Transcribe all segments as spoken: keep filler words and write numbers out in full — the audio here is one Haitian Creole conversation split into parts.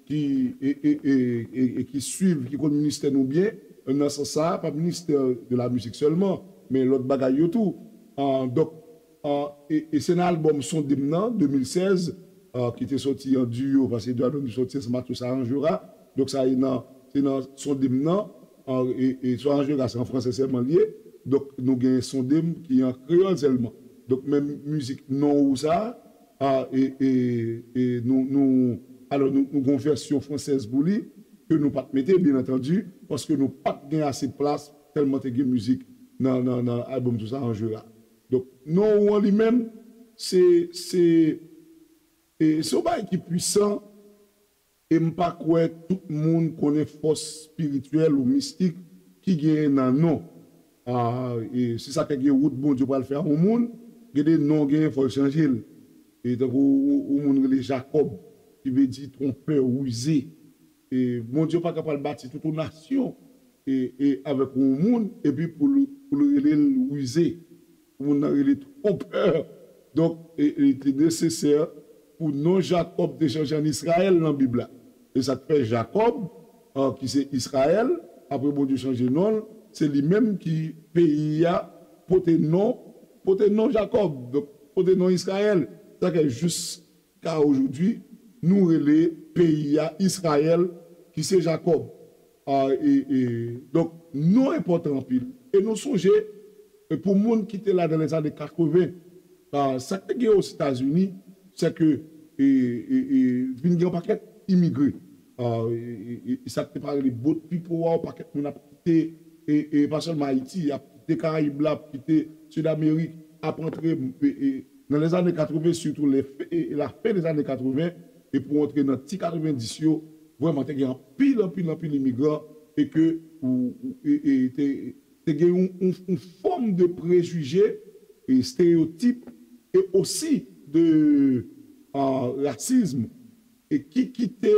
ki, e, e, e, e, e ki swiv, ki konn ministè nou byen, nan sans sa, pa ministè de la mizik sèlman, men lòt bagay yo tou. Ah, donk, ah, e, e se nan albòm Sonde m nan, de mil sèz, ah, ki te sòti an duo, paske Eduardo nou sòti ansanm ak Sosa Anjera. Donk, sa e nan, se nan Sonde m nan, ah, e, e Sosa Anjera, se an fransè sèlman l ye. Donk, nou gen Sonde m ki an kreyòl sèlman. Donk, menm mizik Non ou sa, ah, e, e, e nou, nou, alò, nou, nou gen yon vèsyon fransèz pou li, ke nou pa t mete, byen antandi, paske nou pa t gen ase plas, tèlman te gen mizik nan, nan, nan albòm Sosa Anjera. Donk, Non ou an li menm, se, se, e, se yon bagay ki pwisan, e m pa kwè tout moun konnen fòs espirityèl ou mistik ki genyen nan non. Ah, e se sa k fè gen wout Bondye pral fè a yon moun, gen de non genyen, fò l chanje l. E tankou yon, yon moun rele Jakòb, ki vle di twonpè, rize. E Bondye pa ka pral bati tout yon nasyon e, e avèk yon moun, epi pou l, pou l rele l rize. Pou moun nan rele twonpè. Donk, e, e, li te nesesè pou non Jakòb te chanje an Izrayèl nan Bib la. E sa k fè Jakòb, ah, ki se Izrayèl, apre Bondye chanje non l, se li menm ki peyi a pote non, pote non Jakòb, donk pote non Izrayèl. Sa k fè jiska ojodwi, nou rele peyi a Izrayèl, ki se Jakòb. Ah, e, e, donk, non enpòtan anpil. E nou sonje, e pou moun ki te la nan lèzane katreven, ah, sa k te gen Ozetazini, se ke, e, e, e, vin gen yon pakèt imigre. Ah, e, e, e, e sa k te pale de boat people a, yon pakèt moun ap kite, e, e pa sèlman Ayiti, ap kite Karayib la, ap kite Sid Amerik, ap antre, e, e, nan lèzane katreven, sitou lè, e, e, lafen lèzane katreven, e pou antre nan ti katrevenndis yo, vrèman, te gen anpil, anpil, anpil imigran, e ke, ou, ou, e, e, te, te gen yon, yon, yon fòm de prejije, e estereyotip, e osi de, ah, rasism, e ki kite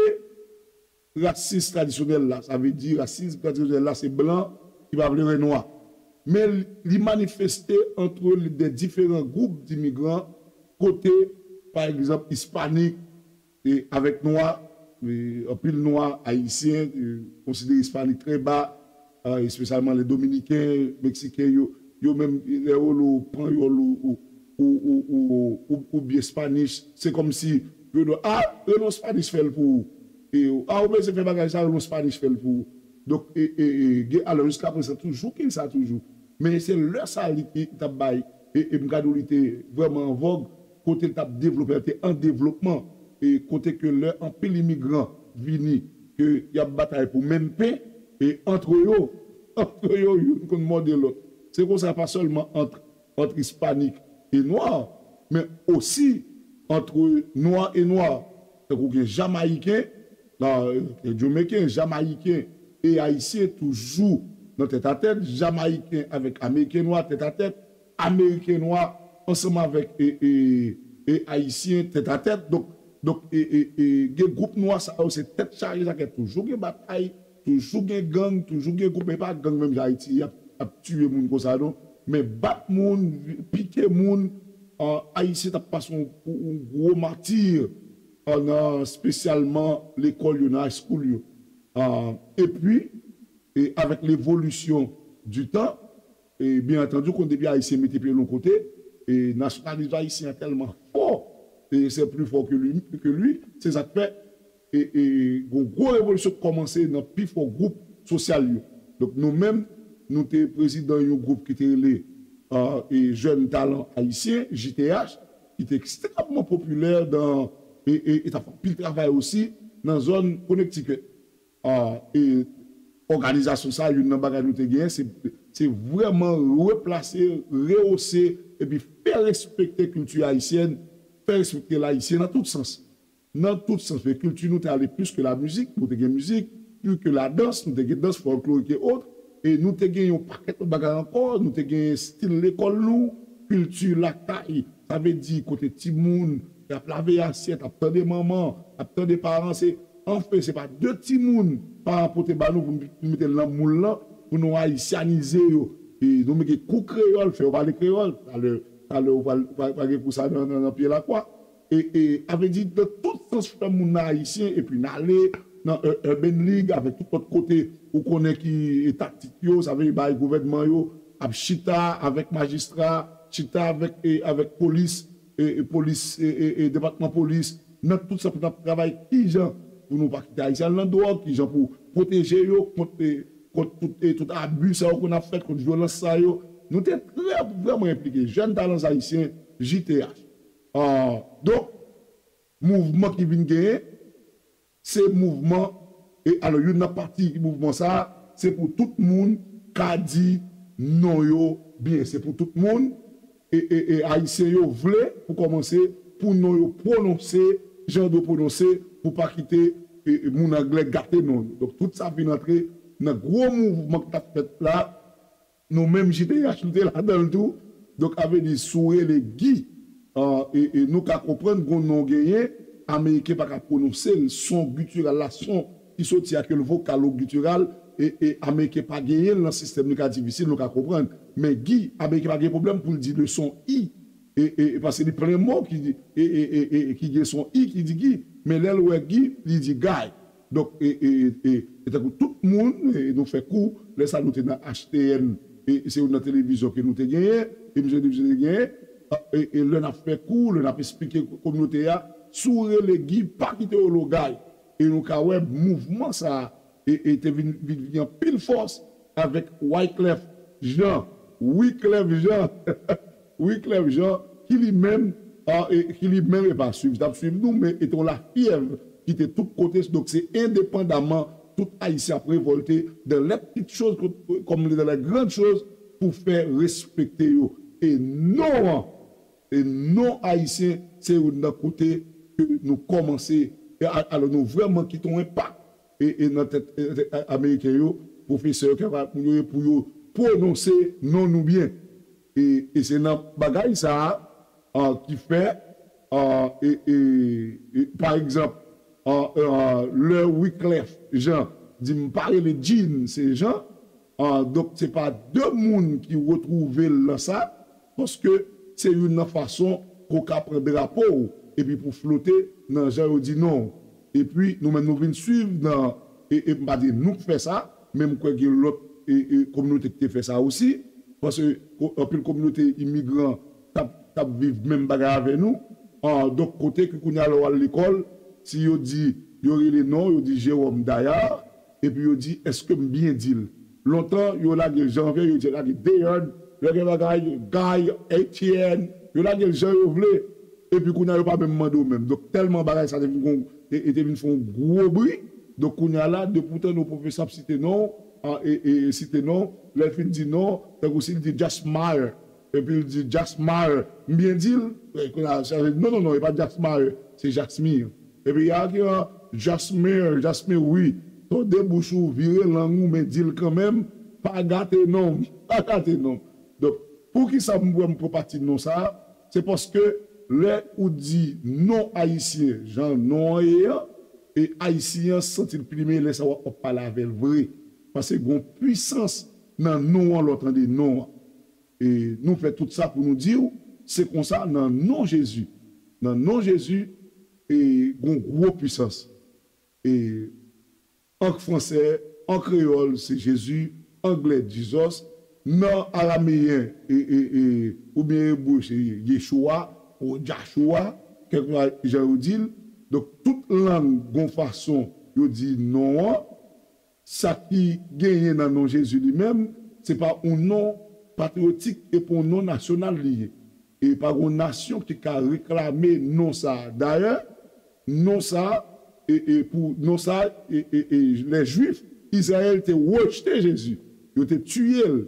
rasis tradisyonèl la. Sa vle di, rasis tradisyonèl la, se blan ki pa vle wè nwa. Men li manifeste antre de diferan gwoup dimigran, kote, pa egzanp, ispanik, e avèk nwa, e anpil nwa ayisyen, e konsidere ispanik trè ba, ah, espesyalman le dominiken, meksiken, yo, yo menm, lè yo rele w panyòl ou, ou, ou, ou, ou, ou, oubyen Spanish, se kòmsi yo di, ah, rele yon Spanish fè l pou ou. E, ah, ou bezwen fè bagay sa, rele yon Spanish fè l pou ou. Donk, e, e, e, gen, alò, jiska prezan, toujou gen sa toujou. Men se lè sa li, li t ap bay, e, e m ka di w li te vrèman an vòg, kote l t ap devlope, l te an devlopman, e kote ke lè anpil imigran vini, ke y ap batay pou menm pen, e antre yo, antre yo, youn konn mòde lòt. Se konsa, pa sèlman ant, ant ispanik e nwa, men osi antre nwa e nwa. Tankou gen Jamayiken, ah, gen Jamaican, Jamayiken e Ayisyen toujou nan tèt a tèt, Jamayiken avèk Ameriken nwa tèt a tèt, Ameriken nwa ansanm avèk, e, e, e Ayisyen tèt a tèt. Donk, donk, e, e, e, gen gwoup nwa sa yo, se tèt chaje, sa k fè toujou gen batay, toujou gen gang, toujou gen gwoup, men pa gang menm jan Ayiti ap, ap tiye moun konsa non. Men bat moun, pike moun, ah, Ayisyen t ap pase yon, yon gwo mati, ah, nan espesyalman lekòl yo, nan high school yo. Ah, epi, e avèk levolisyon di tan, e byen antandi, konn depi Ayisyen mete pye l yon kote, e nasyonalizm ayisyen an tèlman fò, e c'est plus fort que lui, que lui, se sa k fè, e, e gon gwo revolisyon k kòmanse nan pi fò gwoup sosyal yo. Donk, nou menm, nou te prezidan yon gwoup ki te rele, ah, e Jeunes Talents Haïtiens, J T H, ki te ekstrèmman popilè dan, e, e, e t ap fè anpil travay osi nan zòn Connecticut. Ah, e òganizasyon sa, youn nan bagay nou te genyen, se, se vrèman replase, rehose, epi fè respekte kilti ayisyèn, fè respekte Ayisyen nan tout sans. Nan tout sans, men kilti nou te ale plis ke la mizik, nou te gen mizik, plis ke la dans, nou te gen dans folklorik e ot, e nou te gen yon pakèt lòt bagay ankò, nou te gen stil lekòl nou, kilti lakay, sa vle di kote timoun, y ap lave asyèt, ap tande manman, ap tande paran, se, anfen, se pa de timoun paran pote ba nou pou n mete l nan moul lan, pou nou ayisyanize yo. E nou mete kou kreyòl, fè yo pale kreyòl, talè, talè ou pral, pral, pral gen kou sa nan, nan, nan pye lakwa. E, e, a vle di, nan tout sans fè moun nan ayisyen, epi n ale nan Ur- Urban League, avèk tout lòt kote ou konnen ki e, taktik yo, sa vle di bay gouvènman yo ap chita avèk majistra, chita avèk, e, avèk polis, e, e, polis, e, e, e, depatman polis, nan tout sa pou n ap travay kijan pou nou pa kite ayisyen al nan dwòg, kijan pou pwoteje yo kont, e, kont tout, e, tout abi sa yo konn ap fèt, kont vyolans sa yo. Nou te trè vrèman enplike. Jèn Talan Ayisyen, J T H. Ah, donk, mouvman ki vin genyen, se mouvman, e alò, youn nan pati mouvman sa a, se pou tout moun ka di non yo byen. Se pou tout moun, e, e, e ayisyen yo vle, pou kòmanse, pou non yo pwononse jan yo dwe pwononse, pou pa kite e, e, moun anglè gate non yo. Donk, tout sa vin antre nan gwo mouvman k t ap fèt la, nou menm J T H, nou te ladan l tou. Donk, a vle di, si w rele Guy, ah, e, e nou ka konprann gon non genyen, Ameriken pa ka pwononse l, son gitiral la, son ki soti ak yon vokal ou gitiral, e, e Ameriken pa genyen l nan sistèm li ka difisil, nou ka konprann. Men Guy, Ameriken pa gen pwoblèm pou l di le son I, e, e, e paske li plen mo ki, e, e, e, e, ki gen son I ki di Guy, men lè l wè Guy, li di Guy. Donk, e, e, e, e, e tankou tout moun, e, nou fè kou, lè sa nou te nan H T N, e, e se youn nan televizyon ke nou te genyen, emisyon televizyon te genyen, e, e lè n ap fè kou, lè n ap esplike kominote a, si w rele Guy, pa kite w lo Guy. E nou ka wè mouvman sa a, e, e te vin, vin, vin anpil fòs avèk Wyclef Jean, Wyclef Jean, Wyclef Jean, ki li menm, ah, e, ki li menm, e pa swiv, t ap swiv nou, men e te yon lafyèv ki te tout kote. Donk, se endepandaman, tout Ayisyen ap revòlte dans les petites choses comme dans les grandes choses pou fè respekte yo. E non an, e non ayisyen, se youn nan kote ke nou kòmanse, e a- alò nou vrèman kite yon enpak e, e nan tèt e, e, a- ameriken yo, pwofesè yo, kapab pou yo, pou yo pwononse non nou byen. E, e se nan bagay sa a, ah, ki fè, ah, e, e, e, pa egzanp, ah, ah, lè Wyclef Jean di m pa rele Jean, se Jean, ah, donk se pa de moun ki retwouve l nan sa, paske se youn nan fason ke w ka pran drapo w epi pou flote nan jan yo di non w. Epi nou menm nou vin swiv nan, e, e m pa di nou k fè sa, men m kwè gen lòt e, e, kominote ki te fè sa osi, paske ko- anpil kominote imigran t ap, t ap viv menm bagay avè nou. Ah, donk, kote ke kounye a lè w al lekòl, si yo di, yo rele non w, yo di Jérôme Dayard, epi yo di, èske m byen di l? Lontan, yo lage l jan vle, yo di lage Dayard, lè gen bagay, Guy, Etienne, yo lage l jan yo vle, epi kounye a yo pa menm mande w menm. Donk, tèlman bagay sa te vin gon, e, e te vin fè yon gwo bri, donk kounye a la, depi w tande yon pwofesè ap site non w, ah, e, e, e site non w, lè l fin di non w, tankou si l di Jasmire, epi l di Jasmire, m byen di l? E, kounye a, sa vle di, non, non, non, e pa Jasmire, se Jasmire. Epi y a ki an Jasmire, Jasmire, wi. Tòde bouch ou, vire lang ou, men di l kanmenm, pa gate non m, pa gate non m. Donk, poukisa m wè m pran pati non sa a? Se paske lè ou di non ayisyen, jan non an ye an, e ayisyen an santi l plimen lè sa w ap pale avè l vre. Paske gon pwisans nan non an lè w tande non an. E nou fè tout sa pou nou di w, se konsa nan non Jezi. Nan non Jezi, e gon gwo pwisans. E an fransè, an kreyòl, se Jezi, anglè, Jesus, nan arameyen, e, e, e, oubyen ebre, se Yeshua, ou Joshua, kèlkeswa jan yo di l. Donk, tout lang gon fason yo di non an. Sa ki genyen nan non Jezi li menm, se pa yon non patriyotik, e pa yon non nasyonal li ye. E pa yon nasyon ki ka reklame non sa a. Dayè, non sa a, e, e pou non sa a, e, e, e, lè Jwif, Izrayèl te rejte Jezi. Yo te tiye l.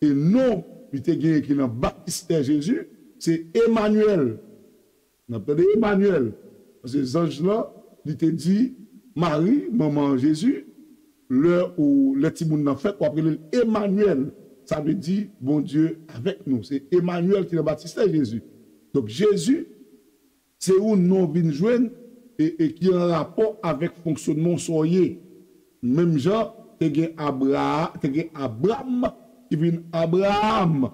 E non li te genyen ki nan batistè Jezi, se Emanyèl. N ap tande Emanyèl. Paske zanj lan, li te di Mari, manman Jezi, lè ou, lè timoun nan fèt, w ap rele l Emanyèl. Sa vle di Bondye avèk nou. Se Emanyèl ki nan batistè Jezi. Donk, Jezi, se yon non w vin jwenn e, e ki an rapò avèk fonksyonman w sa w ye. Menm jan, te gen Abra, te gen Abram ki vin Abraham.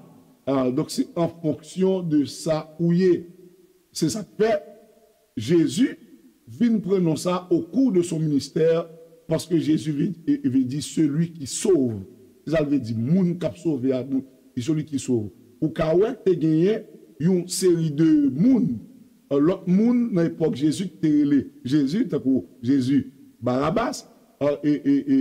Ah, donk, se an fonksyon de sa ou ye. Se sa k fè, Jezi vin pran non sa au cours de son ministère, paske Jezi vle, vle di celui qui sauve. Se sa l vle di, moun k ap sove a, moun, celui qui sauve. Ou ka wè te genyen yon seri de moun, lòt moun nan epòk Jezi ki te rele Jezi, tankou Jezi Barabas, e, e, e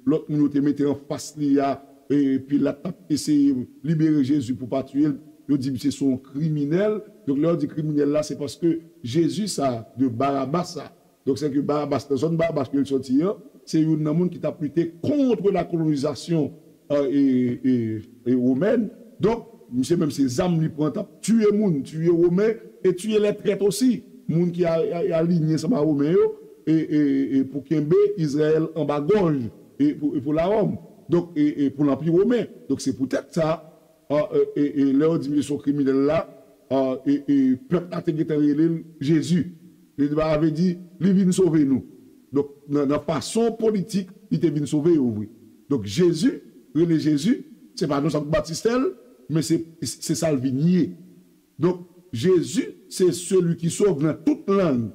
lòt moun yo te mete anfas li a, e Pilat t ap eseye libere Jezi pou pa tiye l, yo di misye se yon kriminèl. Donk, lè yo di kriminèl la, se paske Jezi sa, de Barabas sa. Donk, se ke Barabas, nan zòn Barabas ke l sòti an, se youn nan moun ki t ap lite kont la kolonizasyon e, e, e womèn. Donk, misye menm se zam li pran, t ap tiye moun, tiye Women e tiye lè trèt osi. Moun ki a, a, alinye ansanm a Women yo, e, e, e pou kenbe Izrayèl anba gòj, e pou, e pou Lawòm. Donk, e, e pou Lanpi Women. Donk, se poutèt sa, e, e, e, lè yo di misye se yon kriminèl la, e, e, pèp la te gentan rele l Jezi. Li te ba vle di, li vin sove nou. Donk, nan, nan fason politik, li te vin sove yo vre. Donk, Jezi, rele Jezi, se pa non sa pou batistè l, men se, se sa l vin ye. Donk, Jezi, se celui qui sauve nan tout lang.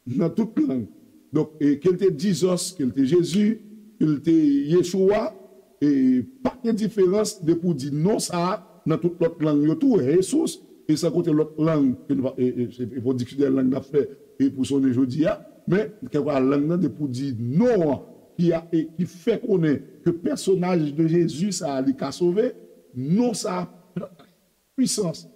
Nan tout lang. Donk, e, ke l te Jesus, ke l te Jezi, ke l te Yeshua, e pa gen diferans depi w di non sa a nan tout lòt lang yo tou, Jesus, e san konte lòt lang, ke nou pa, e, e, se, e pou diksyonè lang n ap fè, e pou sonnen jodi a, men, kèlkeswa lang nan, depi w di non an, ki a, e, ki fè konnen ke pèsonaj de Jezi sa a, li ka sove, non sa a, pwisans.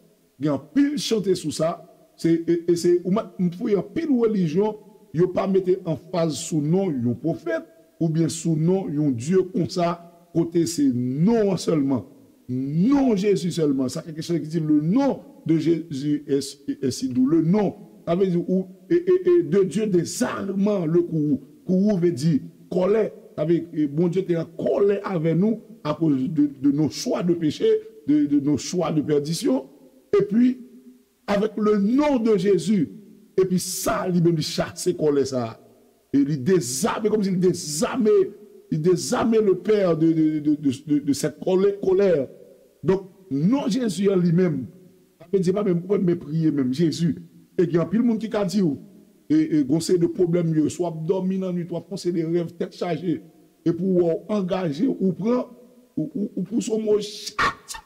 Gen anpil chante sou sa, se, e, e se, ou mèt, m fouye anpil relijyon, yo pa mete anfaz sou non yon pwofèt, oubyen sou non yon Dye konsa, kote se non an sèlman. Non Jezi sèlman. Sa kèk chante ki di, le nom de Jésus est, est si doux. Le nom. Sa vle di, ou, e, e, e, de Dieu désarmant le courroux. Courroux vle di kòlè. Sa vle, e, Bondye te an kòlè avè nou akoz de, de nos choix de péché, de, de nos choix de perdition. Epi, avec le nom de Jésus, epi sa, li menm, li chase kòlè sa a. E li dezame, kòmsi li dezame, li dezame le père de, de, de, de, de, de cette colère, colère. Donk, non Jezi an li menm, sa vle di pa menm, ou pa menm priye menm, Jezi. E gen anpil moun ki ka di w, e, e gon seri de pwoblèm yo, swa w ap dòmi nan nwit, w ap fè yon seri de rèv tèt chaje, epi w wè w angaje, ou pran, ou, ou, ou pouse yon mo, chat!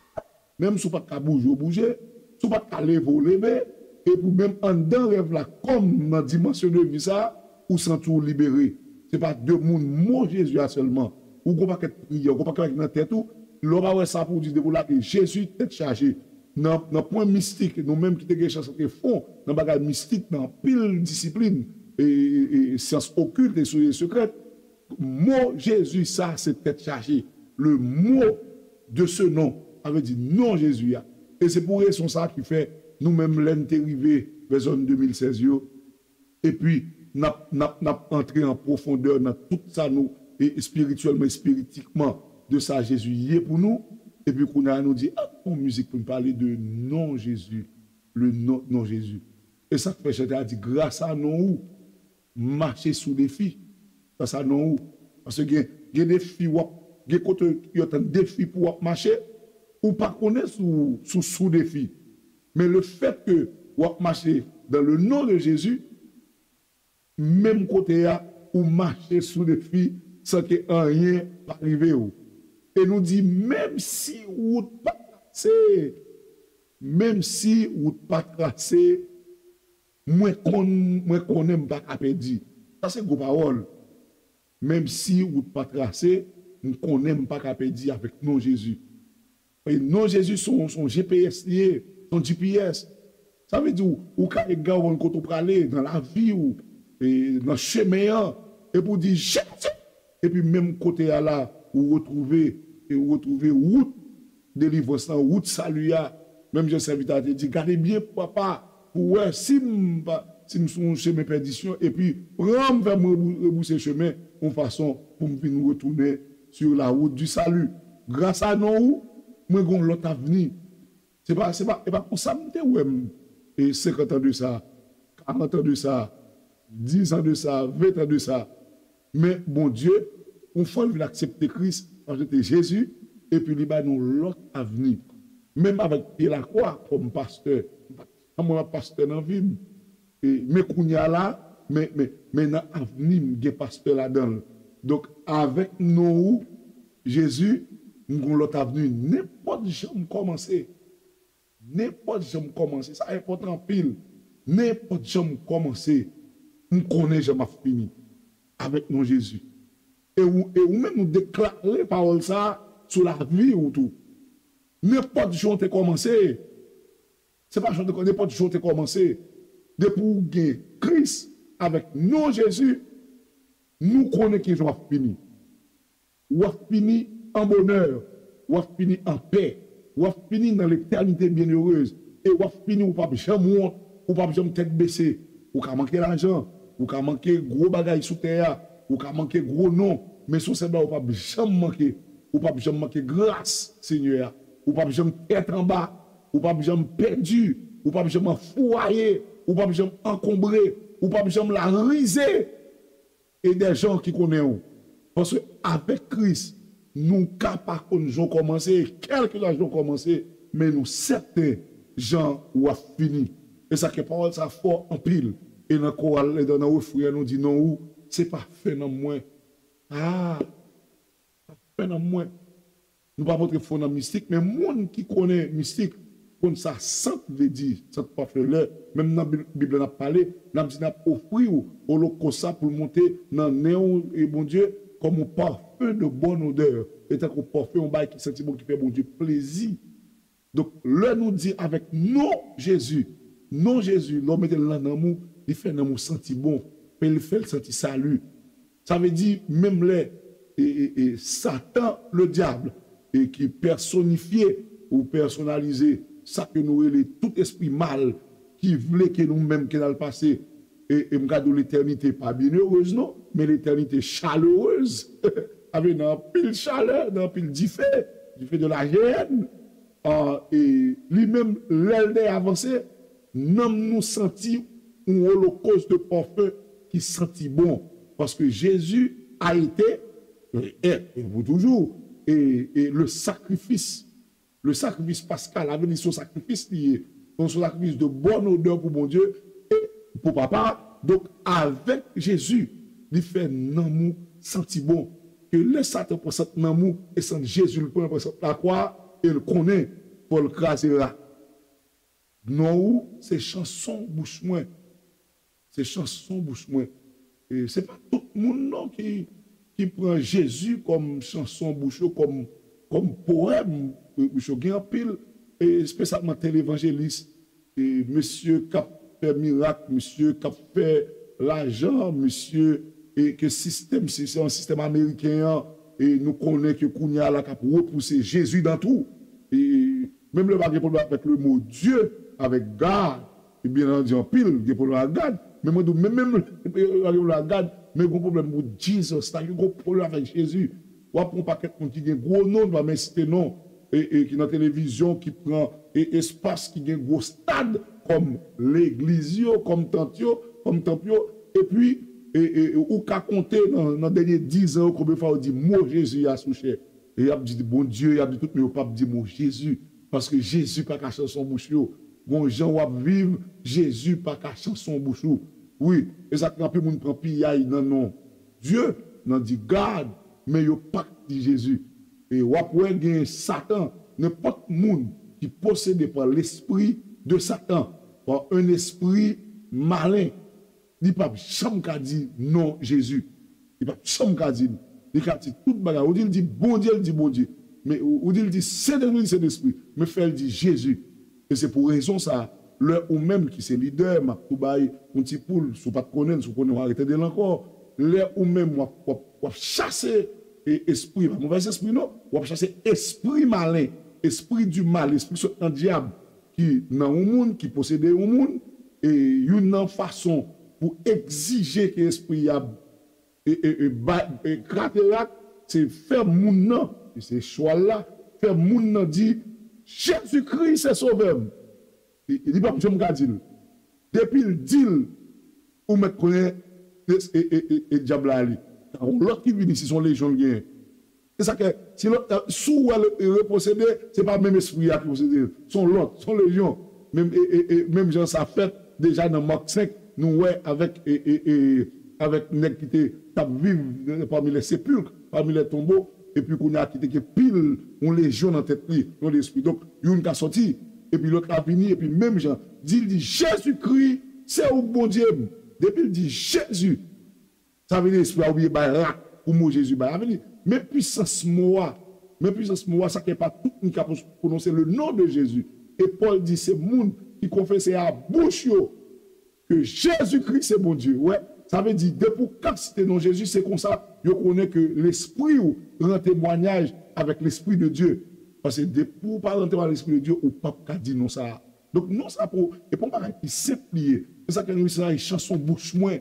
Menm si w pa t ka bouje, w bouje. Si w pa t ka leve, w leve. Epi w menm anndan rèv la, kòm nan dimansyon de vi sa a, ou santi w libere. Se pa de moun, mo Jezi a sèlman. Ou gon pakèt priyè, ou gon pakèt bagay nan tèt ou. Lè w pa wè sa pou w di, depi w lage Jezi tèt chaje. Nan, nan pwen mistik, nou menm ki te gen chans antre fon nan bagay mistik, nan anpil disiplin, e, e, e, syans okilt e se-, sekrèt, mo Jezi sa se tèt chaje. Le mot de ce nom, sa vle di non Jezi a. E se pou rezon sa ki fè nou menm lè n te rive vè zòn de mil sèz yo, epi n ap, n ap, n ap antre an pwofondè nan tout sa nou, e espirityèlman, espiritikman, de sa Jezi ye pou nou, epi kounye a nou di, a, yon mizik pou n pale de non Jezi, le non, non Jezi. E sa k fè chante a di, gras a non ou, mache sou defi. Sa, sa non ou. Paske gen, gen defi w ap, gen kote yo tann defi pou w ap mache, ou pa konnen sou, sou, sou defi. Men le fèt ke w ap mache dans le nom de Jésus, menm kote a, ou mache sou defi san ke anyen pa rive w. E nou di, menm si wout pa trase, menm si wout pa trase, mwen konn, mwen konnen m pa ka pèdi. Sa se gwo pawòl. Menm si wout pa trase, m konnen m pa ka pèdi avèk non Jezi. E non Jezi se yon, se yon G P S li ye, se yon G P S. Sa vle di w, ou ka egare w konn kote w prale nan lavi w, e nan chemen an, epi w di, Jezi! Epi menm kote a la, ou retwouve, e ou retwouve wout delivrans lan, wout sali a. Menm jan sèvitè a te di, gade byen, papa, pou wè si m pa, si m sou yon chemen pèdisyon, epi pran m, fè m rebou-, rebouse chemen, yon fason pou m vin retounen sur la route du salut. Gras a non ou, mwen gen yon lòt avni. Se pa, se pa, e pa konsa m te wè m, e senkant an de sa, karant an de sa, dis an de sa, ven an de sa. Men Bondye, yon fwa l vin aksepte Kris, aksepte Jezi, epi li ba nou lòt avni. Menm avèk pye lakwa, kòm pastè, m pa t janm wè pastè nan vi m. E, men kounye a la, men, men, men nan avni m gen pastè ladan l. Donk, avèk non ou, Jezi, m gon lòt avni. Nenpòt jan m kòmanse, nenpòt jan m kòmanse, sa enpòtan anpil. Nenpòt jan m kòmanse, m konnen jan m ap fini. Avèk non Jezi. E ou, e ou menm, ou deklare pawòl sa a sou lavi ou tou. Nenpòt jan w te kòmanse, se pa jan w te kò-, nenpòt jan w te kòmanse, depi w gen Kris avèk non Jezi, nou konnen ki jan w ap fini. W ap fini an bonè, w ap fini an pè, w ap fini nan letènite byenerez, e w ap fini, ou p ap janm wont, ou p ap janm tèt bese. Ou ka manke lajan, ou ka manke gwo bagay sou tè a, ou ka manke gwo non, men se yon sèl bagay ou p ap janm manke, ou p ap janm manke gras Senyè a, ou p ap janm tèt anba, ou p ap janm pèdi, ou p ap janm anfwaye, ou p ap janm ankonbre, ou p ap janm larize. E dè jan ki konnen w. Paske avèk Kris, nou ka pa konn jan w kòmanse, kèlkeswa jan w kòmanse, men nou sèten jan w ap fini. E sa ke pawòl sa fò anpil. E nan koral, e nan refren an, nou di non ou, se pa fen nanm mwen. Ah, pa fen nanm mwen. Nou pa montre fò nan mistik, men moun ki konnen mistik konn sa sant vle di, sant pafè. Lè, menm nan Bib, Bib la n ap pale, n ap di n ap ofri w olokòs sa pou l monte nan nen w, e Bondye, kòm yon parfum de bonne odeur, e tankou parfum yon bagay ki santi bon, ki fè Bondye plezi. Donk, lè nou di avèk non Jezi, non Jezi, lè w mete l nan nanm ou, li fè nanm ou santi bon, e li fè l santi sali. Sa vle di, menm lè e, e, e Satan, le dyab, e ki pèsonifye ou pèsonalize sa ke nou rele tout espri mal ki vle ke nou menm ke n al pase, e, e m ka di w letènite pa byenerez non, men letènite chalerez, avè nan anpil chalè, nan anpil dife, dife de la jèyèn, e li menm, lè l dèyè avanse, nanm nou santi yon olokòs de parfum ki santi bon. Paske Jezi a ete, e, e, e pou toujou, e, e le sakrifis, le sakrifis paskal, sa vle di se yon sakrifis li ye. Donk, se yon sakrifis de bonne odeur pou Bondye, e pou Papa. Donk, avèk Jezi, li fè nanm ou santi bon. Ke lè Satan pran sant nanm ou, e sant Jezi l pran, pran sant lakwa, e l konnen fò l kraze rak. Non ou, se chanson bouch mwen. Se chanson bouch mwen. E se pa tout moun non ki, ki pran Jezi kòm chanson bouch yo, kòm, kòm powèm, e, bouch yo. Gen anpil, e, espesyalman televanjelis, e, mesye k ap fè mirak, mesye k ap fè lajan, mesye, e, ke sistèm, si se yon sistèm ameriken an, e nou konnen ke kounye a la k ap repouse Jezi dan twou. E, menm lè pa gen pwoblèm avèk le mo Dye, avèk God, ebyen, nan di anpil, gen pwoblèm ak God, men mwen di w, menm, menm lè pa gen pwoblèm ak God, men gen pwoblèm pou Jesus, la, gen gwo pwoblèm avèk Jezi. W ap wè yon pakèt moun ki gen gwo non, nou pa menm site non, e, e ki nan televizyon, ki pran, e, espas, ki gen gwo stad, kòm legliz yo, kòm tant yo, kòm tanp yo, epi, e, e, ou ka konte nan, nan dènye diz an yo, konbyen fwa yo di mo Jezi a sou chè. E y ap di Bondye, y ap di tout, men yo p ap di mo Jezi. Paske Jezi pa ka chanson bouch yo. Gon jan w ap viv, Jezi pa ka chanson bouch ou. Wi, e sa k fè anpil moun pran piyay nan non Dye, nan di God, men yo pa k di Jezi. E w ap wè gen Satan, nenpòt moun ki posede pa lespri de Satan, pa un esprit malin, li p ap janm ka di non Jezi. Li p ap janm ka di l. Li ka di tout bagay. Ou di l di Bondye, l di Bondye. Men ou, ou di l di Sentespri, l di Sentespri. Men fè l di Jezi. E se pou rezon sa, lè ou menm ki se lidè, m ap tou bay yon ti poul, si w pa t konnen l, si w konnen w a retande l ankò. Lè ou menm w ap, w ap, w ap chase, e, espri, pa movèz espri non, w ap chase espri malen, espri di mal, espri sot nan dyab, ki nan yon moun, ki posede yon moun, e youn nan fason pou egzije ke espri a, e, e, e, ba, e, kraze rak, se fè moun nan, e se chwal la, fè moun nan di, Jezikri se sovè m. E, e li p ap janm ka di l. Depi l di l, ou mèt konnen e, e, e, e, e dyab la ale. Yon lòt ki vini, si se yon lejyon l genyen. Se sa ke, si lòt, si w wè l reposede, se pa menm espri a ki posede l. Se yon lòt, se yon lejyon. Menm, e, e, e, menm jan sa fèt deja nan Mak senk, Nou wè avèk, e, e, e, avèk nèg ki te t ap viv pami lè sepilk, pami lè tonbo, epi kounye a ki te gen pil, yon lejyon nan tèt li, yon lespri. Donk, youn ka sòti, epi lòt la vini, epi menm jan, di, l di, Jezikri, se ou k Bondye m. Depi l di Jezi, sa vle di espri a obliye bay rak pou mo Jezi bay. Sa vle di, men pwisans mo a. Men pwisans mo a, sa k fè pa tout moun ka pwononse le non de Jezi. E Pòl di se moun ki konfese a bouch yo ke Jezikri se Bondye. Wè, sa vle di, depi w ka site non Jezi, se konsa yo konnen ke lespri w ran temwayaj avèk lespri de Dye. Paske depi w pa ran temwayaj lespri de Dye, ou p ap ka di non sa a. Donk, non sa pou, e pa yon bagay ki senp li ye. Se sa k fè nou di sa, e chanson bouch mwen.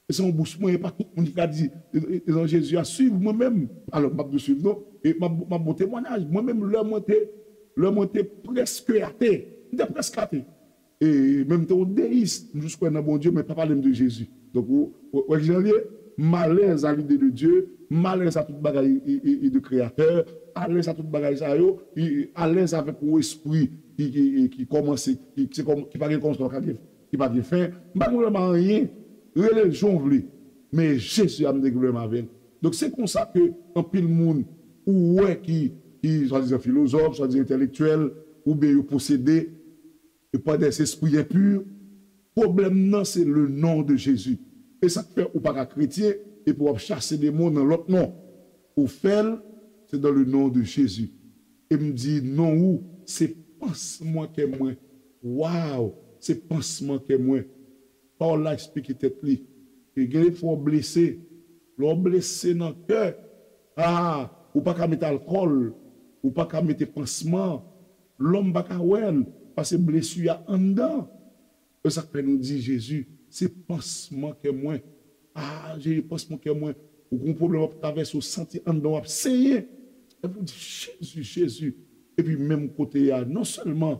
E se yon bouch mwen, e pa tout moun ki ka di, e, e, e, Jezi a, swiv mwen menm. Alò, m ap di w swiv, non. E m ap, m ap bon temwayaj. Mwen menm, lè mwen te, lè mwen te prèske ate, m te prèske ate. E menm te yon deyis, m jis kwè nan Bondye, men pa pale m de Jezi. Donk, ou, ou, ou wè ki jan l ye? M alèz a lide de Dye, m alèz a tout bagay e, e, e de Kreyatè, alèz a tout bagay sa yo, e, e alèz avèk yon espri ki, ki, ki, ki kòmanse, ki, ki, se kòm, ki pa gen kòmansman, ki pa gen, ki pa gen fen. M pa gen pwoblèm a anyen, rele l jan w vle. Men Jezi a m te gen pwoblèm avè l. Donk, se konsa ke anpil moun ou wè ki, ki swadizan filozòf, swadizan entèlektyèl, oubyen yo posede, e pa dè espri enpi, pwoblèm nan se le non de Jezi. E sa k fè ou pa ka kretyen epi w ap chase demon nan lòt non. Ou fè l, se dans le nom de Jésus. E m di non ou, se pansman kè mwen. Waw, se pansman kè mwen. Pawòl la eksplike tèt li. E gen de fwa w blese. Lè w blese nan kè, a, ou pa ka mete alkòl, ou pa ka mete pansman, lòm pa ka wè l, paske blesi a anndan. E sa k fè nou di Jezi, se pansman kè mwen. A, Jezi, pansman kè mwen. Ou gen yon pwoblèm w ap travèse, ou santi anndan w ap senyen. Epi ou di, Jezi, Jezi. Epi menm kote a, non sèlman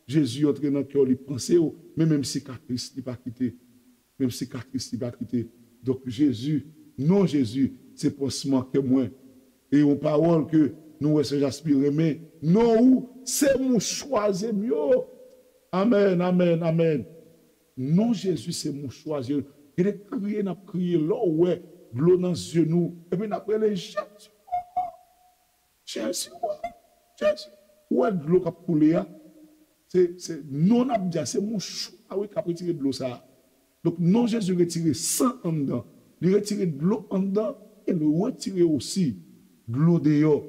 Jezi antre nan kè w, li panse w, men menm sikatris, li pa kite. Menm sikatris, li pa kite. Donk, Jezi, non Jezi, se pansman kè mwen. E yon pawòl ke nou wè Sen Jaspi renmen, non ou, se mouchwa zye m yo. Amèn, amèn, amèn. Non Jezi se mouchwa zye nou. Gen de kriye n ap kriye lè w wè dlo nan zye nou. Epi n ap rele Jezi. Jezi, wè. Jezi. Ou wè dlo k ap koule a? Se, se non n ap di a, se mouchwa wi k ap retire dlo sa a. Donk, non Jezi retire san anndan. Li retire dlo anndan e li retire osi dlo deyò.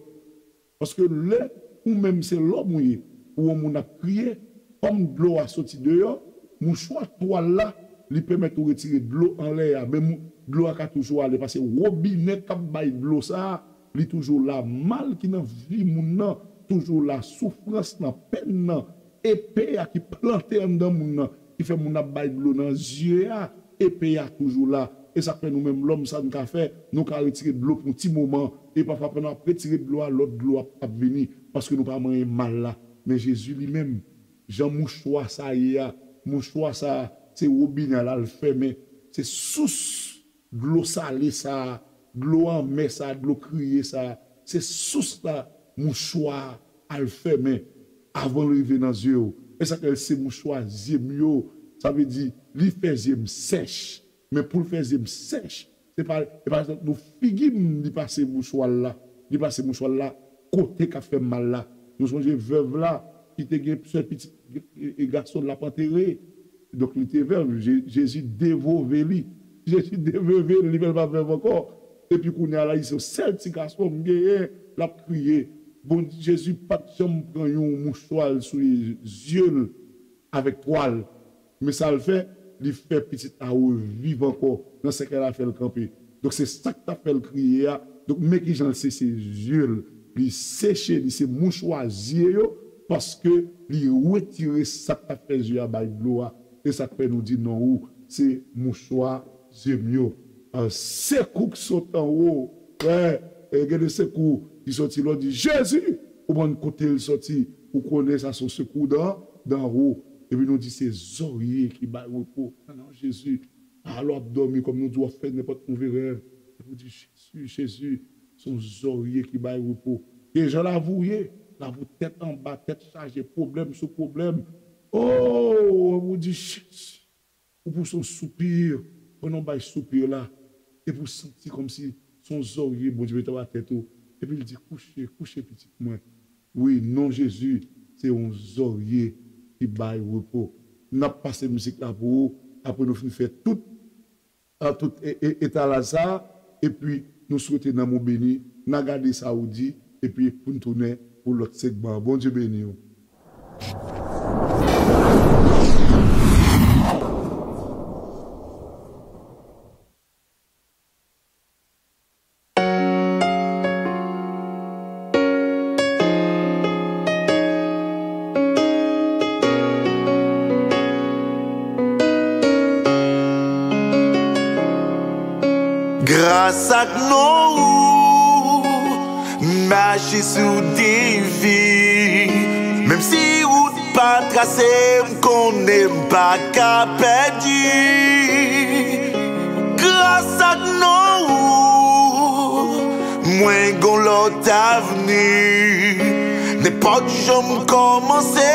Paske lè ou menm se lòm ou ye, ou yon moun ap kriye, kòm dlo a soti deyò, mouchwa twal la, li pèmèt ou retire dlo anlè a, men mou-, dlo a ka toujou ale, paske wobinè k ap bay dlo sa a, li toujou la. Mal ki nan vi moun nan toujou la, soufrans nan, pèn nan, epe a ki plante anndan moun nan, ki fè moun ap bay dlo nan zye a, epe a toujou la. E sa k fè nou menm lòm, sa n ka fè, nou ka retire dlo pou yon ti moman, e pafwa pandan n ap retire dlo a, lòt dlo ap, ap vini, paske nou pa manyen mal la. Men Jezi li menm, jan mouchwa sa ye a, mouchwa sa, se wobinè a l al fèmen, se sous dlo sale sa, dlo anmè sa, dlo kriye sa, se sous la mouchwa a al fèmen avan l rive nan zye w. E sa k fè l se mouchwa zye m yo. Sa vle di, li fè zye m sèch. Men pou l fè zye m sèch, se pa, e pa nou figi m li pase mouchwa l la. Li pase mouchwa l la kote k ap fè m mal la. Nou sonje vèv la ki te gen sèl pitit e, e gason l ap antere. Donk, li te vèv. Je-, Jezi devove li. Jezi devove li, li fè l pa vèv ankò. Epi kounye a la, li se sèl ti gason m genyen, l ap kriye. Bon, Jezi pa t janm pran yon mouchwa l sou zye l avèk twal. Men sa l fè, li fè pitit la reviv ankò nan sèkèy la, fè l kanpe. Donk, se sa k t ap fè l kriye a. Donk, men ki jan l seche zye l. Li seche, li se mouchwa zye yo, paske li retire sa k t ap fè zye a bay dlo a. E sa k fè nou di non ou, se mouchwa zye m yo. A, sekou k sot anwo. Wè, e gen de sekou ki soti lè w di, Jezi! Ou konn kote l soti, ou konnen sa se yon sekou dan, danwo. Epi nou di se zòrye ki bay repo. Nan non Jezi. Alò w ap dòmi kòm nou di w ap fè nenpòt move rèv. Epi w di, Jezi, Jezi, se yon zòrye ki bay repo. Gen jan lavi w ye, lavi w tèt anba, tèt chaje, pwoblèm sou pwoblèm. O, ou di, Jezi. ou pouse yon soupi, pandan w bay soupi la, epi w santi kòmsi se yon zòrye Bondye mete anba tèt ou, epi l di, "Kouche, kouche, pitit mwen." Wi, non Jezi, se yon zòrye ki bay repo. N ap pase mizik la pou ou, apre nou fin fè tout, a, tout e, e, etalaj sa a, epi nou swete nanm ou beni, n a gade sa ou di, epi pou n tounen pou lòt segman an. Bondye beni w. Gras ak non ou, m mache sou defi. Menm si wout pa trase, m konnen m pa ka pèdi. Gras ak non ou, mwen gon lòt avni. Nenpòt jan m kòmanse,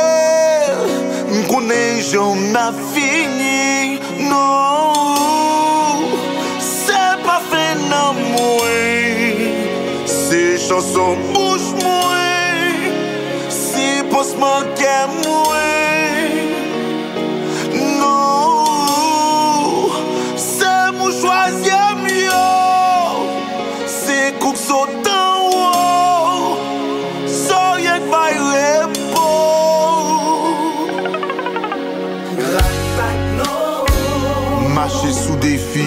m konnen jan m ap fini. Non, se pa fen nan mwen, se chanson bouch mwen, se pansman kè mwen. Non, se mouchwa zye m yo, se kou k sot anwo, zòrye k bay repo. Mache sou defi.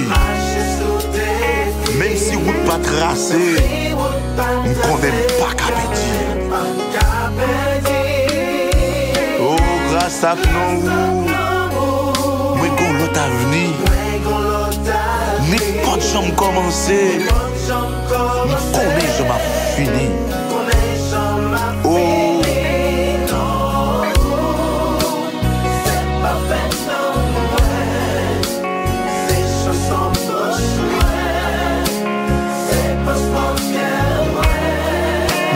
Menm si wout pa trase, m konnen m pa ka pèdi. O, gras ak non ou, mwen gon lòt avni. Nenpòt jan m kòmanse, m konnen jan m ap fini. O,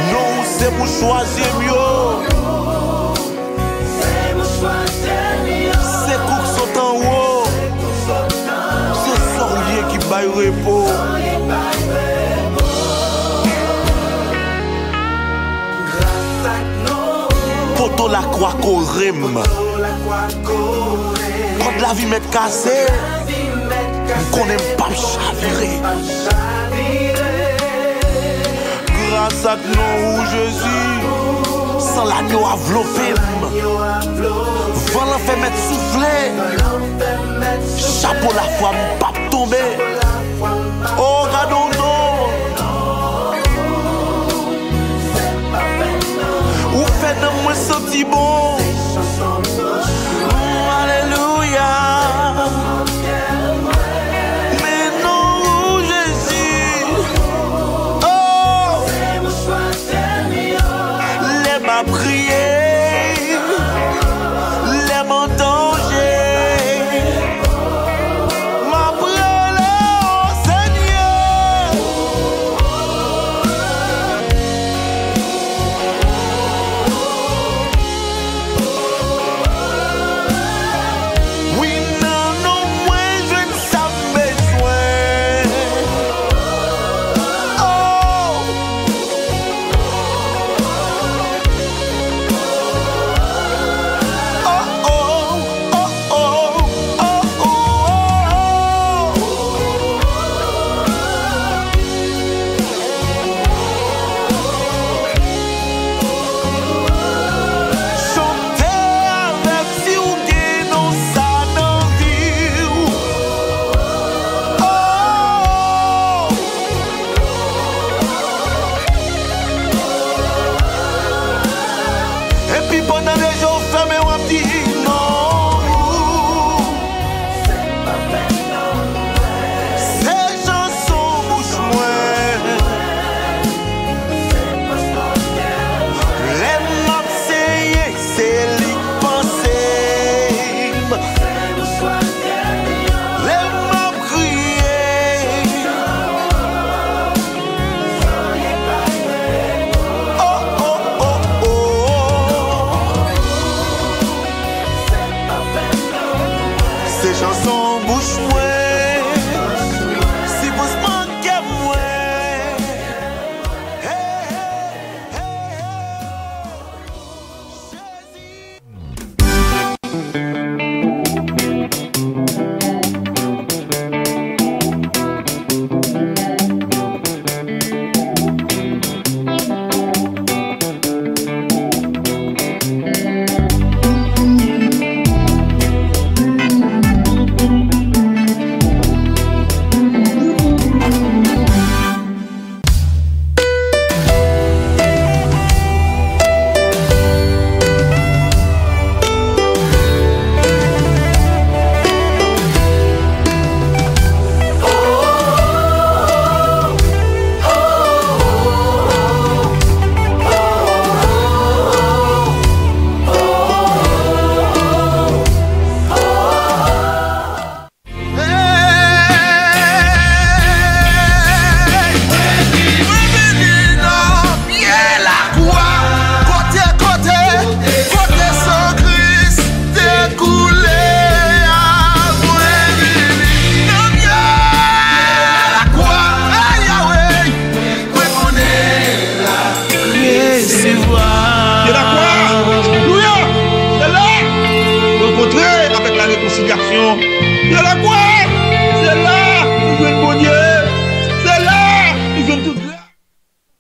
non ou se mouchwa zye m yo. Se kou k sot anwo, se zòrye ki bay repo. Poto lakwa kore m. Kòd lavi mèt kase, m konnen m p ap chavire. Gras ak non ou, Jezi, san lanyo a vlope m. Van lanfè mèt soufle, chapo lafwa m p ap tonbe. O, gad on non. Ou fè nanm mwen santi bon. Alelouya. Men non ou, Jezi. O, lè m ap kriye, lè m an danje, m ap rele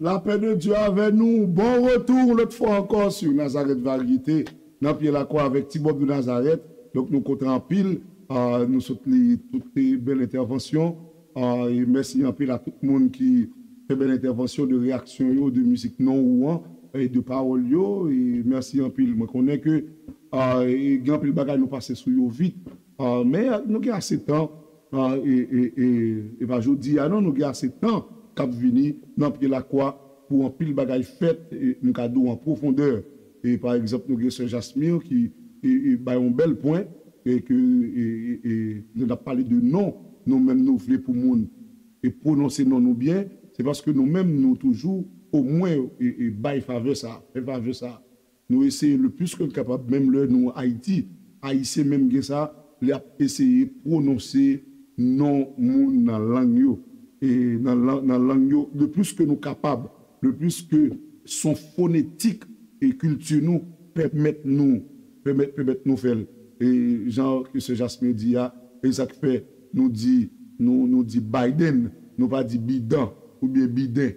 La paix de Dieu avec nous. Bon retour yon lòt fwa ankò sur Nazareth Variété, nan pye lakwa avèk Ti Bob de Nazareth. Donk nou kontan anpil. Ah, nou sot li tout bèl entèvansyon. Ah, e mèsi anpil a tout moun ki fè bèl entèvansyon, de reyaksyon yo, de mizik non ou an, e de pawòl yo. E mèsi anpil. Mwen konnen ke ah, e gen anpil bagay nou pase sou yo vit. Ah, men nou gen ase tan. Ah, e, e, e, e pa jodi a non, nou gen ase tan k ap vini nan pye lakwa pou anpil bagay fèt, e, m ka di w an pwofondè. E pa egzanp, nou gen sè Jasmine ki e, e, bay yon bèl pwen, e ke e, e, e, lè n ap pale de non, nou menm nou vle pou moun e pwononse non nou byen, se paske nou menm nou toujou omwen e, e bay favè sa, fè favè sa. Nou eseye le plis ke n kapab, menm lè nou Ayiti, Ayisyen menm gen sa, li ap eseye pwononse non moun nan lang yo. E nan lang, nan lang yo, le plis ke nou kapab, le plis ke son fonetik e kilti nou pèmèt nou, pèmèt, pèmèt nou fè l. E jan ke sè Jasmine di a, e sa k fè nou di, nou, nou di Biden, nou pa di bidan oubyen biden.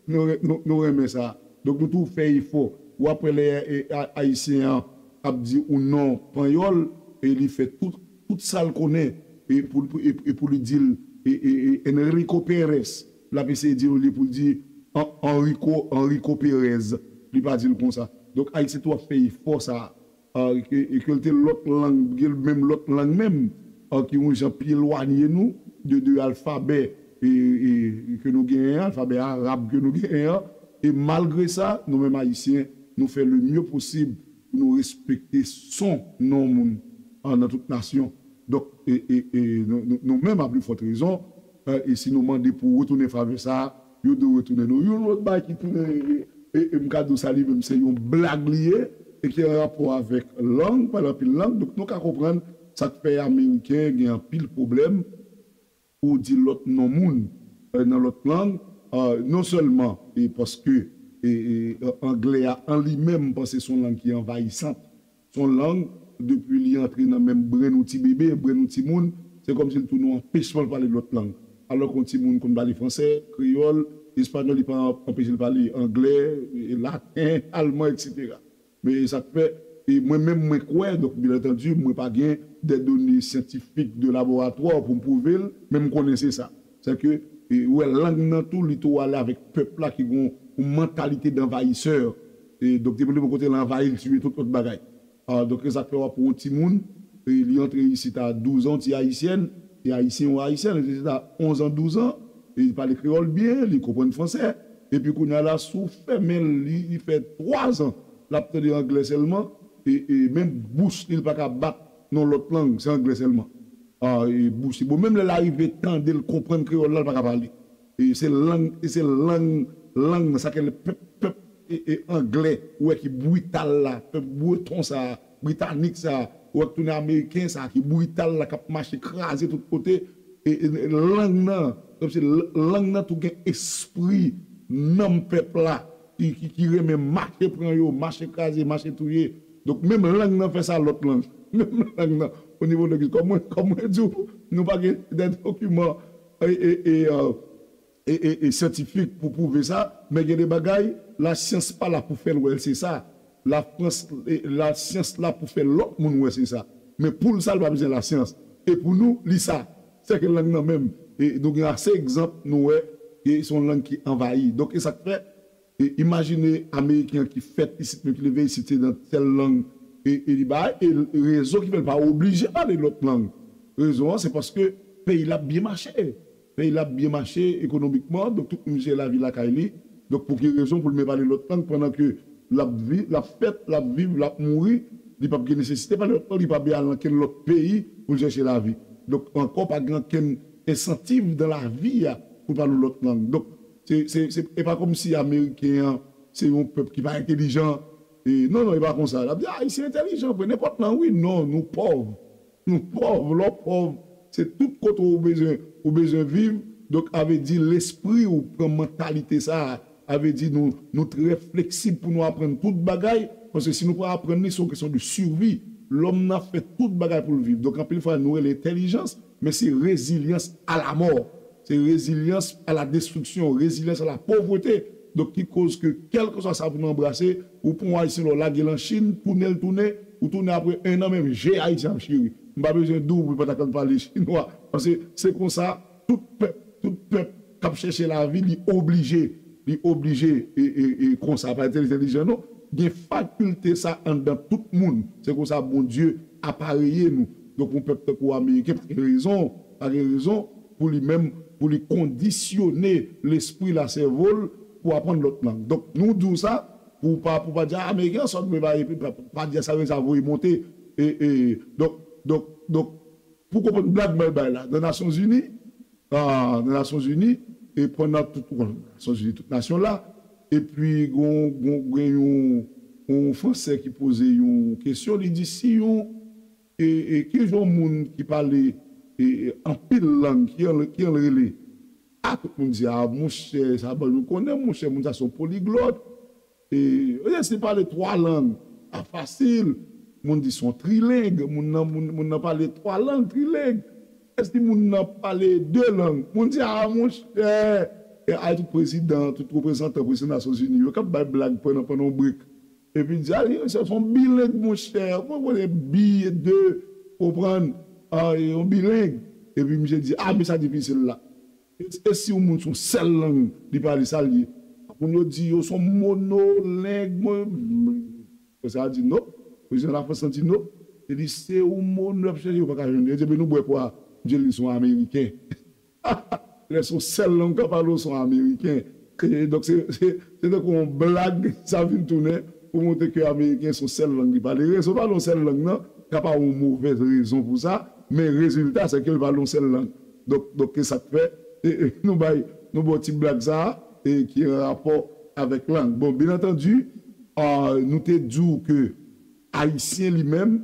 Nou, nou, nou renmen sa. Donk, nou tou fè efò. W ap wè lè e, a- Ayisyen an ap di yon non panyòl, e li fè tout, tout sa l konnen, e pou, pou, e, e pou li di l, e, e, e Enrico Pérez, l ap eseye di l olye pou l di An- Enrico, Enrico Pérez. Li pa di l konsa. Donk, Ayisyen tou ap fè efò sa a. Ah, e ke, e ke l te lòt lang, gen menm lòt lang menm, ah, ki yon jan pi elwanye nou de, de alfabè e, e, ke nou genyen an, alfabè arab ke nou genyen an. E malgre sa, nou menm Ayisyen, nou fè le mieux possible pou nou respekte son non moun, ah, nan tout nasyon. Donk, e, e, e nou, nou, nou menm, a pli fòt rezon, eh, e si nou mande pou retounen favè sa a, yo dwe retounen nou. Yon lòt bagay ki tounen, e, e, e m ka di w sa li menm, se yon blag li ye, e ki an rapò avèk lang, pale anpil lang. Donk, nou ka konprann sa k fè Ameriken gen anpil pwoblèm pou di lòt non moun, eh, nan lòt lang, eh, non sèlman e paske e, e, anglè a an li menm, m panse se yon lang ki anvayisan. Se yon lang, depi li antre nan menm brenn yon ti bebe, brenn yon timoun, se kòmsi l tounen yon anpechman l pale lòt lang. Alò ke yon timoun konn pale fransè, kreyòl, espanyòl, li pa anpeche l pale anglè, e, laten, alman, etsetera. Men e sa k fè, e mwen menm, mwen kwè, donk, byen antandi, mwen pa gen de done syantifik de laboratwa pou m pwouve l, men m konnen se sa. Se ke, e, ou wè, lang nan tou, li tou ale avèk pèp la ki gen yon mantalite danvayisè. E, donk, depi l rive yon kote, l anvayi, l tiye tout lòt bagay. Ah, donk, e sa k fè w ap wè yon timoun, e, li antre isit a douz an, ti ayisyèn, e ayisyen ou ayisyèn, li antre isit a onz an, douz an, e li pale kreyòl byen, li konprann fransè, epi kounye a la, si w fèmen l, li, li fè twa zan, l ap tande anglè sèlman, e, e menm bouch li, li pa ka bat nan lòt lang, se anglè sèlman. Ah, e bouch li. Bon, menm lè l arive tande l, konprann kreyòl la, l pa ka pale. E se lang, e se lang, lang nan, sa k rele pèp, pèp, e, e anglè, ou wè ki brital la, pèp breton sa, britanik sa, ou wè k tounen ameriken sa, ki brital la, k ap mache kraze tout kote. E, e, e lang nan, kòmsi l- lang nan tou gen espri nanm pèp la, ki, ki, ki renmen mache pran yo, mache kraze, mache touye. Donk, menm lang nan fè sa lòt lang. Menm lang nan, o nivo lengwistik. Kòm mwen, kòm mwen di w, nou pa gen de dokiman e, e, e, e, e, e syantifik pou pwouve sa, men gen de bagay, lasyans pa la pou fè l wè l se sa. Lafrans, e, lasyans la pou fè lòt moun wè se sa. Men pou l sa, l pa bezwen lasyans. E pou nou, li sa. Sèke lang nan menm, e, nou gen ase egzanp, nou wè, e se yon lang ki anvayi. Donk, e sa k fè, e, imajine Ameriken an ki fèt isit, men ki leve isit, se nan tèl lang, e, e li bay, e rezon ki fè l pa oblije pale lòt lang. Rezon an, se paske peyi l ap byen mache. Peyi l ap byen mache ekonomikman, donk tout moun jere lavi lakay li. Donk pou ki rezon pou l men pale lòt lang pandan ke l ap vi- l ap fèt, l ap viv, l ap mouri, li p ap gen nesesite pale lòt lang, li pa bezwen al nan kenn lòt peyi pou l chèche lavi. Donk ankò pa gen ankenn ensantiv dan lavi a pou l pale yon lòt lang. Donk se, se, se, e pa kòmsi ameriken an se yon pèp ki pa entelijan. E, non, non, e pa konsa. L ap di, "Ah, Ayisyen entelijan vre, nenpòt lang, wi." Non, nou pòv. Nou pòv, lè w pòv, se tout kote ou bezwen, ou bezwen viv. Donk, a vle di, lespri ou pran mantalite sa a. A vle di, nou, nou trè fleksib pou nou aprann tout bagay. Paske si nou pa aprann li, se yon kesyon de survie. Lòm nan ap fè tout bagay pou l viv. Donk, anpil fwa, nou rele entèlijans, men se rezilyans alamò. Se rezilyans a la destriksyon, rezilyans a la povreté. Donk, ki koz ke, kèlkeswa sa pou nou anbrase, ou pran yon Ayisyen la, w lage l an Chin, tounen l tounen, ou tounen apre en an, menm je Ayisyen ap chire. M pa bezwen di w pou li pa ta konn pale chinwa. Paske se konsa, tout pèp, tout pèp k ap chèche lavi, li oblije, li oblije, e, e, e, konsa, pa entèlijan, non. Gen fakilte sa anndan tout moun. Se konsa Bondye apareye nou. Donk, yon pèp tankou Ameriken pa gen rezon, pa gen rezon pou li menm, pou li kondisyone lespri l, sèvo l, pou aprann lòt lang. Donk, nou di w sa, pou w pa, pou w pa di, "Ah, Ameriken an sòt, men pa, pa, pa di sa, sa voye monte." E, e, donk, donk, donk, pou konprann blag mwen bay la, nan Nasyonzini, ah, nan Nasyonzini, e pandan tout, bon, Nasyonzini, tout nasyon la, epi gon, gon, gen yon, yon Fransè ki poze yon kesyon, li di, "Si yon, e, e, ki jan yon moun ki pale, e, e, anpil lang, ki an, ki an rele?" A, tout moun di, "A, monchè, sa ban nou konnen, monchè, moun sa se yon poliglòt." E, oye, si pale twa lang, a fasil. Moun di se yon trileng, moun nan, moun, moun nan pale twa lang, trileng. Èske moun nan pale de lang? Moun di, "A, monchè." E ay tout prezidan, tout reprezantan prezidan Nasyonzini yo k ap bay blag pandan, pandan yon brek. Epi di, "A, se, se yon bileng, monchè." Ou konprann, bi, de, konprann, a, yon bileng. Epi misye di, "A, men sa difisil la." E, e si yon moun se yon sèl lang li pale, sa l ye? Moun yo di yo se yon monoleng, mwen, mwen, sa di non. Prezidan Lafrans lan di non. Li di se yon mono l ap chèche, yo pa ka jwenn. Yo di, "Ebyen, nou bwè pwa." Misye di se yon Ameriken. Lè se yon sèl lang k ap pale, se yon Ameriken. E, donk, se, se, se tankou yon blag, sa vin tounen pou montre ke Ameriken se yon sèl lang li pale. Rezon pale yon sèl lang nan, ka pa yon movèz rezon pou sa, men rezilta, se ke l pale yon sèl lang. Donk, donk, se sa k fè, e, e, nou bay, nou ba w ti blag sa a, e, ki an rapò avèk lang. Bon, byen antandi, a, nou te di w ke Ayisyen li menm,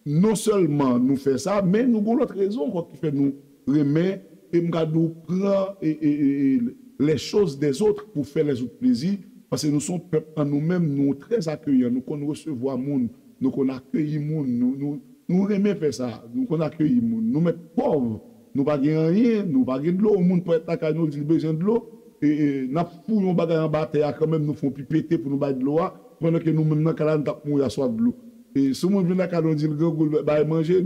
non sèlman nou fè sa, men nou gon lòt rezon ankò ki fè nou renmen, e m ka di w pran, e, e, e, e, les choses des autres pou fè lèzòt plezi, paske nou se yon pèp an nou menm, nou trè akeyan, nou konn resevwa moun, nou konn akeyi moun, nou, nou, nou renmen fè sa, nou konn akeyi moun, nou mèt pòv, nou pa gen anyen, nou pa gen dlo, yon moun parèt lakay nou, di l bezwen dlo, e, e, n ap fouye yon bagay anba tè a kanmenm, nou fè yon pi pete pou nou bay dlo a, pandan ke nou menm nan kay la, nou t ap mouri a swaf dlo. E si yon moun vin lakay nou, di l grangou, l bay manje,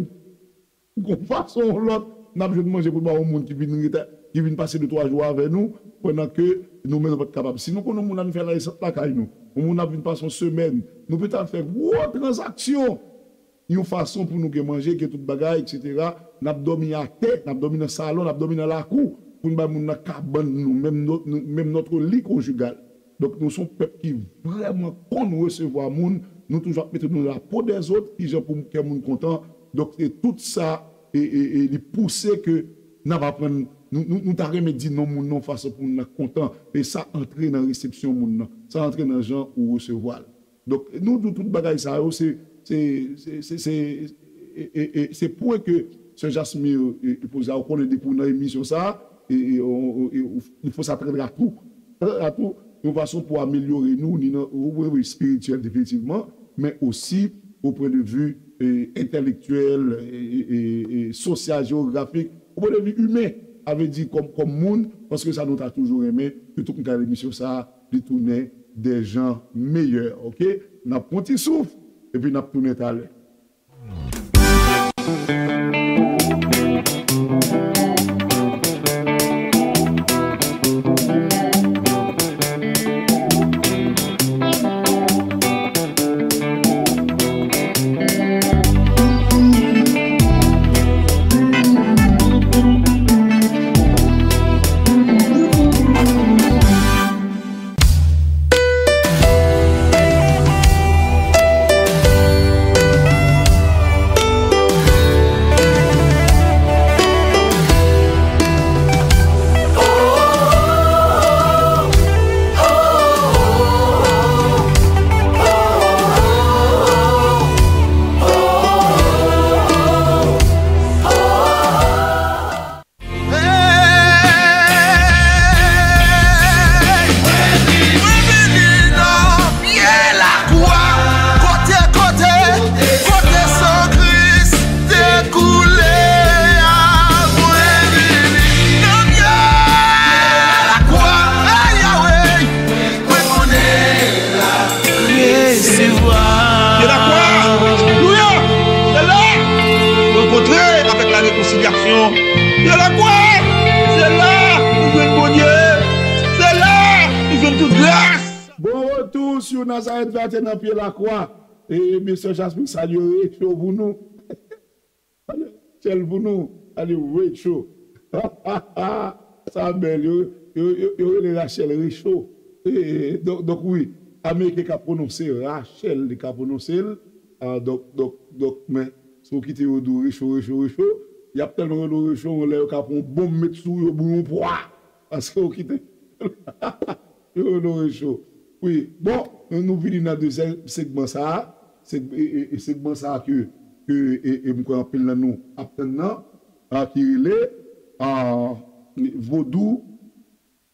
gon fason ou lòt, n ap jwenn manje pou n ba yon moun ki vin rete, ki vin pase de twa jou avè nou, pandan ke nou menm nou pa t kapab. Si nou konn yon moun la, nou fè l al sant lakay nou, yon moun ap vin pase yon semèn, nou pètèt fè gwo tranzaksyon, yon fason pou nou gen manje, gen tout bagay, etsetera. N ap dòmi atè, n ap dòmi nan salon, n ap dòmi nan lakou, pou n bay moun nan kabann nou, menm nòt, nou, menm notre lit conjugal. Donk, nou se yon pèp ki vrèman konn resevwa moun, nou toujou ap mete nou nan la po dèzòt, kijan pou kè moun kontan. Donk, e tout sa, e, e, e li pouse ke n ap aprann, nou, nou, nou ta renmen di non moun nan yon fason pou moun nan kontan, e sa antre nan resepsyon moun nan, sa antre nan jan ou resevwa l. Donk, nou di w tout bagay sa yo, se, se, se, se, se, e, e, e, se pwen ke Sè Jasmine, e, e, poze a, ou konnen depi w nan emisyon sa, e, e, ou, ou, e, ou, il faut ça trè atou, trè atou, yon fason pou amelyore nou, ni nan, wi, wi, espirityèl, definitivman, men osi, o pwen de vi, e, entèlektyèl, e, e, e, e, sosyal, jewografik, o pwen de vi imen, sa vle di kòm, kòm moun, paske sa nou ta toujou renmen, ke tout moun k ap gade emisyon sa, li tounen des gens meilleurs, ok? N ap pran ti souf, epi n ap tounen talè. Sur Nazareth va te nan pye lakwa. E mesye Jasmin, salye Recho pou nou. Rachel pou nou. Salye Recho. Sa bèl. Yo, yo, yo, yo rele Rachel Recho. E, e, donk, donk, wi. Ameriken ka pwononse Rachel, li ka pwononse l. Ah, donk, donk, donk, men, si w kite yo di w Recho, Recho, Recho, y ap tèlman rele w Recho, yon lè yo ka pran yon bonm met sou w, yo bouyi yon pwa. Paske w kite. Yo rele w Recho. Wi. Bon, nou, nou vini nan dezyèm segman sa a. Seg-, e, e, e segman sa a ke, ke, e, e m kwè anpil nan nou ap tann nan, a, ki rele, a, Vodou,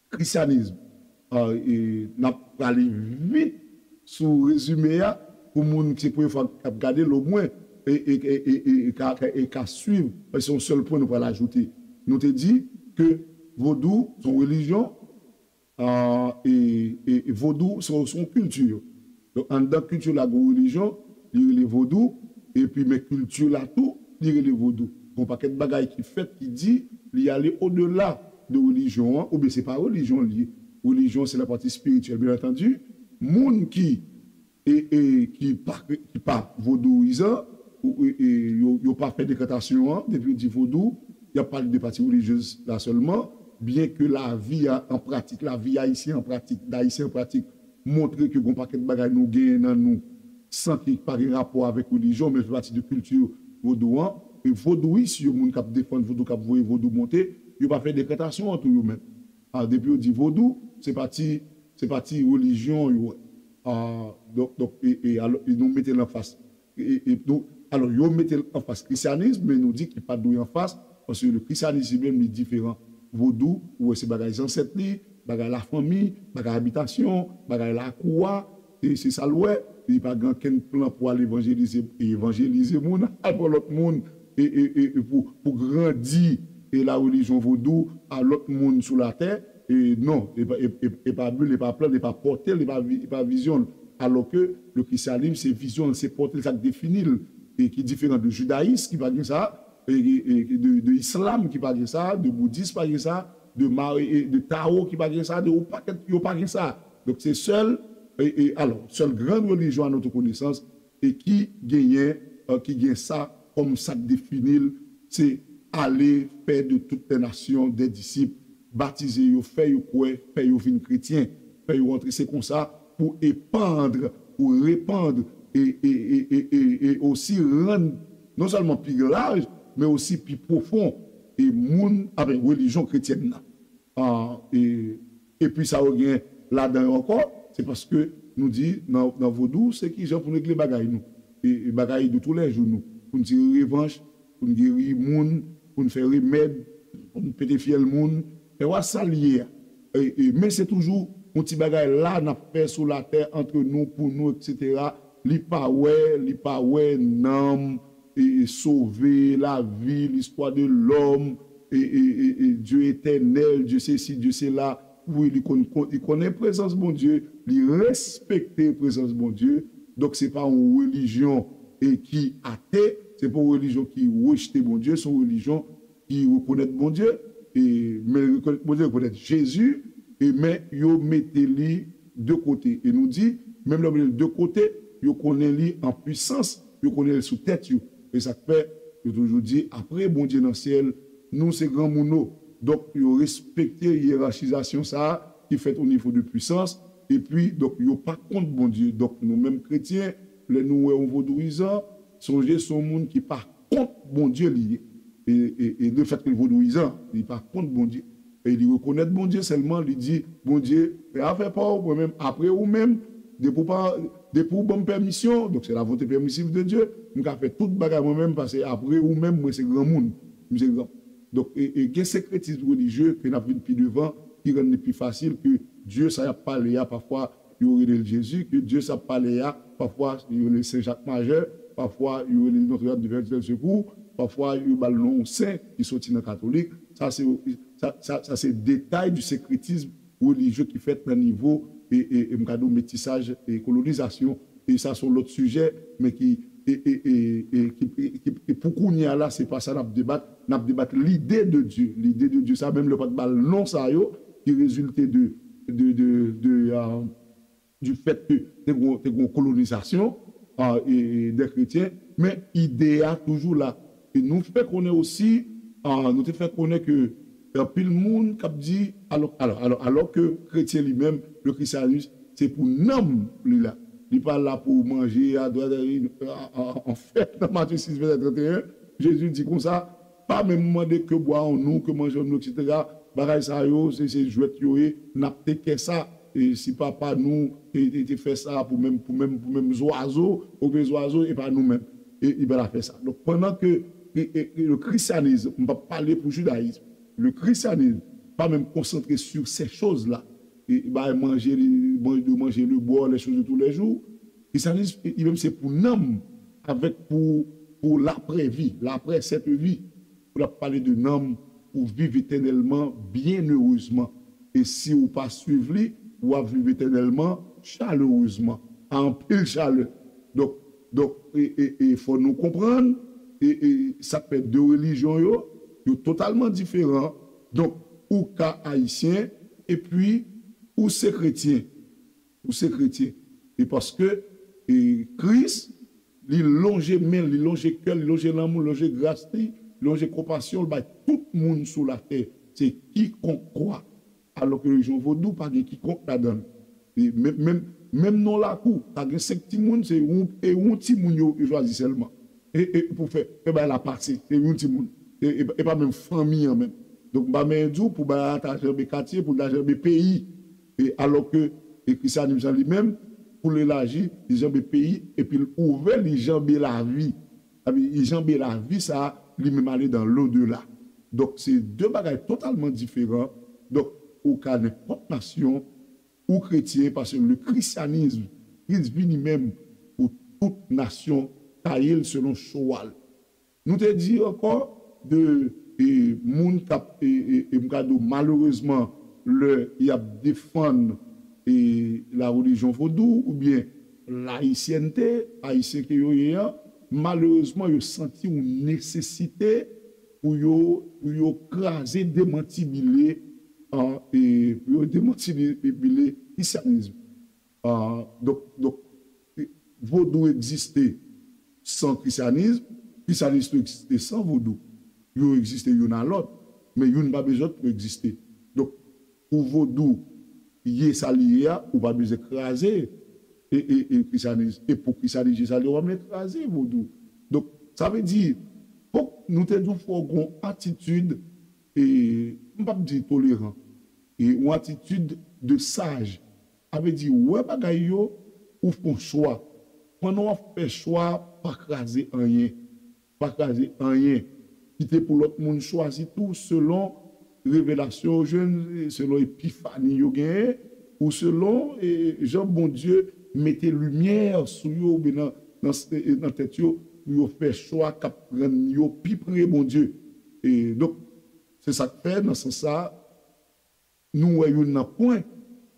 Krisyanis. A, e, n ap prale vit sou rezime a pou moun ki se premye fwa k ap gade l omwen, e, e, e, e, e, e ka, e ka swiv, paske se yon sèl pwen nou pral ajoute. Nou te di ke Vodou se yon relijyon, a, e, e, e Vodou se, se yon kilti. Donk, anndan kilti la, gen yon relijyon, li rele Vodou, epi men kilti la tou, li rele Vodou. Gen yon pakèt bagay ki fèt ki di li ale odela de relijyon an, oubyen se pa relijyon li ye. Relijyon, se la pati espirityèl, byen antandi. Moun ki, e, e, ki pa, ki pa vodouyizan, ou, e, e, yo, yo pa fè dekantasyon an, depi yo di vodou, y ap pale de pati relijyez la sèlman, byen ke lavi a an pratik, lavi ayisyen an pratik, dayisyen an pratik, montre ke gen yon pakèt bagay nou genyen nan nou, san ki pa gen rapò avèk relijyon, men fè pati de kilti vodou an. E vodouyis yo, moun k ap defann vodou, k ap voye vodou monte, yo pa fè dekantasyon ant yo menm. A, depi yo di vodou, se pati, se pati relijyon yo. A, donk, donk, e, e, alò, e nou mete l anfas. E, e, nou, alò, yo mete l anfas krisyanis, men nou di ki pa dwe anfas, paske le krisyanis li menm, li diferan. Vodou, ou wè, se bagay zansèt li, bagay lafanmi, bagay abitasyon, bagay lakou a, e se sa l wè. Li pa gen okenn plan pou al evanjelize, evanjelize moun, al pran lòt moun, e, e, e, e pou, pou grandi, e la relijyon vodou a lòt moun sou latè. E non, e pa, e, e, e pa bi l, e pa plan l, e pa pòte l, e pa vi-, e pa vizyon l. Alò ke le krisyanis, se vizyon l, se pòte l, sa k defini l, e ki diferan de jidayis ki pa gen sa, e, e, e de, de islam ki pa gen sa, de boudis pa gen sa, de ma-, e, e de tao ki pa gen sa, de yon pakèt yo pa gen sa. Donk se sèl, e, e, alò, sèl gran relijyon a notre connaissance, e ki genyen, e, ki gen sa kòm sa k defini l, se aller faire de toutes les nations des disciples, batize yo, fè yo kwè, fè yo vin kretyen, fè yo antre. Se konsa pou epandre, pou repandre, e, e, e, e, e, e osi rann, non sèlman pi laj, men osi pi pwofon, e moun, aben, relijyon kretyèn nan. A, e, epi sa yo gen ladan yo ankò, se paske nou di nan, nan vodou, se kijan pou n regle bagay nou. E, e bagay de tou lè jou nou. Pou n tire revanch, pou n geri moun, pou n fè remèd, pou n pete fyèl moun. E wè sa l ye a. E, e, men se toujou yon ti bagay la n ap fè sou latè, antre nou, pou nou, etsetera. Li pa wè, li pa wè nanm, e, e, sove, lavi, listwa de lòm, e, e, e, e, Dye etènèl, Dye sesi, Dye sela. Wi, li konn, konn, li konnen prezans Bondye, li respekte prezans Bondye. Donk, se pa yon relijyon, e, ki ate, se pa yon relijyon ki rejte Bondye, se yon relijyon ki rekonèt Bondye, e, men rekonèt Bondye, rekonèt Jezi, e, men yo mete li de kote. E nou di, menm lè yo mete l de kote, yo konnen li an pwisans, yo konnen l sou tèt yo. E sa k fè, yo toujou di, apre Bondye nan syèl, nou se granmoun nou. Donk, yo respekte yerachizasyon sa a ki fèt o nivo de pwisans, epi, donk, yo pa kont Bondye. Donk, nou menm kretyen, lè nou wè yon vodouyizan, sonje se yon moun ki pa kont Bondye li ye. E, e, e lefètke l vodouyizan, li pa kont Bondye. E li rekonèt Bondye sèlman, li di, Bondye, fè afè pa w, mwen menm, apre ou menm, depi w pa, depi w ban m pèmisyon, donk se la volonté permissive de Dieu, m ka fè tout bagay mwen menm, paske apre ou menm, mwen se granmoun, m se gran. Donk, e, e gen senkretis relijye ke n ap vin pi devan, ki rann li pi fasil ke Dye sa y ap pale a, pafwa, yo rele l Jezi, ke Dye sa ap pale a, pafwa yo rele l Sen Jak Majè, pafwa yo rele l Notre Dame du Perpétuel Secours, pafwa yo ba l non yon sen ki soti nan katolik. Sa se, sa, sa, sa se detay du syncrétisme religieux ki fèt nan nivo, e, e, e m ka di w metisaj e kolonizasyon. E sa se yon lòt sijè, men ki, e, e, e, e, ki, e, ki, e pou kounye a la, se pa sa n ap debat. N ap debat lide de Dye. Lide de Dye sa, menm lè yo pa t ba l non sa yo, ki rezilte de, de, de, de, ah, du fait que te gon te gon kolonizasyon e, e, de kretyen, men ide a toujou la. E nou fè konnen osi, a, nou te fè konnen ke anpil moun k ap di, alò, alò, alò, alò ke kretyen li menm, le christianisme, se pou nanm li la. Li pa la pou manje, a, a, a, a, an fèt, nan Matye sis, vèsè trannteyen, Jezi di konsa, pa menm mande ke bwa an nou, ke manje an nou, etsetera. Bagay sa yo, se, se jwèt yo ye, n ap te kè sa. E si papa nou te, te, te fè sa pou menm, pou menm, pou menm zwazo, oubyen zwazo, e pa nou menm. E, e pa la fè sa. Donk, pandan ke e, e, e, le christianisme, m p ap pale pou jidayizm, le christianisme pa menm konsantre sur ces choses-là. E, e bay manje, li, man- de manger le bois, les choses de tous les jours. Christianisme, li menm, se pou nanm, avèk pou, pou laprè vi, laprè cette vie. Pou l ap pale de nanm, pou viv etènèlman, byenerezman. E si ou pa swiv li, w ap viv etènèlman, chalerezman, a anpil chalè. Donk, donk e, e, e fò nou konprann, e, e sa k fè de relijyon yo, yo totalman diferan. Donk, ou ka ayisyen, epi ou se kretyen. Ou se kretyen. E paske e, Kris, li lonje men, li lonje kè, li lonje lanmou, li lonje gras li, li lonje konpasyon, li bay tout moun sou latè. Se kikonk kwa. Alò ke relijyon vodou, pa gen kikonk ladan l. E menm, menm, menm non lakou, pa gen senk timoun, se yon, e yon timoun yo, yo chwazi sèlman. E, e pou fè, fè bagay la pase, se yon timoun. E, e, e pa menm fanmi an menm. Donk, m pa menm di w pou bagay la ta janbe katye, pou l ta janbe peyi. E alò ke e krisyanis lan li menm, pou l elaji, li janbe peyi, epi l ouvè, li janbe lavi. Sa vle di, li janbe lavi sa a, li menm ale dans l'au-delà. Donk, se de bagay totalman diferan. Donk, ou ka nenpòt nasyon, ou kretyen, paske le christianisme, Kris vini menm pou tout nasyon taye l selon cho a l. Nou te di ankò de e, moun k ap, e, e, e m ka di w, malerezman, lè y ap defann e, la relijyon vodou oubyen layisyènte, ayisyen ke yo ye an, malerezman, yo santi yon nesesite pou yo, pou yo kraze, demantibile, an, e, pou yo demantibile krisyanis. A, donk, donk, e, vodou egziste san krisyanis, krisyanis tou egziste san vodou. Yo egziste youn a lòt, men youn pa bezwen lòt pou egziste. Donk, pou vodou ye sa li ye a, ou pa bezwen kraze e, e, e krisyanis. E pou krisyanis ye sa li ye, ou pa bezwen kraze vodou. Donk, sa vle di, fòk nou te di w fò w gen yon atitid, e, m p ap di toleran, e yon atitid de saj. Sa vle di, wè bagay yo, ou fè yon chwa. Pandan w ap fè chwa, pa kraze anyen. Pa kraze anyen. Kite pou lòt moun chwazi tou selon revelasyon yo jwenn, selon epifani yo genyen, ou selon e, jan Bondye mete limyè sou yo oubyen nan, nan, e, nan tèt yo, pou yo fè chwa k ap rann yo pi pre Bondye. E, donk, se sa k fè, nan sans sa, nou wè youn nan pwen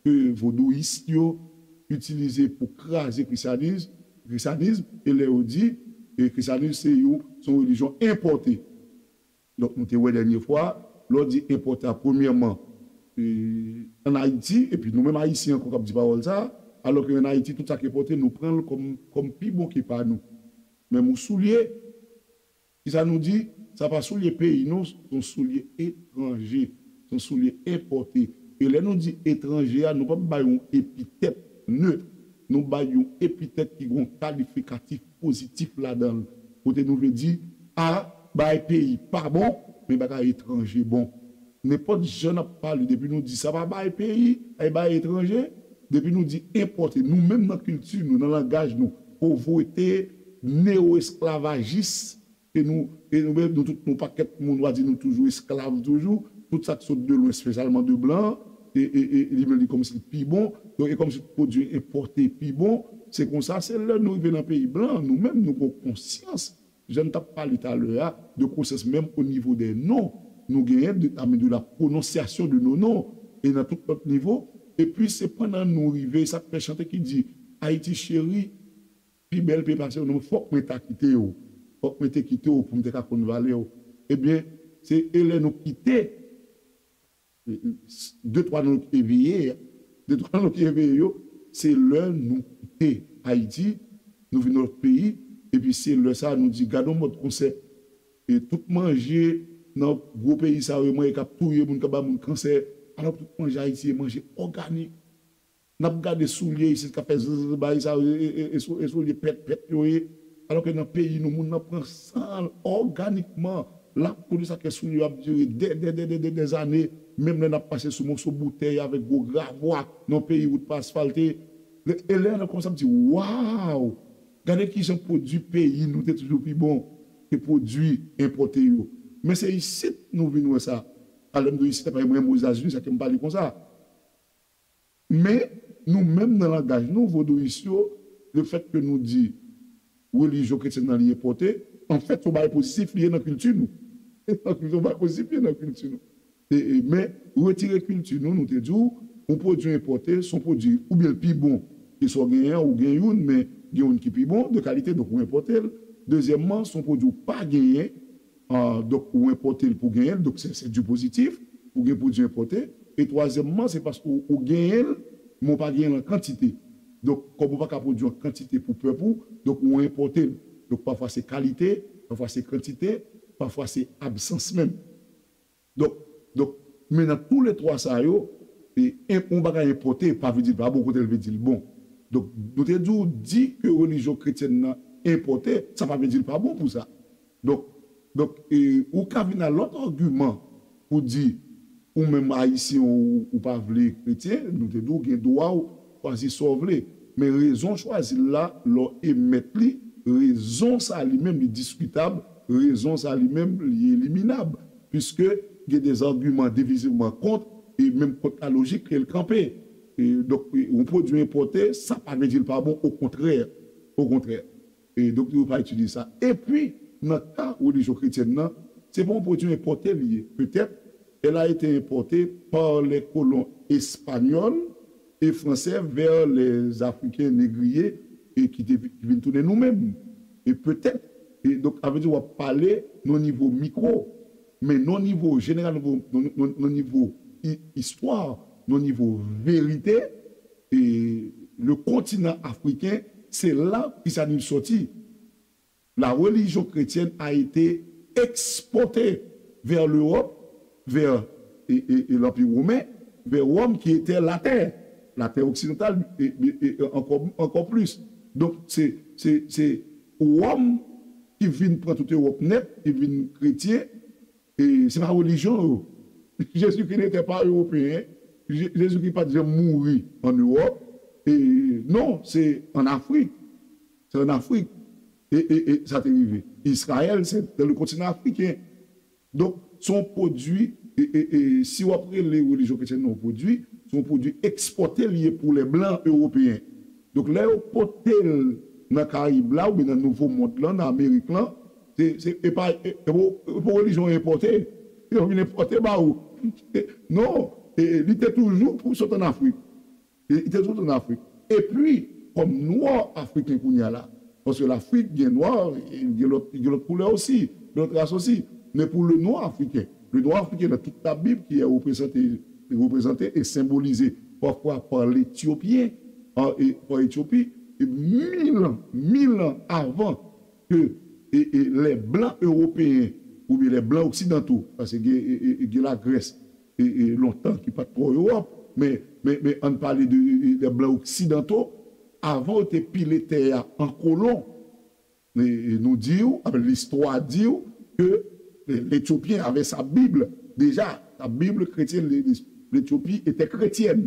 ke vodouyis yo itilize pou kraze krisyanis, krisyanis, e lè yo di, e krisyanis se yon, se yon relijyon enpòte. Donk, nou te wè dènye fwa, lè w di enpòte a, premyèman, e, ann Ayiti, epi nou menm Ayisyen ankò k ap di pawòl sa a, alò ke ann Ayiti, tout sa k enpòte, nou pran l kòm, kòm pi bon ke pa nou. Menm yon soulye, kisa nou di? Sa pa soulye peyi nou, se yon soulye etranje, se yon soulye enpòte. E lè nou di etranje a, nou p ap bay yon epitèt nèt, nou bay yon epitèt ki gen yon kalifikatif pozitif ladan l. Kote nou vle di, a, bagay peyi pa bon, men bagay etranje bon. Nenpòt jan n ap pale, depi nou di sa pa bagay peyi, e bagay etranje, depi nou di enpòte, nou menm nan kilti nou, nan langaj nou, povrete newo-esklavajis, e nou, e nou menm, nou tout, nou pakèt moun, w a di nou toujou esklav toujou, tout sa k sot de lwen, espesyalman de blan, e, e, e li menm li kòmsi l pi bon, donk e kòmsi pwodui enpòte pi bon, se konsa, se lè nou rive nan peyi blan, nou menm nou gon konsyans, jan n t ap pale talè a, de konsyans menm o nivo dè non nou genyen, de, a, men de la pwononsyasyon de nos noms, e nan tout lòt nivo, epi se pandan nou rive, sa k fè chante ki di, Ayiti cheri, pi bèl peyi pase w, non, fòk mwen ta kite w. Fòk mwen te kite w pou m te ka konn valè w. Ebyen, se e lè nou kite, e, e, s- de twa nou ki eveye, de twa nou ki eveye yo, se lè nou kite Ayiti, nou vin nan lòt peyi, epi se lè sa nou di, gade yon mòd konsèp, e tout manje nan gwo peyi sa yo, manje k ap touye moun, k ap ba moun kansè, alò ke tout manje Ayiti e manje òganik. N ap gade soulye isit k ap fè zzzz, bagay sa yo, e, e, e, e sou- e soulye pèt pèt yo ye. Alò ke nan peyi nou, moun nan pran san l òganikman. L ap pwodui sa ke soulye yo ap dire dè, dè, dè, dè, dè, dè zane. Menm lè n ap pase sou moso boutèy avèk gwo gravwa nan peyi wout pa asfalte. E lè nan konsa m di, waw! Gade kijan pwodui peyi nou te toujou pi bon ke pwodui enpòte yo. Men se isit nou vin wè sa. Alè m di isit, apa mwen, mwen Etazini, sa ke m pale konsa. Men, nou menm nan langaj nou, vodouyis yo, lefèt ke nou di relijyon kretyèn nan li enpòte, anfèt, se yon bagay pozitif li ye nan kilti nou. Se yon bagay pozitif li ye nan kilti nou. E, e, men, retire kilti nou, nou te di w, yon pwodui enpòte, se yon pwodui oubyen l pi bon ke sa w genyen an, ou gen youn, men gen youn ki pi bon, de kalite, donk ou enpòte l. Dezyèmman, se yon pwodui ou pa genyen, ah, donk ou enpòte l pou genyen l, donk se, se du positif, ou gen pwodui enpòte. E twazyèmman, se paske ou, ou genyen l, men ou pa genyen l an kantite. Donk, kòm ou pa ka pwodui an kantite pou pèp ou, donk ou enpòte l. Donk, pafwa se kalite, pafwa se kantite, pafwa se absans menm. Donk, donk, men nan tou le twa sa yo, e, en- yon bagay enpòte pa vle di l pa bon, kote l vle di l bon. Donk, nou te di w di ke relijyon kretyèn nan enpòte, sa pa vle di l pa bon pou sa. Donk, donk e, ou ka vin a lòt agiman pou di ou menm Ayisyen ou, ou pa vle kretyen, nou te di w gen dwa w chwazi sa w vle. Men rezon w chwazi l la, lè w emèt li, rezon sa li menm li diskitab, rezon sa li menm li eliminab. Piske gen de agiman divizivman kont, e menm kont la lojik ke l kanpe. E, donk, e, yon pwodui enpòte, sa pa vle di l pa bon, okontrè, okontrè. E, donk, yo pa itilize sa. Epi, nan ka relijyon kretyèn nan, se pa yon pwodui enpòte li ye. Peut-être, elle a été importée par les colons espagnols et français vers les Africains négriers e ki te, ki vin tounen nou menm. E petèt, e donk, sa vle di w ap pale nan nivo mikwo, men nan nivo jeneral, nan nivo, nan, nan, nan nivo i- istwa, nan nivo verite, e le kontinan afriken, se la ki sa li sòti. La religion chrétienne a été exportée vers l'Europe, vers et, et, et l'Empire romain, vers Rome qui était la terre, la terre occidentale, et, et, et encore, encore plus. Donk, se, se, se Wòm ki vin pran tout Ewòp nèt, ki vin kretyen, e se pa relijyon yo. Jezikri n'était pas européen. Je- Jezikri pa t janm mouri an Ewòp. E non, se an Afrik. Se an Afrik. E, e, e sa te rive. Izrayèl, se dans le continent africain. Donk, se yon pwodui, e, e, e, si w ap rele relijyon kretyèn nan yon pwodui, se yon pwodui ekspòte li ye pou lè blan ewopeyen. Donk, lè yo pote l nan Karib la, oubyen nan Nouvo Mond lan, nan Amerik lan, se, se, e pa, e, e pa, e pa relijyon enpòte. Yo vin enpòte ba ou. Non, e, e, li te toujou pou sot ann Afrik. E, li te toujou ann Afrik. Epi, kòm nwa afriken kounye a la, paske Lafrik gen nwa, e gen lòt, gen lòt koulè osi, gen lòt ras osi. Men pou le nwa afriken, le nwa afriken nan tout Labib ki reprezante, reprezante e senbolize pafwa pa Letyopyen, an, e pa Etyopi, e mil an, mil an avan ke, e, e lè blan ewopeyen oubyen lè blan oksidanto, paske gen, e, e, e gen Lagrès, e, e lontan ki pa t twò Ewòp, men, men, men ann pale de, e, e, lè blan oksidanto, avan yo te pile tè a an kolon, e, e nou di w, apen listwa di w ke, e, Letchopyen avè sa Bib, deja, sa Bib kretyen, le- le- Letchopi etè kretyèn.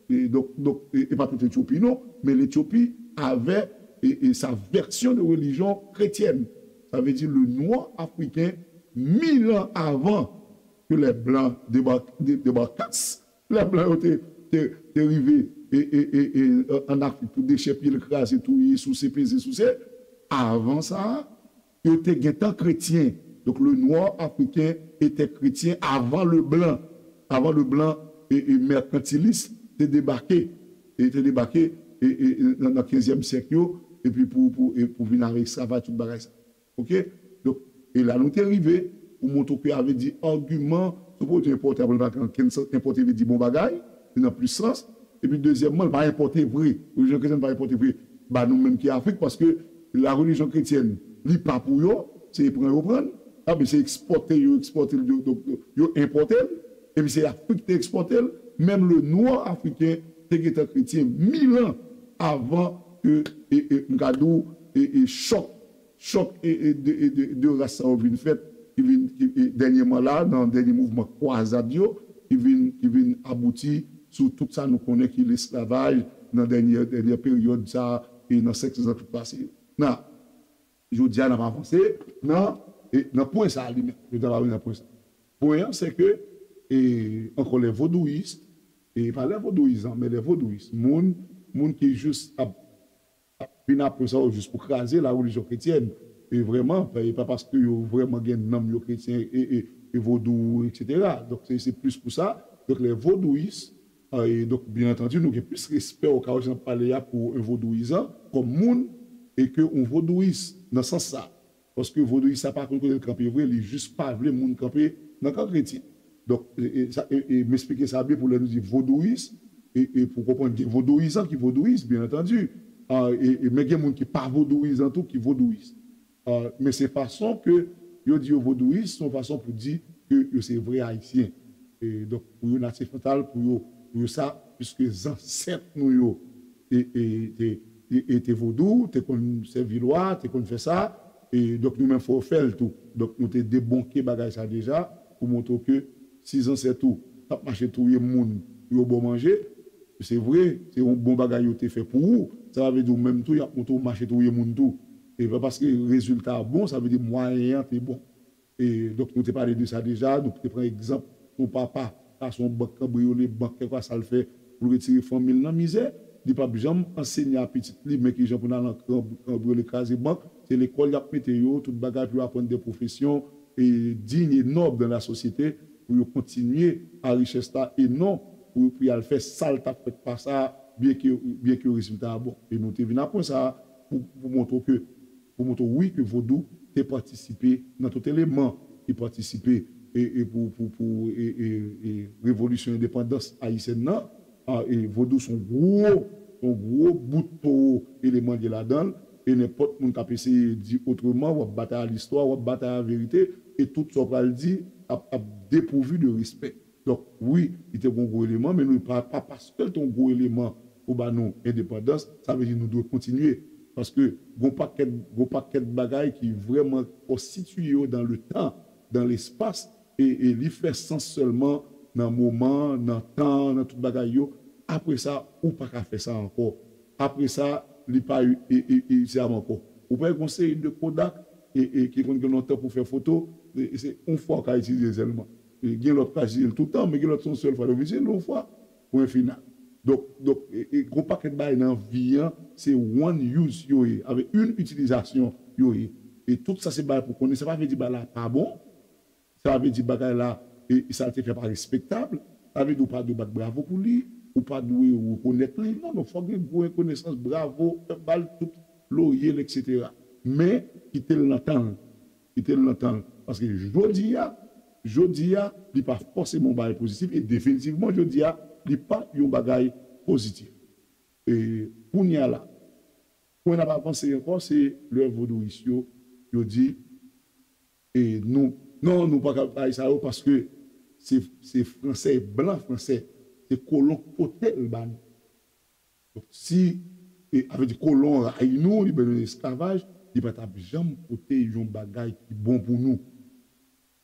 E donk, donk, e, e pa tout Letchopi non, men Letchopi avè, e, e sa vèsyon de relijyon kretyèn. Sa vle di le nwa afriken, mil an avan ke lè blan debak- de- debakas, lè blan yo te, te, te rive e, e, e, e, ann Afrik pou dechèpiye l, kraze, touye, souse, peze, souse. Avan sa, yo te gentan kretyen. Donk, le nwa afriken etè kretyen avan le blan, avan le blan e, e mèkantilis te debake, e te debake e, e, e, nan, nan kenzyèm syèk yo, epi pou, pou, e pou vin avèk esklavaj, tout bagay sa. Oke? Donk, e la nou te rive pou montre w ke, sa vle di, agiman, se pou w di enpòte, apre l pa gen okenn sans, enpòte vle di bon bagay, li nan plis sans, Epi dezyèmman, li pa enpòte vre. Relijyon kretyèn pa enpòte vre ba nou menm ki Afrik, paske la relijyon kretyèn, li pa pou yo, se pran yo pran l. Sa vle di se ekspòte yo ekspòte l, yo, yo, yo enpòte l. Epi se Afrik ki te ekspòte l. Menm le nwa afriken te gentan kretyen mil an avan ke, e, e, m ka di w, e, e, chòk chòk e, e, de, e, de, de ras sa yo vin fèt, ki vin ki, e, dènyèman la, nan dènye mouvman kwazad yo, ki vin, ki vin abouti sou tout sa nou konnen ki lesklavaj nan dènyè, dènyè peryòd sa e nan senk san zan k sot pase yo. Nan, jodi a, n ap avanse nan, e, nan pwen sa li menm. Jodi a, n ap nan pwen sa. Pwen an, se ke, e, ankò lè vodouyis, e pa lè vodouyis, men lè vodouyis, moun, moun ki jis ap ap vin apre sa yo jis pou kraze la relijyon kretyèn. E vrèman, e pa paske yo vrèman gen nanm yo kretyen e, e, e vodou, etsetera. Donk, se, se plis pou sa. Donk, lè vodouyis, e, donk, byen antandi, nou gen plis respè o ka jan ap pale a pou yon vodouyizan kòm moun e ke yon vodouyis nan sans sa. Paske vodouyis sa pa konn kote l kanpe vre, li jis pa vle moun kanpe nan kan kretyen. Donk, e, e, sa, e, e, m esplike sa byen pou lè nou di vodouyis, e, e pou konprann gen vodouyizan ki vodouyis, byen antandi. A, e, e, men gen moun ki pa vodouyizan tou ki vodouyis. A, men se fason ke yo di yo vodouyis, se yon fason pou di ke yo se vrè Ayisyen. E, donk, pou yo natifnatal, pou yo, pou yo sa, piske zansèt nou yo e, e, te, e, e te vodou, te konn sèvi lwa, te konn fè sa, e donk nou menm fò fè l tou. Donk nou te debonke bagay sa deja, pou montre w ke si zansèt ou t ap mache touye moun pou yo ba w manje, se vre, se yon bon bagay yo te fè pou ou, sa pa vle di w menm tou, y ap montre w mache touye moun tou. E pa paske rezilta a bon, sa vle di mwayen an te bon. E, donk, nou te pale de sa deja, nou te pran egzanp yon papa, pa se yon bank kanbriyole, bank kèlkeswa sa l fè, pou l retire fanmi l nan mizè, li p ap janm ansenye a pitit li, men kijan pou n al an kanbriyole kraze bank, se lekòl y ap mete yo, tout bagay pou yo aprann de pwofesyon e digne et noble dans la société, pou yo kontinye a richès la, e non pou, pou y al fè sa l t ap fèt pa sa, byen ke, byen ke rezilta a bon. E nou te vin aprann sa pou, pou montre w ke pou montre w, wi, ke vodou te patisipe nan tout eleman ki patisipe e, e pou, pou, pou e, e, e revolisyon endepandans ayisyèn nan. A, e vodou se yon gwo, yon gwo bout towo eleman li ye ladan l. E nenpòt moun k ap eseye di otreman, w ap batay a listwa, w ap batay a verite, e tout sa w pral di ap, ap depouvi de respè. Donk, wi, li te gen yon gwo eleman, men nou pa, pa paske l te yon gwo eleman pou ba nou endepandans, sa vle di nou dwe kontinye. Paske gen yon pakèt, gen yon pakèt bagay ki vrèman konstitiye yo dans le temps, dans l'espace, e, e li fè sans sèlman nan moman, nan tan, nan tout bagay yo. Apre sa, ou pa ka fè sa ankò. Apre sa, li pa e, e, e, itilizab ankò. Ou pa gen yon seri de kodak e, e, ki konn gen lontan pou fè foto, e, e se yon fwa w ka itilize l sèlman. E gen lòt k ka itilize l toutan, men gen lòt se yon sèl fwa, yo itilize l yon fwa, pwen final. Donk, donk e, e, gen yon pakèt bagay nan vi an, se one use yo ye, avèk yon itilizasyon yo ye. E tout sa se bagay pou konnen, sa pa vle di bagay la pa bon, sa vle di bagay la, e, e sa l te fè pa respektab, sa vle di ou pa dwe bat bravo pou li, ou pa dwe rekonèt li, non, non, fòk gen gwo rekonesans, bravo, ba l tout lorye l, etsetera. Men, kite l nan tan l. Kite l nan tan l. Paske jodi a, jodi a, li pa fòseman yon bagay pozitif, e definitivman, jodi a, li pa yon bagay pozitif. E kounye a la, pwen n ap avanse ankò, se lè vodouyis yo, yo di, e nou, non, nou pa ka bay sa yo paske se, se fransè, blan fransè, se kolon k pote l ba nou. Donk, si, e, a vle di kolon rayi nou, li ban nou esklavaj, li pa t ap janm pote yon bagay ki bon pou nou.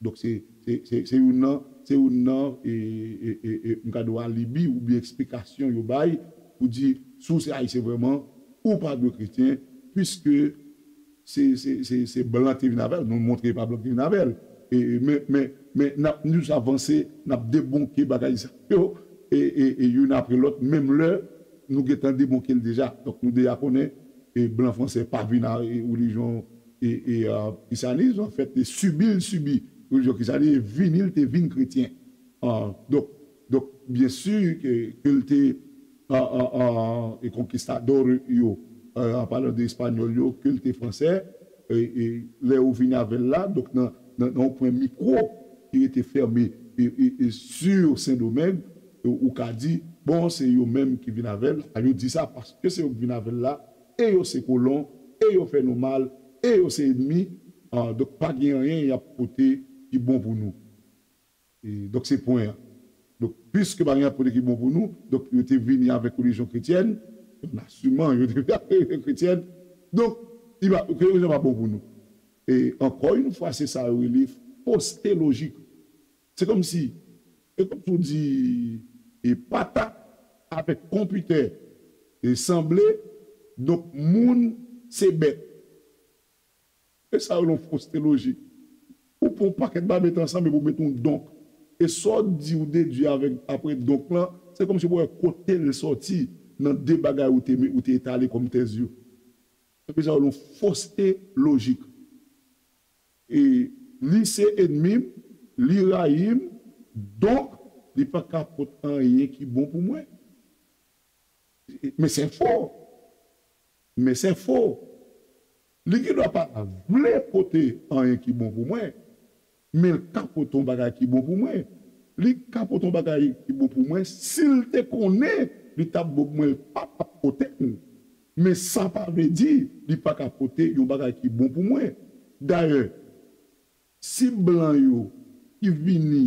Donk, se, se, se, se youn nan, se youn nan, e, e, e, e, m ka di w alibi oubyen eksplikasyon yo bay pou di, si w se Ayisyen vrèman, ou pa dwe kretyen, piske se, se, se, se blan te vin avè l. Nou montre pa blan ki vin avè l. E, e, men, men, men n ap, nou avanse, n ap debonke bagay sa yo, e, e, e youn apre lòt, menm lè nou gentan debonke l deja. Donk, nou deja konnen, e, blan fransè pa vin a, e, relijyon, e, e, a, krisyanis, anfèt, e sibi l sibi relijyon krisyanis, e vini l te vin kretyen. A, donk, donk, byen si ke, ke l te, a, a, a, e konkistadò yo, a, an palan de espanyòl yo, ke l te fransè, e, e lè yo vini avè l la, donk nan, nan, nan yon pwen mikwo ki rete fèmen, e, e, e sou Sendomeng, e, ou ka di, Bon, se yo menm ki vin avè l. A, yo di sa paske se yo ki vin avè l la, e yo se kolon, e yo fè nou mal, e yo se ènmi. Ah, donk, pa gen anyen y ap pote ki bon pou nou. E, donk, se pwen an. Donk, piske pa gen y ap pote ki bon pou nou, donk, yo te vini avèk relijyon kretyèn, nan siman, yo te vini avèk relijyon kretyèn, donk, li pa, relijyon pa bon pou nou. E, ankò yon fwa, se sa yo rele foste lojik. Se kòmsi, e kòmsi w di, e patat avèk konpitè, e sanble, donk moun se bèt. E sa yo yon foste lojik. Ou pran yon pakèt bagay met ansanm epi w met yon donk. E sa w di ou dedui avèk, apre donk lan, se kòmsi w wè kote l sòti nan de bagay ou te, ou te etale kòm tèz yo. Epi sa yo yon foste lojik. E li se ènmi m, li rayi m, donk li pa ka pot anyen ki bon pou mwen. Men se fo. Men se fo. Li gendwa pa vle pote anyen ki bon pou mwen, men l ka pote yon bagay ki bon pou mwen. Li ka pote yon bagay ki bon pou mwen, si l te konnen li t ap bon pou mwen, li pa t ap pote l. Men sa pa vle di li pa ka pote yon bagay ki bon pou mwen. Dayè, si blan yo ki vini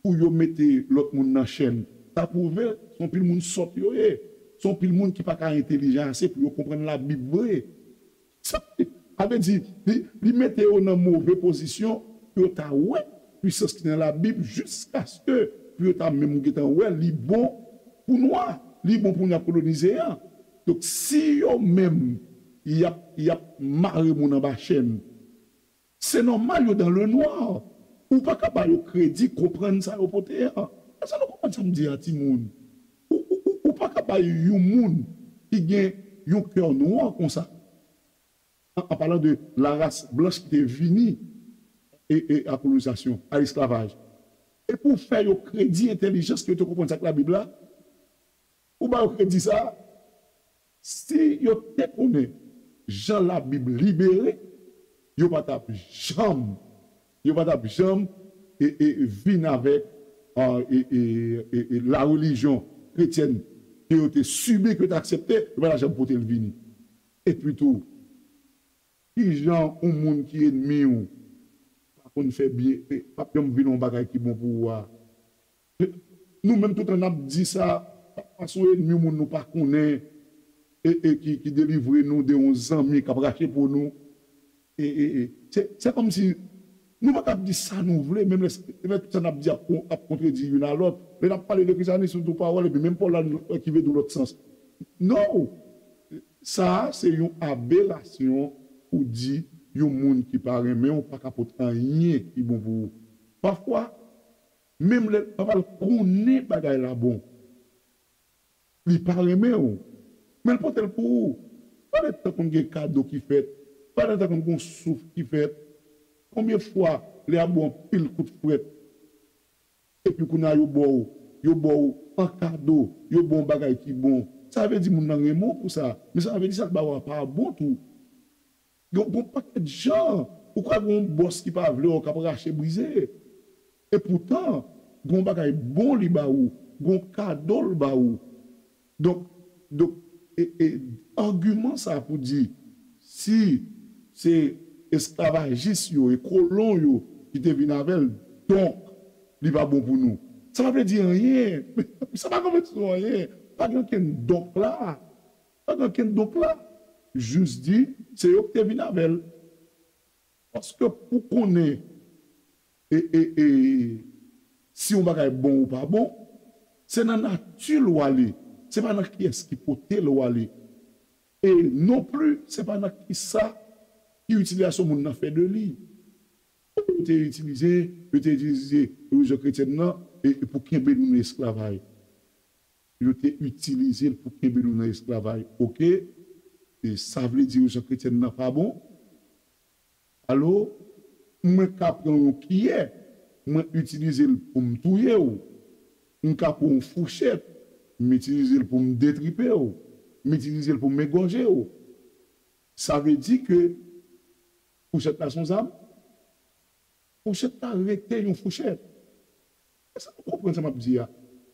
pou yo mete lòt moun nan chèn, ta pwouve se yon pil moun sòt yo ye. Se yon pil moun ki pa ka entelijan ase pou yo konprann Labib vre. Sa, sa vle di, li, li mete yo nan move pozisyon pou yo ta wè pwisans ki nan Labib, jiskaske pou yo ta menm gentan wè li bon pou nwa, li bon pou nwa kolonize a. Donk, si yo menm, y ap, y ap mare moun anba chèn, se nòmal, yo dans le noir. Ou pa ka ba yo kredi konprann sa yo pote a. Èske nou konprann sa m di a, timoun? Ou, ou, ou, ou pa ka bay yon moun ki gen yon kè nwa konsa, an, an palan de la race blanche ki te vini e, e a kolonizasyon, a lesklavaj, e pou w fè yo kredi entèlijans ke yo te konprann sa k Labib la, ou ba yo kredi sa, si yo te konnen jan Labib libere, yo pa t ap janm, yo pa t ap janm e, e, vin avèk ah, e, e, e, e la relijyon kretyèn ke yo te sibi, ke yo te aksepte, yo pa t ap janm pote l vini. Epi tou, kijan yon moun ki ènmi w pa konn fè byen, e, p ap janm vin yon bagay ki bon pou ou a? Nou menm, toutan n ap di sa, pa, pa se yon ènmi, yon moun nou pa konnen, e, e ki, ki delivre nou de yon zanmi k ap rache po nou. E, e, e, se, se kòmsi nou pa kab di sa nou vle, menm lè, lè tout sa n ap di ap, ap kontredi youn a lòt. Lè n ap pale de Krisyanis, nou di yon pawòl, epi menm pawòl la, nou ki vle di yon lòt sans. Non! Sa a, se yon aberasyon pou di yon moun ki pa renmen w pa ka pot anyen ki bon pou ou. Pafwa, menm lè papa l konnen bagay la bon, li pa renmen w, men l pote l pou ou. Pa de tan konn gen kado ki fèt, pa de tan konn gen souf ki fèt. Konbyen fwa lè y ap ba w anpil kout frèt, epi kounye a yo ba w, yo ba w an kado, yo ba w yon bagay ki bon. Sa vle di moun nan renmen w pou sa. Men sa vle di sa l ba w a pa bon tou. Gen, gen yon pakèt jan, ou kwè gen yon bòs ki pa vle w k ap rache brize. Epoutan, gen yon bagay bon li ba ou, gen yon kado l ba ou. Donk, donk, e, e, agiman sa pou di, si se esklavajis yo e kolon yo ki te vin avè l, donk, li pa bon pou nou. Sa pa vle di anyen. Sa pa konvense nou anyen. Pa gen okenn donk la. Pa gen okenn donk la. Jis di, se yo ki te vin avè l. Paske pou konnen, e, e, e, si yon bagay bon ou pa bon, se nan nati l w ale. Se pa nan kiyès ki pote l w ale. E non pli, se pa nan kisa ki itilizasyon moun nan fè de li. Yo te itilize, yo te itilize relijyon kretyèn nan, e, e pou kenbe nou nan esklavaj. Yo te itilize l pou kenbe nou nan esklavaj. Oke? E sa vle di relijyon kretyèn nan pa bon? Alo, mwen ka pran yon kiyè, mwen itilize l pou m touye w. M ka pran yon fouchèt, m itilize l pou m detripe w. M itilize l pou m egòje w. Sa vle di ke fouchèt la se yon zam? Fouchèt la rete yon fouchèt. Èske nou konprann sa m ap di a?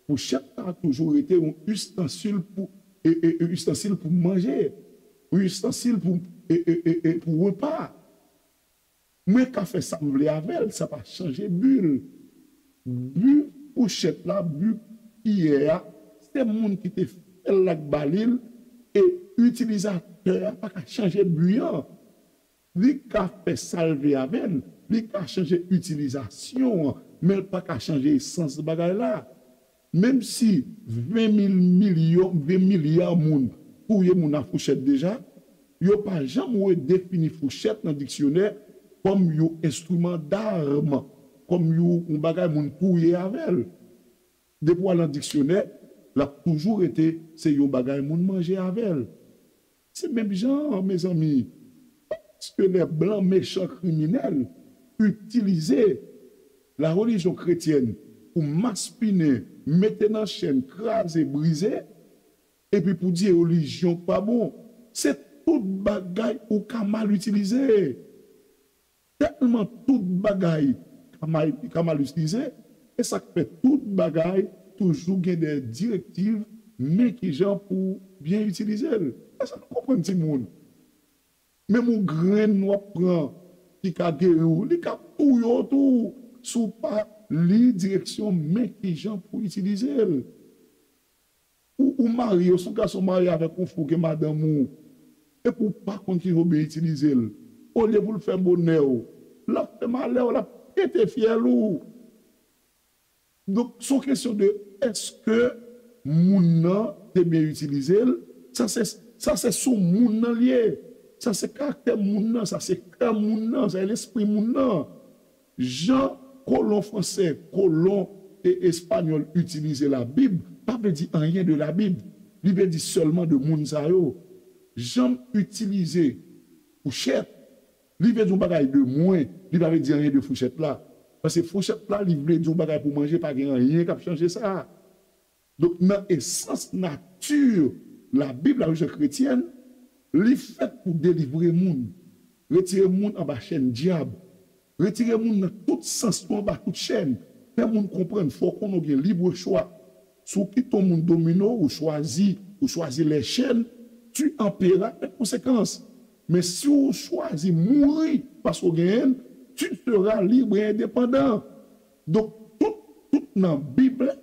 Fouchèt la toujou rete yon istansil pou, e, e, e, istansil pou manje, yon istansil pou, e, e, e, e, pou repa. Mwen ka fè sa m vle avè l, sa pa chanje bi l. Bi fouchèt la, bi kiyè a, se moun ki te fè l la k ba li l, e itilizatè a pa ka chanje bi an. Li ka fè sa l vle avè l, li ka chanje itilizasyon an, men l pa ka chanje esans bagay la. Menm si ven mil milyon, ven milya moun touye moun a fouchèt deja, yo pa janm redefini fouchèt nan diksyonè kòm yon enstriman d'arme, kòm yon, yon bagay moun touye avè l. Depi w al nan diksyonè, l ap toujou rete se yon bagay moun manje avè l. Se menm jan an, mezanmi. Paske lè blan mechan kriminèl itilize la religion chrétienne pou maspinen, mete nan chèn, kraze, brize, epi pou di religion pa bon, se tout bagay ou ka mal itilize. Tèlman tout bagay ka mal, ka mal itilize, e sa k fè tout bagay toujou gen de direktiv, men kijan pou byen itilize l. Èske nou konprann, timoun? Menm yon grenn w ap pran ki ka geri w, li ka touye w tou si w pa li direksyon, men kijan pou itilize l. Ou, ou marye, ou se yon gason marye avèk yon fi, ou gen madanm ou, epi ou pa konn kijan w byen itilize l. Olye pou l fè bonè w, l ap fè malè w, l ap pete fyèl ou. Donk, se yon kesyon de èske moun nan te byen itilize l? Sa se, sa se sou moun nan l ye. Sa se karaktè moun nan, sa se kè moun nan, sa se lespri moun nan. Jan kolon fransè, kolon e espanyòl itilize Labib, pa vle di anyen de Labib. Li vle di sèlman de moun sa yo. Jan m itilize fouchèt, li vle di yon bagay de mwen, li pa vle di anyen de fouchèt la. Paske fouchèt la, li vle di yon bagay pou manje, pa gen anyen k ap chanje sa. Donk, nan esans nati Labib, la relijyon kretyèn, li fèt pou delivre moun, retire moun anba chèn dyab, retire moun nan tout sans yo, anba tout chèn, fè moun konprann fò w konnen w gen libre choix. Si w kite yon moun domine w, ou chwazi, ou chwazi les chaînes, tu en paieras les conséquences. Men si w chwazi mouri paske w genyen l, tu seras libre et indépendant. Donk, tout, tout nan Bib la,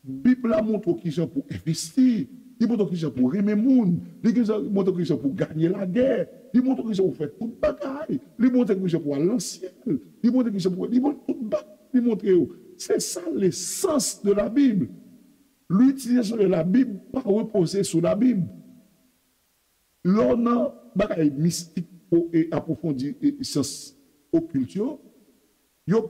Bib la montre w kijan pou w envesti, li montre w kijan pou w renmen moun, li kijan, montre w kijan pou w ganye lagè, li montre w kijan pou w fè tout bagay, li montre w kijan pou w al nan syèl, li montre w kijan pou w, li montre tout bagay, li montre w. Se sa lesans de la Bible. L'utilisation de la Bible pa repoze sou la Bible. Lè w nan bagay mistik e apwofondi e syans okilt yo, yo,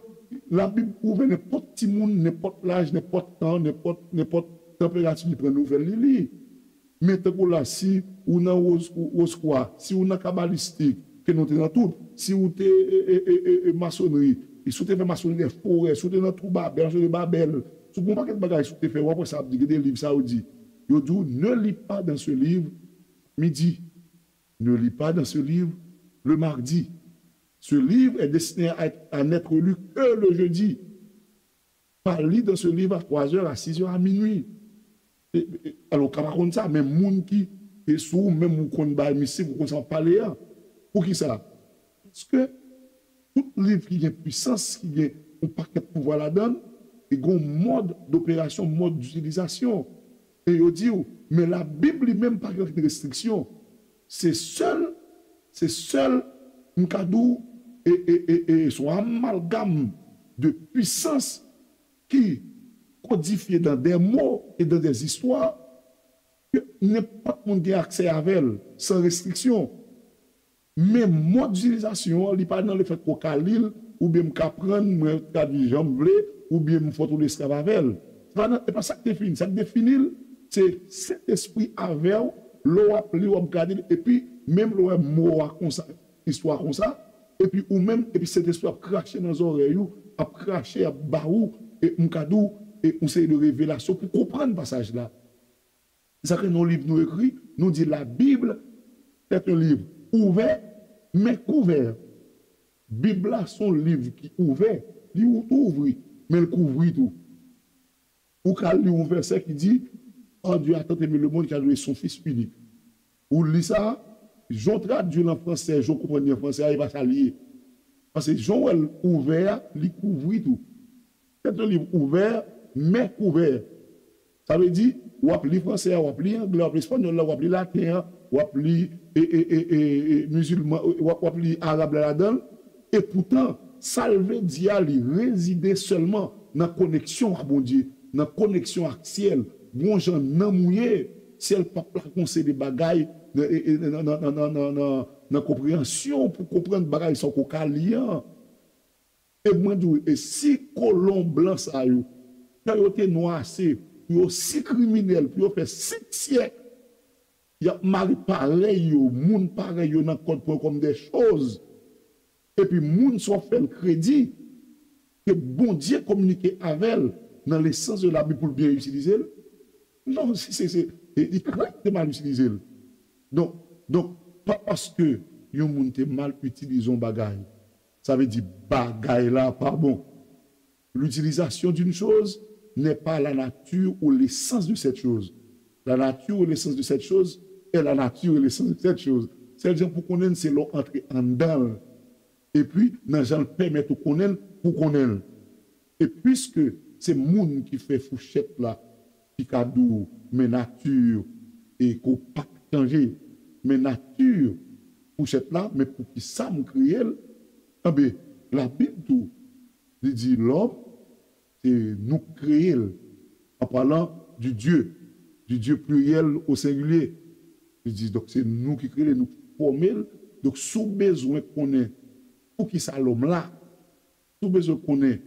Labib ouvè nenpòt timoun, nenpòt laj, nenpòt tan, nenpòt, nenpòt tanperati ki pran nouvèl li li. Men tankou la, si ou nan Woz, Wozkwa, si ou nan kabalistik, ke nou te nan tout, si ou te e, e, e, e, e masonri, e si ou te fè masonri dè forè, si ou te nan twou Babèl, masonri Babèl, si ou gen yon pakèt bagay si ou te fè, w ap wè sa ap di, gen de liv sa yo di. Yo di w, ne lis pa dans ce livre midi. Ne lis pa dans ce livre le mardi. Ce livre est destiné à, à n'être lu que le jeudi. Pa li dans ce livre à trois heures, à six heures, à minuit. E, e, alò, w ka pa konn sa, men moun ki, e, sou ou menm, ou konn bagay mistik, ou konn sa w ap pale a. Poukisa? Paske tout liv ki gen pwisans, ki gen yon pakèt pouvwa ladan l, li gen yon mòd doperasyon, mòd ditilizasyon. E yo di w, men Labib li menm pa gen okenn restriksyon. Se sèl, se sèl, m ka di w, e, e, e, e, se yon amalgam de pwisans ki kodifye dans des mots et dans des histoires ke nenpòt moun gen aksè avè l san restriksyon. Men mòd itilizasyon an, li pa nan lefèt ke w ka li l, oubyen m ka pran l, mwen tradui jan m vle, oubyen m fè w tou esklav avè l. Se pa nan, e pa sa k defini. Sa k defini l, se Sentespri avè w, lè w ap li, w ap gade l, epi menm lè w wè mo a konsa, istwa konsa, epi ou menm, epi Sentespri ap krache nan zòrèy ou, ap krache, ap ba ou, e m ka di w, e yon seri de revelasyon pou konprann pasaj la. Se sa ke nan liv nou ekri, nou di la Bible est un livre ouvert, mais couvert. Bib la se yon liv ki ouvè, li ou tou ouvri, men l kouvri tou. Ou ka li yon vèsè ki di, Oh, Dieu a tant aimé le monde qu'il a donné son Fils unique. Ou li sa, jan w tradui l an fransè, jan w konprann li an fransè a, e pa sa li ye. Paske jan w wè l ouvè a, li kouvri tou. Tèt yon liv ouvè, men kouvè. Sa vle di, w ap li fransè a, w ap li anglè, w ap li espanyòl la, w ap li laten an, w ap li e, e, e, e, e, mizilman, w ap, w ap li arab la ladan l. Epoutan, sa l vle di a, li rezide sèlman nan koneksyon a Bondye, nan koneksyon ak syèl. Gon jan nanm ou ye, syèl p ap lakonseye de bagay nan, e, e, nan, nan konpreyansyon w pou konprann bagay sa w ko ka li an. E mwen di w, e si kolon blan sa yo, kè yo te nwa ase pou yo si kriminèl, pou yo fè senk syèk, y ap mare parèy yo, moun parèy yo nan kòd pran kòm de choz. Epi moun sa w ap fè l kredi ke Bondye kominike avè l nan lesans de la Bib pou l byen itilize l. Non, se, se, se, e, li krèk te mal itilize l. Donk, donk, pa paske yon moun te mal itilize yon bagay, sa vle di bagay la pa bon. L'utilisation d'une chose n'est pas la nature ou l'essence de cette chose. La nature ou l'essence de cette chose est la nature et l'essence de cette chose. Sèl jan pou konnen l, se lè w antre anndan l. Epi, nan jan l pèmèt ou konnen l, pou konnen l. E piske se moun ki fè fouchèt la, ki ka di w, men nati e ke w pa ka chanje, men nati fouchèt la, men poukisa m kreye l, enben, Labib tou, li di lòm, se nou k kreye l, en parlant du Dieu, du Dieu pluriel au singulier. Li di, donk, se nou ki kreye l, nou k fòme l. Donk, si w bezwen konnen poukisa lòm la, si w bezwen konnen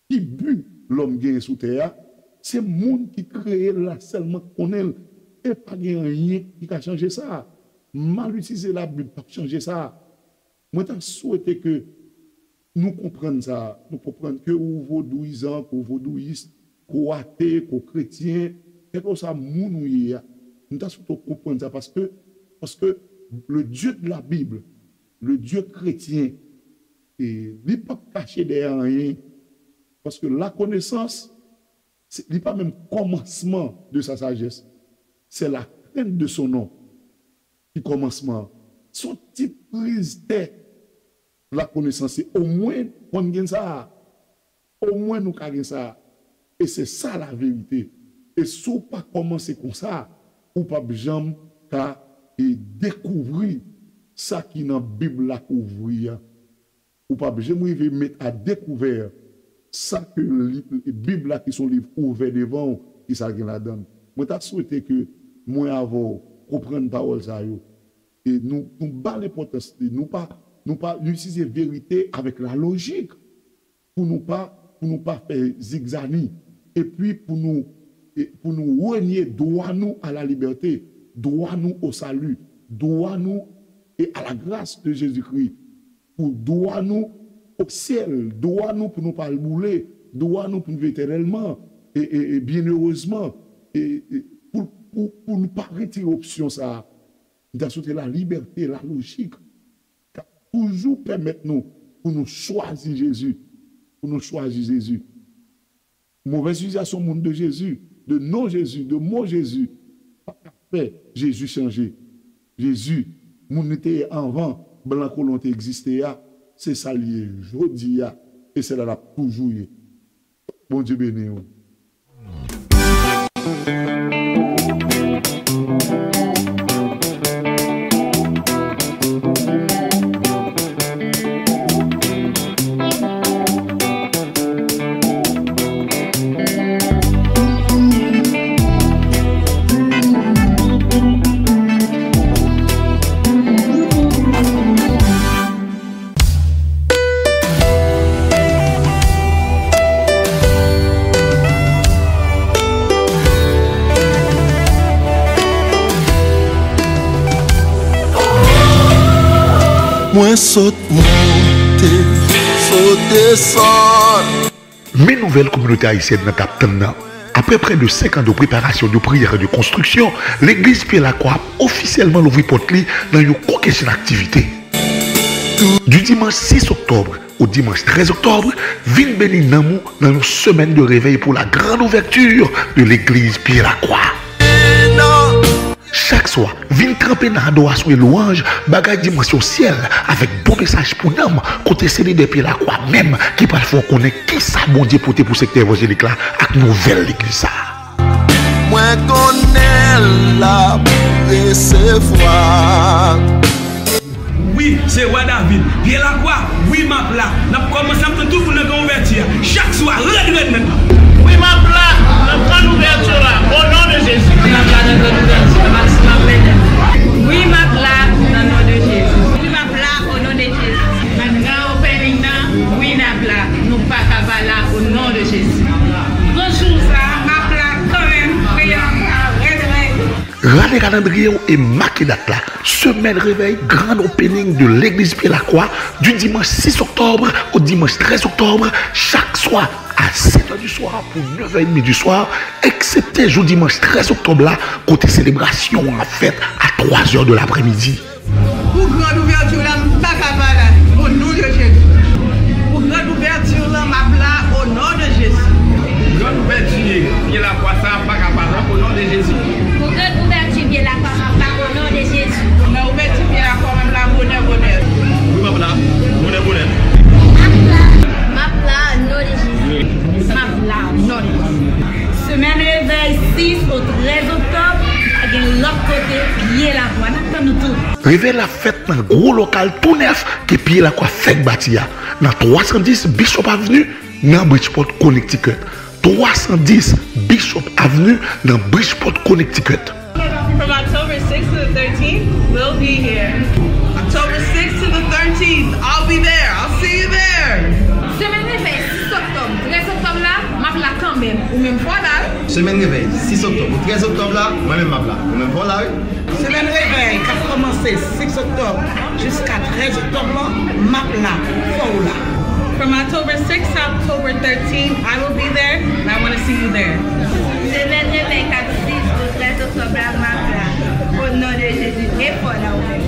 ki bi lòm genyen sou tè a, se moun ki kreye l la sèlman k konnen l. E pa gen anyen ki ka chanje sa. Mal itilize Labib p ap chanje sa. Mwen ta swete ke nou konprann sa, nou konprann ke ou vodouyizan, ke ou vodouyis, ke ou ate, ke ou kretyen, kèlkeswa moun ou ye a, m ta swete w konprann sa paske, paske le Dieu de la Bible, le Dieu chrétien, e li p ap kache dèyè anyen. Paske la connaissance, se, li pa menm kòmansman de sa sajès. C'est la crainte de son nom ki kòmansman an. Se yon ti priz tè lakonesans se. Omwen, konn gen sa a. Omwen nou ka gen sa a. E se sa laverite. E si w pa kòmanse konsa, ou p ap janm ka, e, dekouvri sa ki nan Bib la k ouvri a. Ou p ap janm rive met a dekouvè sa ke li, Bib la ki se yon liv ouvè devan w, ki sa gen ladan l. Mwen ta swete ke mwen avè w konprann pawòl sa yo. E nou, nou ba l enpòtans li. Nou pa, nou pa, nou itilize verite avèk lalojik pou nou pa, pou nou pa fè zigzani. Epi pou nou, e pou nou renye dwa nou a la libète, dwa nou o sali, dwa nou e a la gras de Jezikri, pou dwa nou o syèl, dwa nou pou nou pa boule, dwa nou pou nou viv etènèlman, e, e, e byenerezman, e, e pou, pou, pou nou pa retire opsyon sa a. M ta swete lalibète, lalojik, k ap toujou pèmèt nou pou nou chwazi Jezi, pou nou chwazi Jezi. Movèz itilizasyon moun de Jezi, de non Jezi, de mo Jezi, pa ka fè Jezi chanje. Jezi, moun li te ye anvan blan kolon te egziste a, se sa l ye jodi a, e se la l ap toujou ye. Bondye beni w. Mwen sot monte, sot desann. Men nouvèl kominote ayisyèn nan t ap tann nan. Aprè près de cinq ans de préparation, de prière et de construction, legliz Pye Lakwa ap ofisyèlman louvri pòt li nan yon kokennchenn aktivite. Du dimanche six octobre Ou dimanch trèz oktòb, vin beni nanm ou nan yon semèn de revèy pour la grande ouverture de l'église Pye Lakwa. Chak swa, vin tranpe nan adorasyon e lwanj, bagay dimansyon syèl, avèk bon mesaj pou nanm, kote se lidè Pye Lakwa menm ki pral fè w konnen kisa Bondye pote pou sektè evanjelik la ak nouvèl legliz sa a. Mwen konnen l ap resevwa. Wi, se wa David. Pye Lakwa, wi, m ap la. N ap kòmanse, n ap tann tout moun nan gran ouvèti a. Chak swa, rèd, rèd menm. Wi, m ap la nan gran ouvèti la, o non de Jezi. Wi, m ap la nan gran ouvèti a, maksimal plede. Wi, m ap la nan non de Jezi. Wi, m ap la, o non de Jezi. Nan gran opening nan, wi, n ap la. Nou pa ka pa la, o non de Jezi. Gran jou sa, m ap la kanmenm, priyè an pa rèd, rèd. Rale kalandriye w e make dat la. Semèn revèy grand opening de legliz Pye Lakwa du dimanche six octobre au dimanche treize octobre, chak swa a sèt è di swa pou nèf è edmi di swa, eksepte jou dimanch trèz oktòb la, kote selebrasyon an ap fèt a twa zè de lapremidi. Pou grand ouvèti la, m pa ka pa la, o non de Jezi. Pou grand ouvèti la, m ap la, o non de Jezi. Pou grand ouvèti Pye Lakwa sa, m pa ka pa la, o non de Jezi. Pou grand ouvèti Pye Lakwa, m ap la, o non de Jezi. Nan ouvèti Pye Lakwa, m ap la, bonè, bonè. Wi, m ap la, bonè, bonè. M ap la, non de Jezi. M ap la, non de Jezi. Semèn revèy sis o trèz oktòb, pa gen lòt kote, Pye Lakwa. N ap tann nou tout. Revèy la fèt nan gwo lokal tou nèf ke Pye Lakwa fèk bati a, nan twa san dis Bishop Avenue, nan Bridgeport, Connecticut. Twa san dis Bishop Avenue, nan Bridgeport, Connecticut. From October sixth to the thirteenth, we'll be here. October sixth to the thirteenth, I'll be there. I'll see you there. Semèn revèy sis oktòb, trèz oktòb la, m ap la kanmenm. Ou menm fò la, wi. Semèn revèy sis oktòb ou trèz oktòb la, mwen menm m ap la. Ou menm fò la, wi. Semèn revèy k ap kòmanse sis oktòb jiska trèz oktòb lan, m ap la. Fò w la. From October sixth to October thirteenth, I will be there, and I wanna see you there. Semèn revèy k ap sis pou trèz oktòb la, m ap la. O non de Jezi, e fò la ou menm.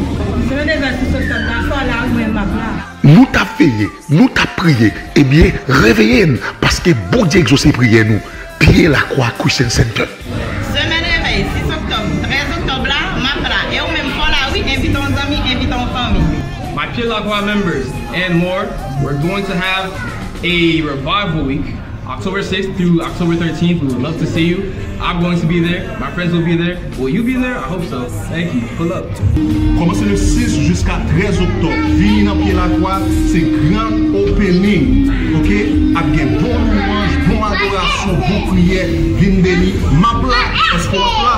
Semèn revèy sis oktòb la, fò la ou menm, m ap la. Nou t ap veye, nou t ap priye, ebyen, reveye n, paske Bondye egzose priyè nou. Pye Lakwa Christian Center. Semèn revèy, sis oktòb, trèz oktòb la, m ap la. E ou menm fò la, wi, envite yon zanmi, envite yon fanmi. My Pye Lakwa members and more, we're going to have a revival week, October sixth through October thirteenth. We would love to see you. I'm going to be there. My friends will be there. Will you be there? I hope so. Thank you. Pull up. Kòmanse le sis jiska trèz oktòb, vini nan Pye Lakwa, se grand opening, oke? Ap gen bon lwanj, bon adorasyon, bon priyè, vin beni. M ap la, èske w ap la?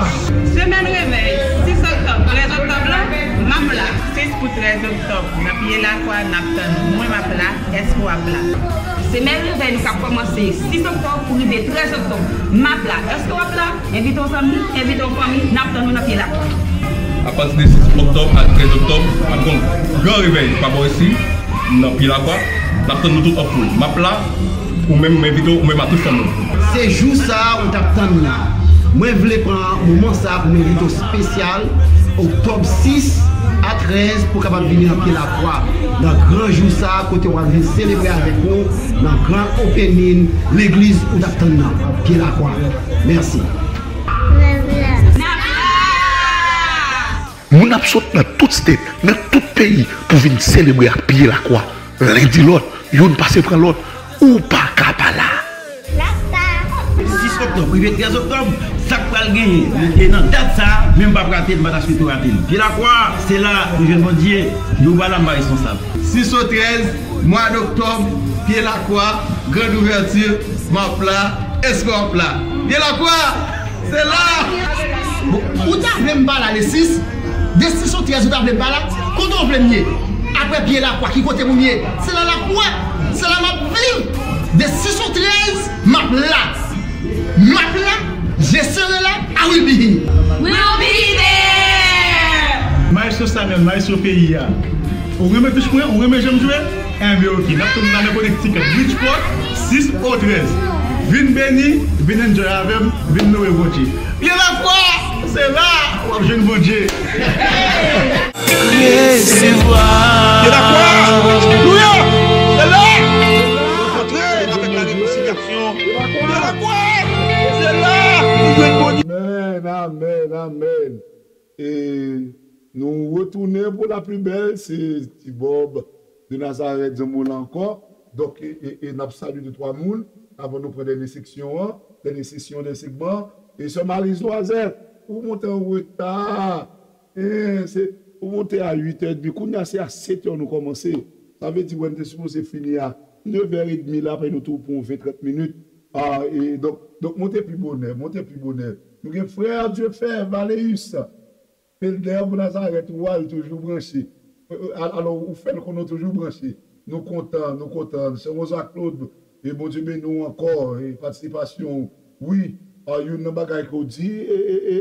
Semèn revèy, sis oktòb, trèz oktòb la, m ap la. Sis pou trèz oktòb, nan Pye Lakwa, n ap tann ou. Mwen, m ap la. Èske w ap la? Semèn revèy nou k ap kòmanse sis oktòb pou rive trèz oktòb. M ap la. Èske w ap la? Envite yon zanmi, envite yon fanmi, n ap tann ou nan Pye Lakwa. Apati de sis oktòb a trèz oktòb, ap gen yon gran revèy pa bò isi, nan Pye Lakwa. N ap tann nou tout an foul. M ap la, ou menm, m envite w, ou menm a tout fanmi w. Se jou sa a ou t ap tann la. Mwen vle pran moman sa a pou m envite w espesyal, oktòb sis a trèz, pou w kapab vini nan Pye Lakwa, nan gran jou sa a, kote w ap vin selebre avèk nou nan gran opening legliz ou t ap tann nan, Pye Lakwa. Mèsi. Moun ap sot nan tout state, nan tout peyi pou vin selebre ak Pye Lakwa. Len di lòt, youn pase pran lòt, ou pa ka pa la. Sis oktòb rive trèz oktòb, sa k pral genyen? E nan dat sa a, menm pa p rate l, m pa ta swete w rate l. Pye Lakwa, se la nou jwenn Bondye, nou pa la, m pa responsab. Sis o trèz mwa doktòb, Pye Lakwa, grand ouvèti, m ap la, èske w ap la? Pye Lakwa, se la! Bon, ou ta vle m pa la le sis? De sis o trèz ou ta vle m pa la? Kote w vle m ye? Apre Pye Lakwa, ki kote pou m ye? Se nan Lakwa, se la m ap viv. De sis o trèz, m ap la. M ap la, je serai là, I will be here. We will be there! Maestro Samuel, maestro peyi a. Ou renmen touch mwen? Ou renmen jan m jwe? Enben, oke. N ap tann ou nan Connecticut, Bridgeport, sis o trèz. Vin beni, vin enjoy avè m, vin lwe Bondye. Pye Lakwa, se la w ap jwenn Bondye. Resevwa. Pye Lakwa, alelouya, se la. Amèn, amèn. E nou retounen pou la pli bèl, se Ti Bob de Nazareth zanmi w la ankò. Donk, e, e, e n ap salye de twa moun avan nou pran dènye seksyon an, dènye sesyon, dènye segman. E sè Marie Loisel, ou monte an reta. E, se, ou monte a uit è edmi, kounye a se a sèt è nou kòmanse. Sa vle di, wè, n te sipoze fini a nèf è edmi la, apre nou tou pou yon ven, trant minit. Ah, e, donk, donk, monte pi bonè, monte pi bonè. Nou gen frè Dieufer Valeus, Felder pou Nazareth, ou al toujou branche. E, e, al-, alò, ou fè l konnen w toujou branche. Nou kontan, nou kontan. Sè Rosa Claude, e Bondye beni w ankò, e patisipasyon w. Wi, ah, youn nan bagay ke w di, e, e, e,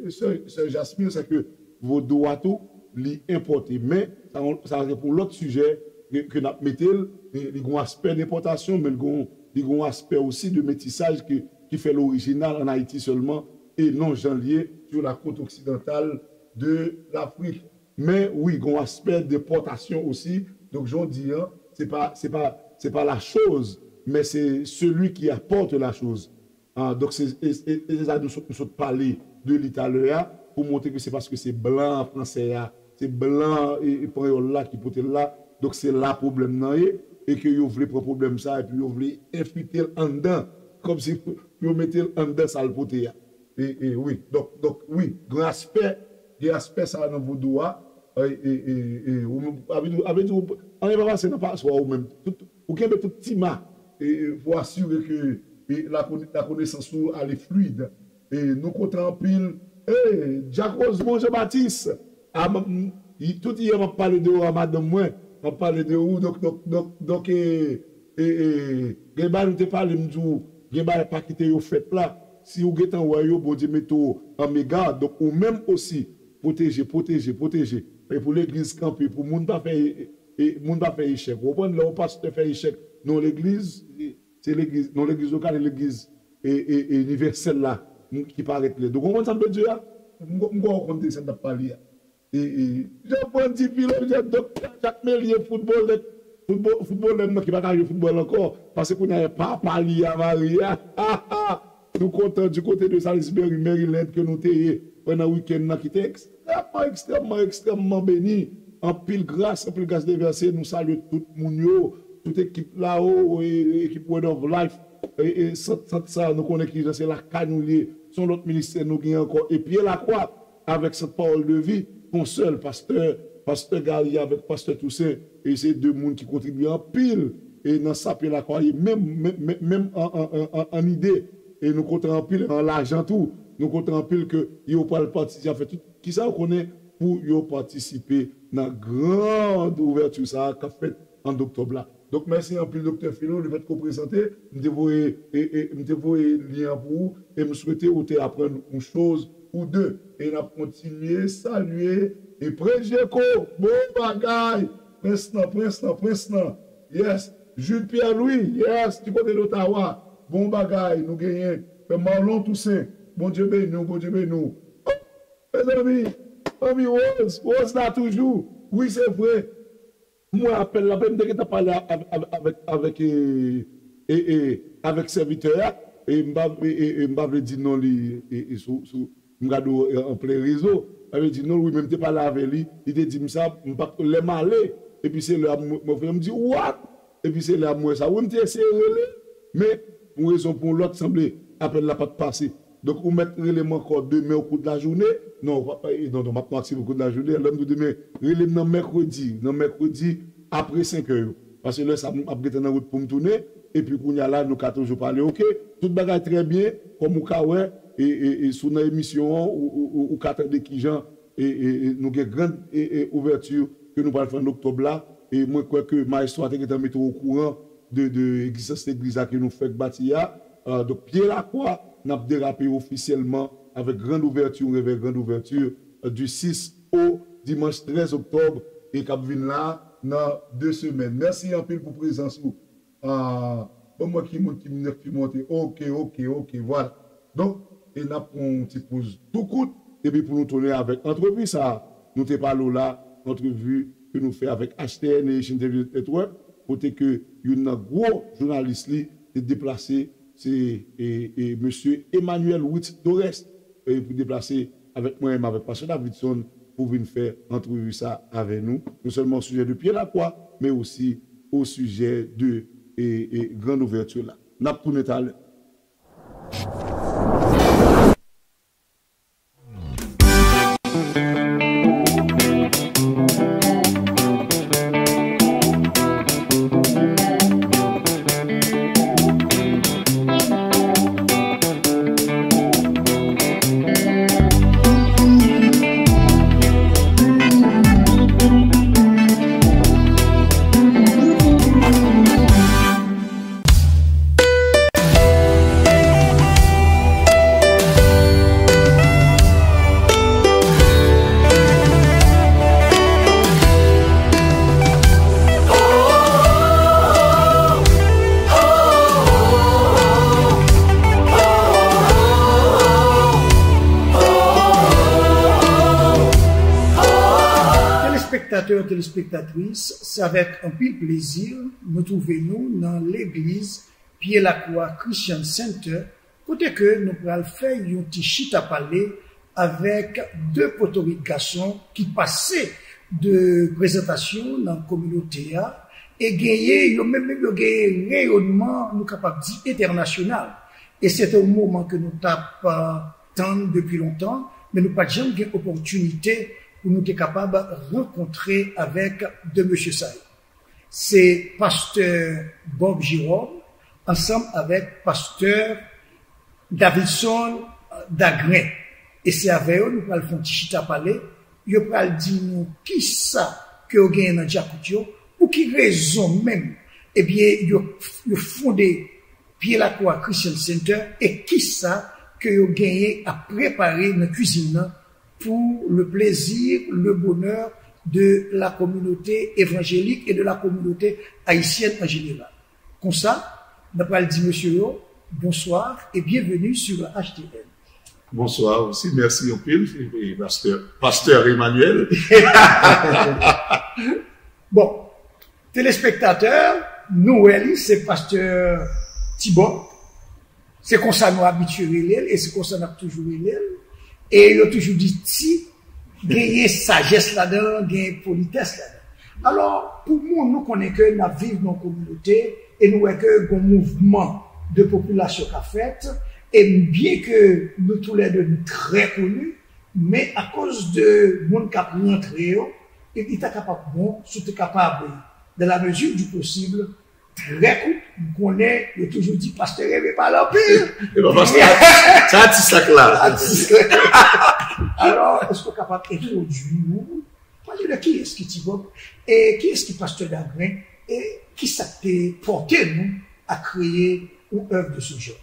e, sè, sè Jasmine, se ke vodou a tou, li enpòte. Men, sa, sa se pou lòt sijè ke, ke n ap mete l, e li gen yon aspè de enpòtasyon, men li gen, li gen yon aspè osi de metisaj ke, ki fè l orijinal ann Ayiti sèlman, e non jan l ye sur la côte occidentale de l'Afrique. Men wi, gen yon aspè de enpòtasyon osi. Donk, jan w di an, se pa, se pa, se pa la chose, men se celui qui apporte la chose. Ah, donk, se, e, e, e se sa nou sot, nou sot pale de li talè a, pou montre ke se paske se blan fransè a, se blan e, e panyòl la ki pote l la. Donk, se la pwoblèm nan ye, e ke yo vle pran pwoblèm sa, epi yo vle enfite l anndan, kòmsi yo mete l anndan sa l pote a. E, e, wi, donk, donk, wi, gen aspè, gen aspè sa nan vodou a, e, e, e, e, ou menm, a vle di, a vle di, ou, anyen pa pase nan paswa ou menm. Tout, ou kenbe tout ti ma, e, e, pou asire ke, e, la kone-, la konesans ou ale fluid. E nou kontan anpil. E, Jack Rosemond Jean Baptiste, a, m, m, y-, tout yè m ap pale de ou a madanm mwen, m ap pale de ou, donk, donk, donk, donk, e, e, e, gen bagay nou te pale, m di w, gen bagay pa kite yo fèt la. Si ou gentan wè yo, Bondye mete w an mega, donk ou menm osi, pwoteje, pwoteje, pwoteje. E pou legliz kanpe, pou moun pa fè, e, e, moun pa fè echèk. Ou konprann, lè yon pastè fè echèk nan yon legliz, se legliz, nan legliz lokal, e legliz, e, e, e inivèsèl la, m, ki parèt lèd. Ou konprann sa m vle di a? M, m kwè ou konn de sa n ap pale a. E, e, Jean Brandy Philo, Jean Doktè Jacques Melier, foutbolè, foutbò-, foutbolè m nan ki pa ka jwe foutbòl ankò, paske kounye a papa li a mari a. Nou kontan du côté de Salisbury, Maryland ke nou te ye pandan wikenn nan ki te ekstrèmman, ekstrèmman, ekstrèmman beni. Anpil gras, anpil gras devèse. Nou salye tout moun yo, tout ekip la, o, e, e, ekip Word of Life, e, e, sant, sant sa, nou konnen kijan se lakay nou ye. Se yon lòt ministè nou gen ankò. E Pye Lakwa, avèk Sant Pawòl de Vi, Konsèl, pastè, pastè Gary avèk pastè Toussaint, e se de moun ki kontribye anpil, e nan sa Pye Lakwa ye, menm, menm, menm, menm an, an, an, an, an ide, e nou kontan anpil, an lajan tou, nou kontan anpil ke yo pral patisipe, fè tout, kisa yo konnen pou yo patisipe nan grand ouvèti sa a k ap fèt an oktòb la. Donk, mèsi anpil, Doktè Philo, lefètke w prezante, m te voye, e, e, m te voye lyen an pou ou, e m swete ou te aprann yon choz ou de. E n ap kontinye salye, e Prejeko, bon bagay, prens lan, prens lan, prens lan, yes, Jude Pierre Louis, yes, ti kote d Ottawa, bon bagay, nou genyen, frè Marlon Toussaint, Bondye beni w, Bondye beni w. Oh, mezanmi, fanmi Rose, Rose la toujou, wi, se vre. M wè apèl la, m te gentan pale avèk, avèk, avèk, e, e, e, avèk sèvitè a, e m pa, e, e, e m pa vle di non li, e, e, sou, sou, m gade w, e, an plen rezo, m pa vle di non l, wi, men m te pale avè li, li te di m sa, m pa, lè m ale, epi se lè a m, mwen, mwen, m di, "What?" Epi se lè a m wè sa. Wi, m te eseye rele, men, pou yon rezon pou yon lòt, sanble apèl la pa t pase. Donk, ou mèt rele m ankò demen o kou de lajounen. Non, w pa, e, non, non, m ap, non, aksepte o kou de lajounen. Lè m di w demen, rele m nan mèkredi, nan mèkredi apre senk è yo. Paske lè sa a, m ap gentan nan wout pou m tounen. Epi kounye a la, nou ka toujou pale, oke? Tout bagay trè byen, kòm ou ka wè, e, e, e si w nan emisyon an, ou, ou, ou, ou ka tande kijan, e, e, e nou gen grand, e, e, ouvèti ke nou pral fè an oktòb la. E mwen kwè ke Maestro a te gentan mete w okouran de, de egzistans legliz la ke nou fèk bati a. Euh, donk, Pye Lakwa, n ap derape ofisyèlman avèk grand ouvèti, revè grand ouvèti, euh, du six au dimanche treize octobre, e k ap vin la nan de semèn. Mèsi anpil pou prezans ou. Ah, ban m wè ki moun ki, ki monte. Oke, oke, oke, vwala. Donk, e n ap pran yon ti poz tou kout, epi pou nou tounen avèk antrevi sa a, nou te pale w la, antrevi ke nou fè avèk H T N e Haitian Television Network, kote ke youn nan gwo jounalis li te deplase, se, e, e, mesye Emmanuel Witz Doreste. e, pou deplase avèk mwen menm avèk Pastè Davidson pou vin fè antrevi sa avè nou. Non sèlman o sijè de Pyè Lakwa, men osi o sijè de, e, e, gran ouvèti la. N ap tounen talè. Telespektatè, telespektatris, se avèk anpil plezi nou twouve nou nan legliz Pyè Lakwa Christian Center, kote ke nou pral fè yon ti chita pale avèk de potorik gason ki pase de prezantasyon nan kominote a, e genyen, yo menm, menm yo genyen reyònman, nou kapab di, entènasyonal. E se te yon moman ke nou t ap, eh, tann depi lontan, men nou pa t janm gen opòtinite pou nou te kapab rankontre avèk de mesye sa yo. Se pastè Bob Jérôme ansanm avèk pastè Davidson Dagren. E se avè yo nou pral fè yon ti chita pale. Yo pral di nou kisa ke yo genyen nan djakout yo, pou ki rezon menm, ebyen, yo, yo fonde Pyè Lakwa Christian Center, e kisa ke yo genyen ap prepare nan kwizin nan pour le plaisir, le bonheur de la communauté évangélique et de la communauté haïtienne en général. Konsa, n ap pral di mesye yo, bonsoir et bienvenue sur la H T N. Bonsoir aussi, merci anpil, e, e, pastè, pastè Emmanuel. Bon, telespektatè, nou wè li, se pastè Ti Bob. Se konsa nou abitye rele l, e se konsa n ap toujou rele l. E yo toujou di Ti, genyen sajès ladan l, genyen politès ladan l. Alò, pou moun, nou konnen ke n ap viv nan yon kominote, e nou wè ke gen yon mouvman de popilasyon k ap fèt, e byen ke nou toulède nou trè koni, men akoz de moun k ap rantre yo, e li ta kapab bon si w te kapab, dans la mesure du possible, trè kout, m konnen yo toujou di pastè renmen pale anpil. E pa pastè, se atis la k la. Atis la. Alò, èske w kapab entwodui nou? Pale de kiyès ki Ti Bob, e kiyès ki pastè Dagren, e kisa k te pòte nou a kreye yon èv de ce genre?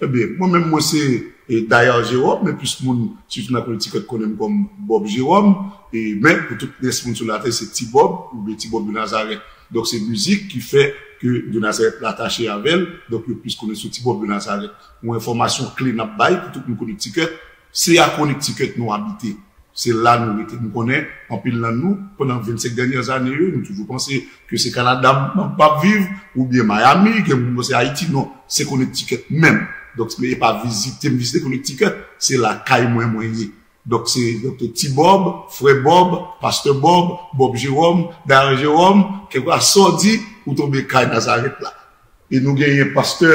Ebyen, mwen menm, mwen se, e, Dayar Jérôme, men plis moun, sitou nan Connecticut, konnen m kòm Bob Jérôme, e, men pou tout rès moun sou latè, se Ti Bob, oubyen Ti Bob de Nazareth. Donk, se mizik ki fè ke de Nazareth la atache avè l, donk, yo plis konnen sou Ti Bob de Nazareth. Yon enfòmasyon kle n ap bay pou tout moun Connecticut, se a Connecticut nou abite. Se la nou rete. Nou konnen anpil nan nou, pandan vennsenk dènyè ane yo, nou toujou panse ke se Kanada m, m ap viv, oubyen Miami, gen moun panse Ayiti. Non, se Connecticut menm. Donk, e pa vizite m vizite Connecticut, se lakay mwen mwen ye. Donk, se, donk, Ti Bob, Frè Bob, Pastè Bob, Bob Jérôme, Dayar Jérôme, kèlkeswa sa w di, ou tonbe kay Nazareth la. E nou genyen pastè,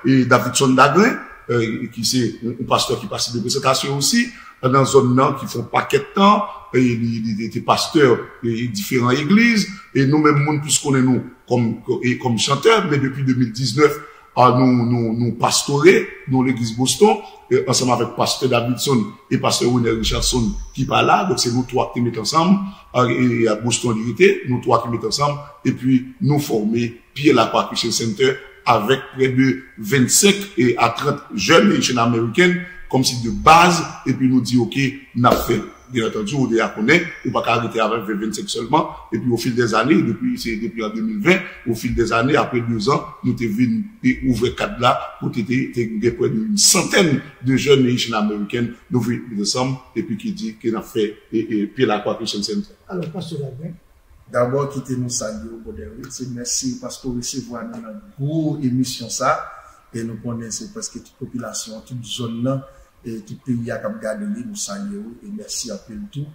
e, Davidson Dagren, e, ki se yon, yon pastè ki pase de prezantasyon osi, nan zòn nan, ki fè yon pakèt tan, e, li, li, li te pastè, e, diferan egliz, e nou menm moun plis konnen nou kòm, e, kòm chantè, men depi de mil diznèf, a, nou, nou, nou pastore, nou legliz Boston, e, ansanm avèk pastè Davidson e pastè Renel Richardson ki pa la, donk se nou twa ki te met ansanm, a, e, a Boston li rete, nou twa ki met ansanm, epi nou fòme Pyè Lakwa Christian Center avèk prè de vennsenk e a trant jèn Haitian American kòmsi de baz, epi nou di, "Oke, n ap fè l." Byen antandi, ou deja konnen, ou pa ka rete avèk ven, vennsenk sèlman, epi o fil dè zane, depi, se depi an de mil ven, o fil dè zane, apre de zan, nou te vin e ouvè kad la, kote te, te gen prè de yon santèn de jèn Haitian American, nou vin met ansanm, epi ki di ke n ap fè, e, e, Pyè Lakwa Christian Center. Alò, pastè Dagren, Dabò, kite nou salye w, Brother Wilson. Mèsi paske w resevwa nou nan gwo emisyon sa. E nou konnen se prèske tout popilasyon an, tout zòn nan, e tout peyi a k ap gade li, nou salye w e mèsi anpil tou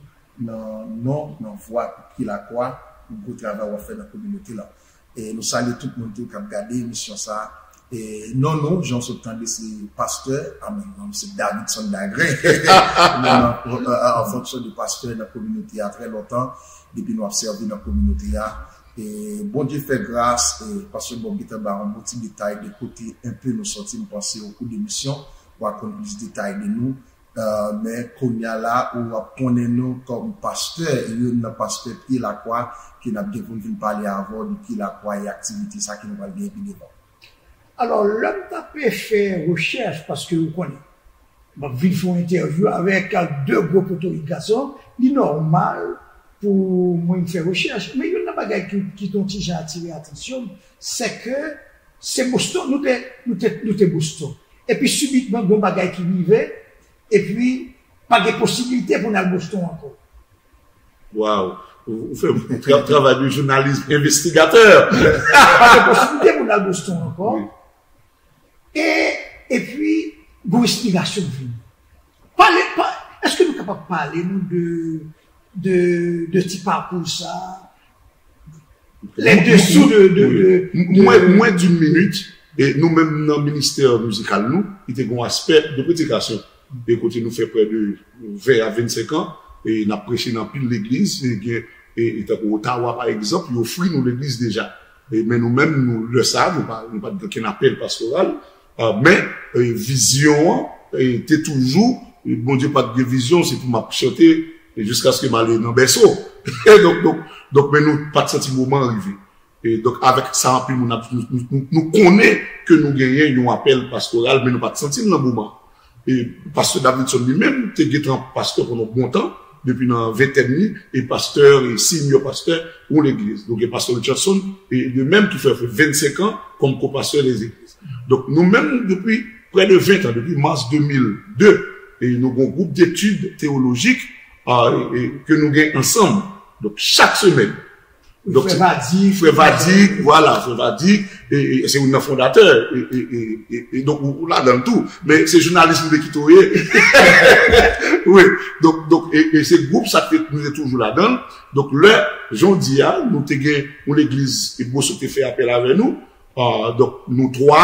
nan non, nan vwa Pye Lakwa pou gwo travay w ap fè nan kominote lan. E nou salye tout moun tou k ap gade emisyon sa a. E non nou, jan w sot tande, se pastè, a men non m se Davidson Dagren. Men an, an, an fonksyon de pastè nan kominote a trè lontan, depi nou ap sèvi nan kominote a. E Bondye fè gras, e pastè Bob gentan ba yon bon ti detay de kote enpe nou sòti, m panse o kou de emisyon, w a konn plis detay de nou. Uh, men kounye a la, ou ap konnen nou kòm pastè, youn nan pastè Pye Lakwa, ke n ap gen pou n vin pale avè w de Pye Lakwa e aktivite sa ke nou pral gen pi devan. Alò, lè m t ap fè rechèch, paske ou konnen, m ap vin fè yon entèvyou avèk de gwo potorik gason, li nòmal pou mwen fè rechèch. Men youn nan bagay ki, ki te yon ti jan atire atansyon m, se ke se Boston, nou te, nou te, nou te Boston. Epi sibitman, gen yon bagay ki rive, epi pa gen posiblite pou n al Boston ankò. Waw, ou fè yon travay de jounalis envestigatè. Pa gen posiblite pou n al Boston ankò. E epi, gon enspirasyon k vini. Pale, pa, èske nou kapab pale nou de, de, de ti pakou sa? Lè desou de, de, de, de... Mwen, mwen d'une minute, e nou menm nan ministè mizikal nou, li te gon aspè de predikasyon. E kote nou fè prè de ven a vennsenk an, e n ap preche nan anpil legliz, e gen, e, e tankou Ottawa pa egzanp, yo ofri nou legliz deja. E, men nou menm, nou, lè sa, nou pa, nou pa t gen okenn apèl pastoral, a, men, e, vizyon an, e, te toujou, e, Bondye pa t gen vizyon, se pou m ap chante, e, jiskaske m ale nan bèso. E donk, donk, donk, men nou pa t santi moman an rive. E donk, avèk sa, anpil moun ap, nou, nou, nou, nou konnen ke nou genyen yon apèl pastoral, men nou pa t santi l nan moman. E pastè Davidson li menm te gentan pastè pandan yon bon tan, depi nan ventèn li, e pastè, e senior pastè yon legliz. Donk, e pastè Richardson, e li menm ki fè, fè vennsenk an kòm kopastè de legliz. Donk, nou menm, depi prè de ven tan, depi mas de mil de, e nou gen yon gwoup detid teyolojik, a, e, e, ke nou gen ansanm. Donk, chak semèn, Donk, Frè Vadik. Frè Vadik, vwala, Frè Vadik, e, e, se youn nan fondatè, e, e, e, e, e donk ou, ou ladan l tou. Men se jounalis m te kite w ye. Wi, donk, donk, e, e se gwoup sa k te, nou te toujou ladan l. Donk, lè, jan w di a, nou te gen yon legliz, e Boston te fè apèl avè nou. A, donk, nou twa,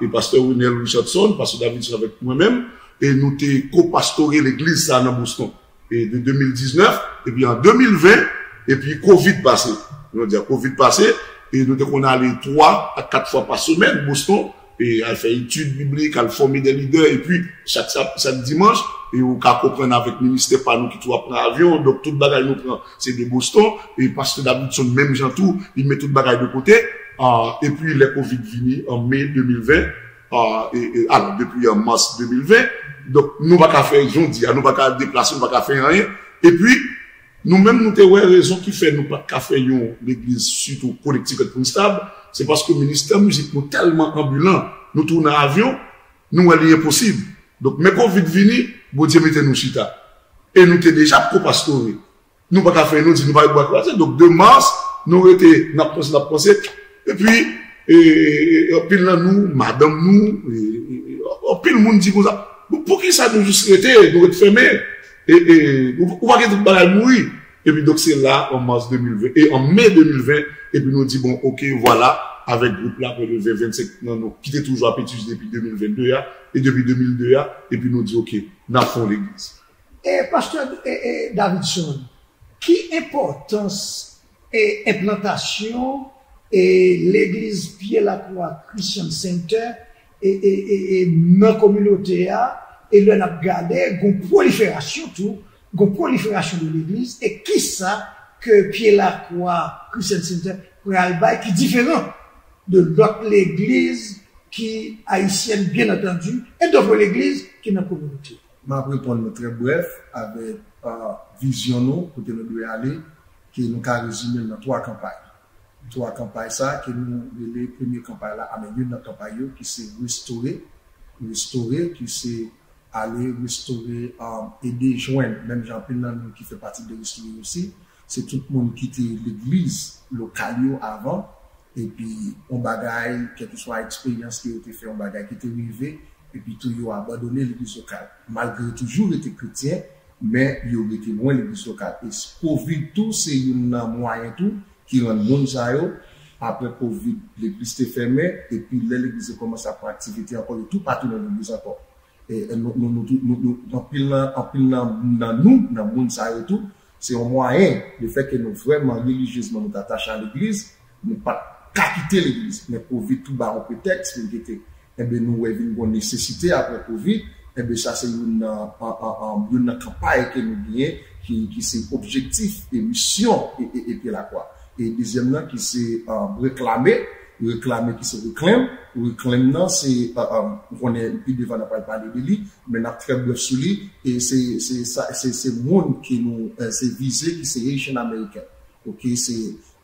e pastè Renel Richardson, pastè Davidson avèk mwen menm, e nou te ko-pastore legliz sa a nan Boston. E de de mil diznèf, epi an de mil ven, epi kovid pase. Nou di a kovid pase, e nou te konn ale twa a kat fwa pa semèn Boston, e al fè etid biblik, al fòme de lidè, epi chak, chak, chak dimanch, e ou ka konprann avèk ministè pa nou ki tou ap pran avyon, donk tout bagay nou pran, se de Boston, e pastè Davidson menm jan tou, li met tout bagay de kote, a, epi lè kovid vini an me de mil ven, a, e, e, alò, depi an mas de mil ven, donk nou pa ka fè, jan w di a, nou pa ka deplase, nou pa ka fè anyen, epi, nou menm, nou te wè rezon ki fè nou pa t ka fè yon legliz sitou kolektif èt pou n stab, se paske ministè mizik nou tèlman anbilan, nou tou nan avyon, nou wè li enposib. Donk, men kovid vini, Bondye mete nou chita. E nou te deja ap ko-pastore. Nou pa ka fè, nou di nou pa ret bwa kwaze. Donk, de mas, nou rete, n ap panse, n ap panse. Epi, e, e, anpil nan nou, madanm nou, e, e, anpil moun di konsa, bon, poukisa nou jis rete, nou ret fèmen? E, e, ou, ou pa gen tout bagay mouri? Epi donk se la, an mas de mil ven, e an me de mil ven, epi nou di, bon, oke, vwala, avèk gwoup la, prè de ven, vennsenk nan nou, ki te toujou ap etidye depi de mil vennde a, e depi de mil de a, epi nou di, oke, n ap fè yon legliz. E pastè, e, e, Davidson, ki enpòtans e enplantasyon e legliz Pye Lakwa Christian Center e, e, e, e nan kominote a, e lè n ap gade, gon pwoliferasyon tou, gon pwoliferasyon de legliz, e kisa ke Pye Lakwa Christian Center pral bay ki diferan de lòt legliz ki ayisyèn, byen antandi, e dòt legliz ki nan kominote. M ap reponn nou trè brèf avèk, a, vizyon nou, kote nou dwe ale, ke nou ka rezime l nan twa kanpay. Twa kanpay sa ke nou rele premye kanpay la, a men youn nan kanpay yo ki se restore, restore, ki se ale restore, a, ede jwenn, menm jan anpil nan nou ki fè pati de restore osi, se tout moun ki te legliz lokal yo avan, epi yon bagay, kèlkeswa eksperyans ke yo te fè, yon bagay ki te rive, Epi tou, yo abandone legliz lokal. Malgre yo toujou rete kretyen, men yo rete lwen legliz lokal. E kovid tou, se youn nan mwayen tou ki rann moun sa yo, apre kovid, legliz te fèmen, epi lè legliz yo kòmanse ap pran aktivite ankò, yo tou pa tounen legliz ankò. E, nou, nou, nou, nou, nou, nou, anpil nan, anpil nan, nan nou, nan moun sa yo tou, se yon mwayen, lefètke nou vrèman, relijyezman, nou t atache a legliz, nou pa t ka kite legliz. Men kovid tou ba yon pretèks pou n kite. Enben, nou wè vin gon nesesite apre kovid, enben, sa se youn nan, an, an, an, youn nan kanpay ke nou genyen, ki, ki se objektif e misyon e, e, e Pye Lakwa. E dezyèm nan, ki se, an, reklame, reklame ki se reclaim, reclaim nan, se, an, an, ou konnen pi devan n a pral pale de li, men n ap trè brèf sou li, e se, se, sa, se, se moun ke nou, e, se vize ki se Haitian American. Oke, se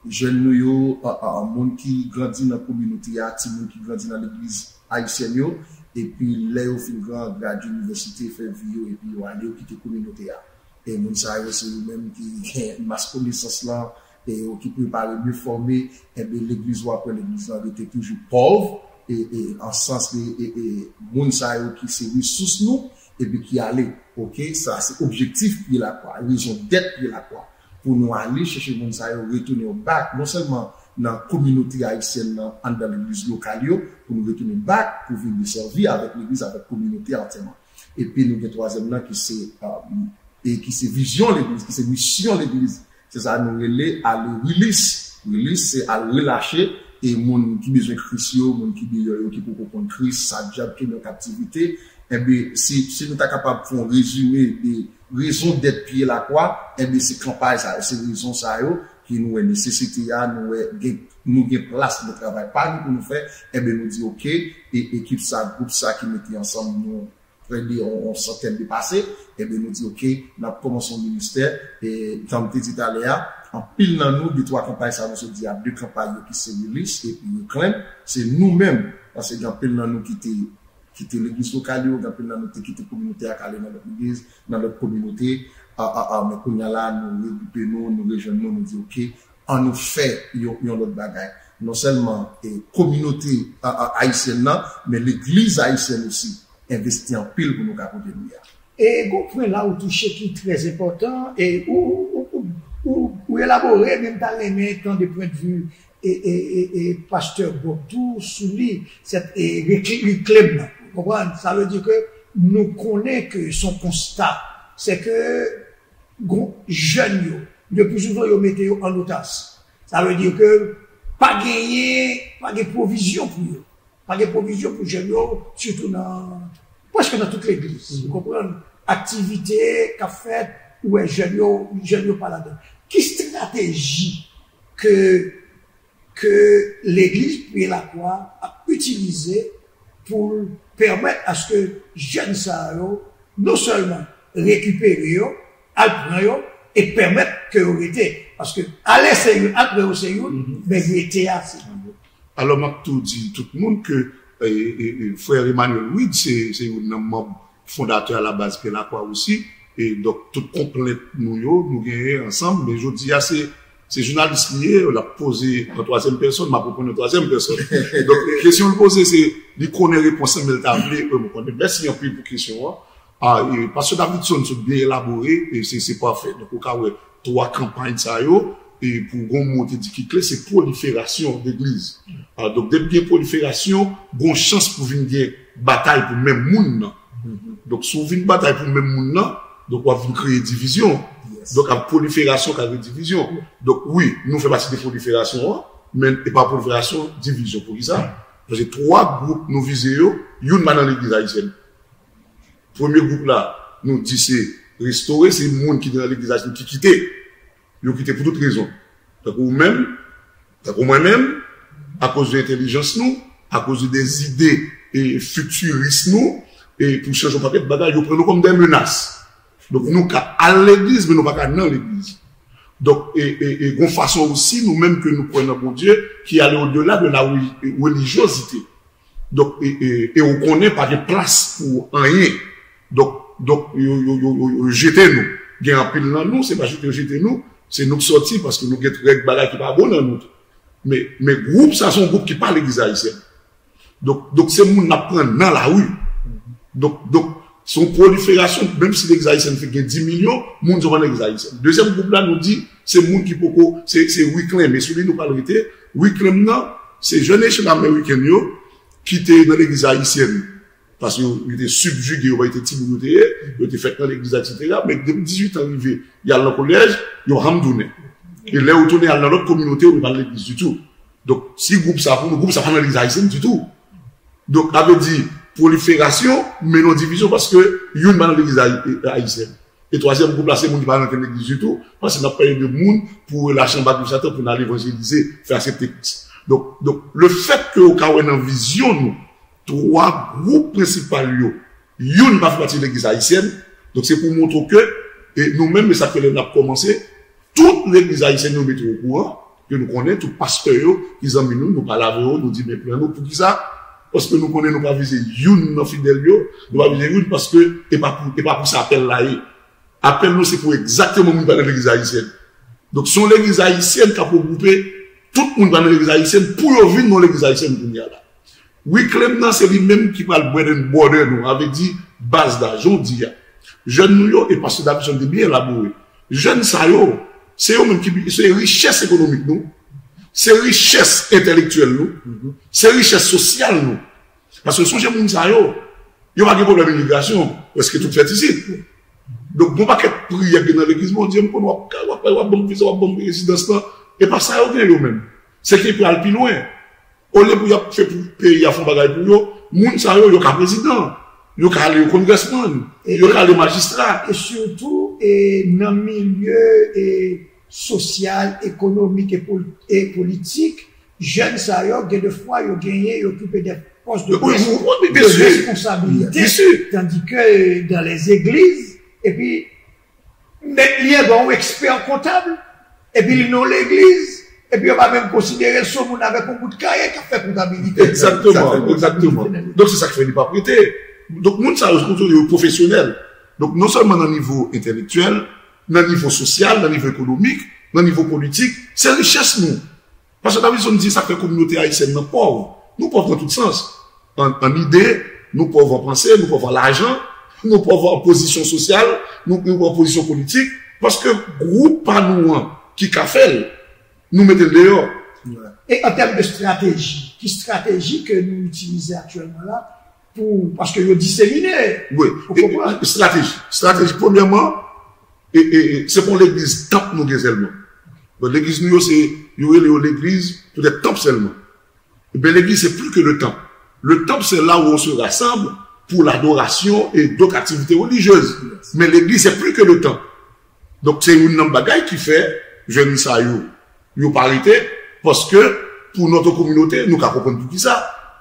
jèn nou yo, a, a, moun ki grandi nan kominote a, timoun ki grandi nan legliz ayisyèn yo, epi lè yo fin gran, gradye inivèsite, fè vi yo, epi yo ale, yo kite kominote a. E moun sa yo, se yo menm ki gen mas konesans lan, e yo ki prepare, byen fòme, enben legliz w ap wè legliz lan rete toujou pòv, e, e an sans de, e, e moun sa yo ki se resous nou, epi ki ale. Oke, sa se objektif Pye Lakwa, rezon dèt Pye Lakwa. Pou nou ale chèche moun sa yo, retounen yo back, non sèlman nan kominote ayisyèn nan, anndan legliz lokal yo, pou nou retounen back, pou vin desèvi avèk legliz, avèk kominote antyèman. Epi nou gen twazyèm nan ki se, um, e ki se vizyon legliz, ki se misyon legliz. Se sa nou rele ale release. Release, se al relache, e moun ki bezwen Kris yo, moun ki deyò yo, ki poko konn Kris, sa dyab ki nan kaptivite. Enben, si, si nou ta kapab fè yon rezime de rezon dèt Pye Lakwa, enben, se kanpay sa yo, se rezon sa yo ki nou wè nesesite a, nou wè gen, nou gen plas de travay pa nou pou nou fè, enben, nou di, oke, e ekip sa, gwoup sa ki mete ansanm nou, prè de yon, yon santèn de pase, enben, nou di, oke, n ap kòmanse yon ministè, e jan m te di talè a, anpil nan nou, de twa kanpay sa nou sot di a, de kanpay yo ki se release epi reclaim, se nou menm, paske gen anpil nan nou ki te kite legliz lokal yo, gen anpil nan nou te kite kominote a, k ale nan lòt legliz, nan lòt kominote, a, a, a, men kounye a la, nou regwoupe nou, nou rejwenn nou, nou di, oke, ann nou fè yon, yon lòt bagay. Non sèlman, e, kominote, a, a, ayisyèn nan, men legliz ayisyèn osi envesti anpil pou nou ka kote nou ye a. E gon pwen la ou touche ki trè enpòtan, e ou, ou, ou, ou, ou elabore, men m ta renmen tande pwendvi e, e, e, e pastè Bob tou sou li, sèt, e, rekl-, reclaim nan. Ou konprann? Sa vle di ke nou konnen ke se yon konsta, se ke gon jèn yo, le pli souvan yo mete yo an otas. Sa vle di ke pa genyen, pa gen pwovizyon pou yo. Pa gen pwovizyon pou jèn yo, sitou nan, prèske nan tout legliz. Ou konprann? Aktivite k ap fèt, ou wè jèn yo, jèn yo pa ladan. Ki estrateji ke, ke legliz Pye Lakwa ap itilize pou l pèmèt aske jèn sa yo non sèlman rekipere yo, al pran yo, e pèmèt ke yo rete? Paske ale se youn, al pran yo se youn, men rete a se youn. Alò, m ap tou di tout moun ke, e, e, e, frè Emmanuel Reed, se, se youn nan manm fondatè alabaz Pye Lakwa osi. E donk, tout konplent nou yo, nou genyen ansanm. Men jodi a, se, se jounalis li ye, l ap poze an twazyèm pèsòn, m ap reponn an twazyèm pèsòn. Donk, kesyon l poze, se, li konnen repons lan, men l ta vle, e, mwen konnen. Mèsi anpil pou kesyon an. A, e, pastè Davidson sot byen elabore, e se, se pafè. Donk, ou ka wè twa kanpay sa yo, e pou gon mo te di ki kle, se pwoliferasyon legliz. A, donk, depi gen pwoliferasyon, gon chans pou vin gen batay pou menm moun nan. Donk, si w vin batay pou menm moun nan, donk, w ap vin kreye divizyon. Donk, ak pwoliferasyon ka kreye divizyon. Donk, wi, nou fè pati de pwoliferasyon an, men e pa pwoliferasyon, divizyon. Poukisa? Paske twa gwoup nou vize yo, youn pa nan legliz ayisyèn. Premye gwoup la, nou di se restore, se moun ki te nan legliz la, ki kite. Yo kite pou tout rezon. Tankou ou menm, tankou mwen menm, akoz de entèlijans nou, akoz de zide, e, fitiris nou, e pou chanje yon pakèt bagay, yo pran nou kòm de menas. Donk, nou ka al legliz, men nou pa ka nan legliz. Donk, e, e, e gon fason osi, nou menm ke nou kwè nan Bondye, ki ale odela de la reli-, relijyozite. Donk, e, e, e ou konnen pa gen plas pou anyen. Donk, donk yo, yo, yo, yo, yo jete nou. Gen anpil nan nou, se pa jete yo jete nou, se nou k sòti paske nou gen règ bagay ki pa bon nan nou tou. Men, men gwoup sa se yon gwoup ki pa legliz ayisyèn. Donk, donk se moun n ap pran nan lari. Donk, donk, se yon pwoliferasyon, menm si legliz ayisyèn fèk gen dis milyon, moun yo pa nan legliz ayisyèn. Dezyèm gwoup la, nou di, se moun ki poko, se, se Wicklem, e sou li nou pral rete. Wicklem nan, se jèn echanj ameriken yo ki te nan legliz ayisyèn. Paske yo, yo te sibjige yo, yo te timoun yo te ye, yo te fèt nan legliz, etsetera. Men depi dizuit an rive, y al nan kolèj, yo pa janm tounen. E lè yo tounen al nan lòt kominote, yo pa al legliz ditou. Donk, si gwoup sa pou nou, gwoup sa pa nan legliz ayisyèn ditou. Donk, sa vle di, pwoliferasyon, men non divizyon, paske youn pa nan legliz ayi-, ayisyèn. E twazyèm gwoup la, se moun ki pa nan okenn legliz ditou, paske n ap pale de moun pou relache anba gwoup Satan, pou n al evanjelize, fè aksepte Kris. Donk, donk, le fèt ke ou ka wè nan vizyon nou, twa gwoup prensipal yo, youn pa fè pati legliz ayisyèn, donk se pou montre ke, e nou menm, e sa fè lè n ap kòmanse, tout legliz ayisyèn yo mete okouran, ke nou konnen, tout pastè yo, ki zanmi nou, nou pale avè yo, nou di, men plan nou, poukisa? Paske nou konnen nou pa vize youn nan fidèl yo, nou pa vize youn paske e pa pou, e pa pou sa apèl la ye. Apèl nou se pou egzakteman moun pa nan legliz ayisyèn. Donk, se yon legliz ayisyèn k ap regwoupe tout moun pa nan legliz ayisyèn pou yo vin nan legliz ayisyèn kounye a la. Wicklem nan, se li menm ki pral bread and butter nou, sa vle di baz la, jan w di a. Jèn nou yo, e pastè Davidson te byen elabore. Jèn sa yo, se yo menm ki, se richès ekonomik nou, se richès entèlektyèl nou, se richès sosyal nou. Paske sonje moun sa yo, yo pa gen pwoblèm imigrasyon, prèske tout fèt isit. Donk, gon pakèt priyè k gen nan legliz, Bondye, m konn w ap, w ap, w ap ban m viza, w ap ban m rezidans lan. E pa sa yo gen yo menm. Se ki pral pi lwen. Olye pou y ap fè pou peyi a fè yon bagay pou yo, moun sa yo, yo ka prezidan, yo ka ale kongresmann, e, yo ka ale majistra. E sitou, e nan milye, e sosyal, ekonomik e pol-, e politik, jèn sa yo, gen de fwa, yo genyen, yo okipe de pòs de, wi, wi, wi, de responsabilite, tandis que dans les églises, epi, men li enben yon ekspè kontab, epi li nan legliz, epi yo pa menm konsidere l se yon moun avèk yon bout kaye k ap fè kontabilite. Egzakteman, egzakteman. Donk, se sa k fè li pa prete. Donk, moun sa yo, kote yo pwofesyonèl. Donk, non sèlman nan nivo entèlektyèl, nan nivo sosyal, nan nivo ekonomik, nan nivo politik, se richès nou. Pastè Davidson di sa k fè kominote ayisyèn nan pòv. Nou pòv nan tout sans. An, an ide, nou pòv an panse, nou pòv an lajan, nou pòv an pozisyon sosyal, nou, nou pòv an pozisyon politik, paske gwoup pa nou an ki ka fè l, nou mete l deyò. E an tèm de strateji, ki strateji ke nou itilize aktyèlman la pou, paske yo disemine. Wi, ou konprann? Estrateji. Estrateji, premyèman, e, e, e, se pa yon legliz tanp nou gen sèlman. Bon, legliz nou yo, se, yo rele yo legliz, petèt tanp sèlman. Ebyen, legliz, c'est plus que le temple. Le temple, c'est là où on se rassemble pour l'adoration et d'autres activités religieuses. Men legliz, c'est plus que le temple. Donk, se youn nan bagay ki fè jèn sa yo, yo pa rete, paske pou notre communauté, nou ka konprann poukisa.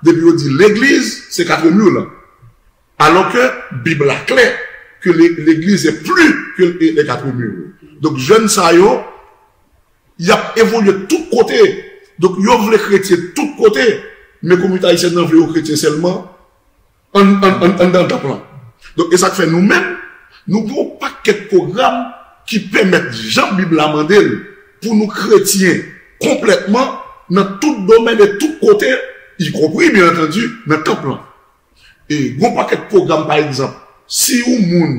Depi yo di legliz, se quatre murs lan. Alors que Bib la klè que le- l'église est plus que les quatre murs. Donk, jèn sa yo, y ap evolye tout kote. Donk, yo vle kretyen tout kote, men kominote ayisyèn nan vle yo kretyen sèlman an, an, an, anndan tanp lan. Donk, e sa k fè nou menm, nou gen yon pakèt pwogram ki pèmèt, jan Bib la mande l, pou nou kretyen konplètman nan tout domèn e tout kote, y compris, byen antandi, nan tanp lan. E gon pakèt pwogram, pa egzanp, si yon moun,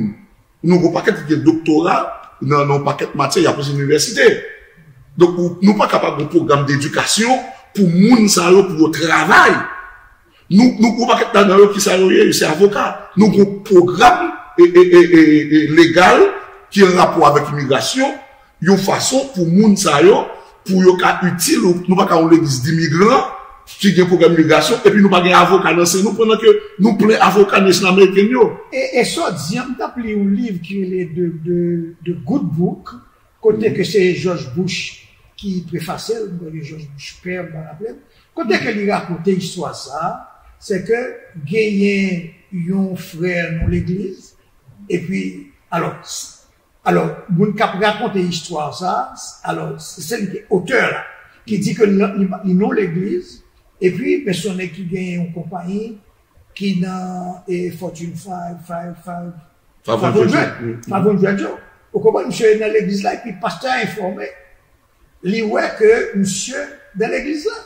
nou gon pakèt ki gen doktora nan, nan yon pakèt matyè, y ap nan inivèsite. Donk, ou- nou pa kapab gon pwogram dedikasyon pou moun sa yo, pou yo travay. Nou, nou gon pakèt ladan yo, ki sa yo ye, yo se avoka. Nou gon pwogram e, e, e, e, e legal ki an rapò avèk imigrasyon, yon fason pou moun sa yo, pou yo ka itil, nou pa ka yon legliz dimigran ki gen pwogram imigrasyon, epi nou pa gen avoka nan sen nou, pandan ke nou plen avoka Nation American yo. E, e sa w di an, m t ap li yon liv ki rele The, The, The Good Book, kote ke se George Bush ki prefase l, m kwè ke George Bush pè, m pa raple m, kote ke li rakonte istwa sa a, se ke genyen yon frè nan legliz, epi, alò, Alò, moun k ap rakonte istwa sa, alò, se, se li ki otè la, ki di ke li, li, li nan legliz, epi, men se yon nèg ki genyen yon konpayi ki nan, e, Fortune five, five, five, five hundred, five hundred yo. Ou konprann, misye nan legliz la, epi pastè a enfòme, li wè ke misye nan legliz la.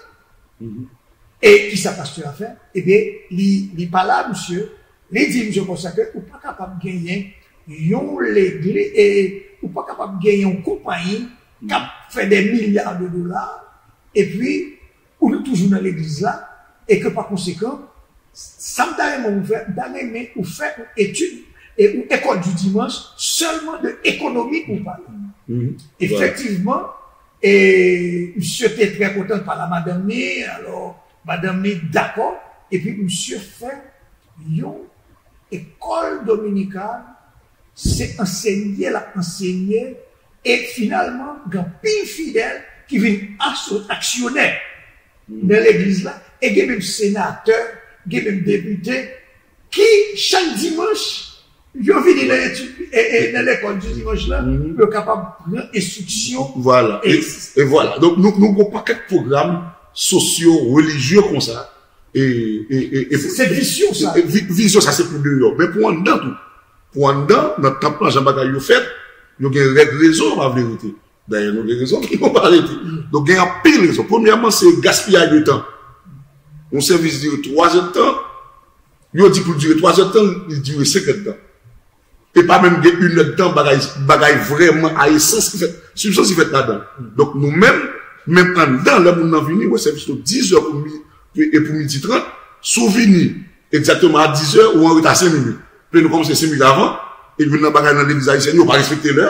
E kisa pastè a fè? Ebyen, li, li pale a misye, Li di misye konsa ke ou pa kapab genyen yon legli, e ou pa kapab genyen yon konpayi k ap fè de milya de dola, epi ou toujou nan legliz la, e ke pa konsekan, sa m ta renmen ou fè, m ta renmen ou fè yon etid e yon ekòl di dimanch sèlman de ekonomi ou pale. Efektivman, e misye te trè kontan pale a madanm li, alò madanm li dakò, epi misye fè yon ekòl dominikal, se ansenye l ap ansenye, e finalman gen anpil fidèl ki vin aso- aksyonè nan legliz la, e gen menm senatè, gen menm depite ki chak dimanch yo vini nan etid, e, e nan lekòl di dimanch la, pou yo kapab pran enstriksyon. Vwala. E, e vwala. Donk nou, nou gen yon pakèt pwogram sosyo-relijye konsa. E, e, e, e, se, se vizyon sa. E, vi- vizyon sa se pou deyò. Men pou anndan tou. Pou anndan, nan tanp lan, jan bagay yo fèt, yo gen règ rezon pa verite. Dayè, nou gen rezon ki nou pa rete. Donk, gen anpil rezon. Premyèman, se gaspiyaj de tan. Yon sèvis dire twa zè tan, yo di pou dire twa zè tan, li dire senk è tan. E pa menm gen inè tan, bagay, bagay vrèman a esans ki fèt, sibstans ki fèt ladan. Donk, nou menm, menm anndan, lè moun nan vini, wè sèvis nou dizè pou mi, e pou midi trant, si w vini egzakteman a dizè, ou anreta senk minit. Paske nou kòmanse senk minit avan, e youn nan bagay nan legliz ayisyèn, yo pa respekte lè.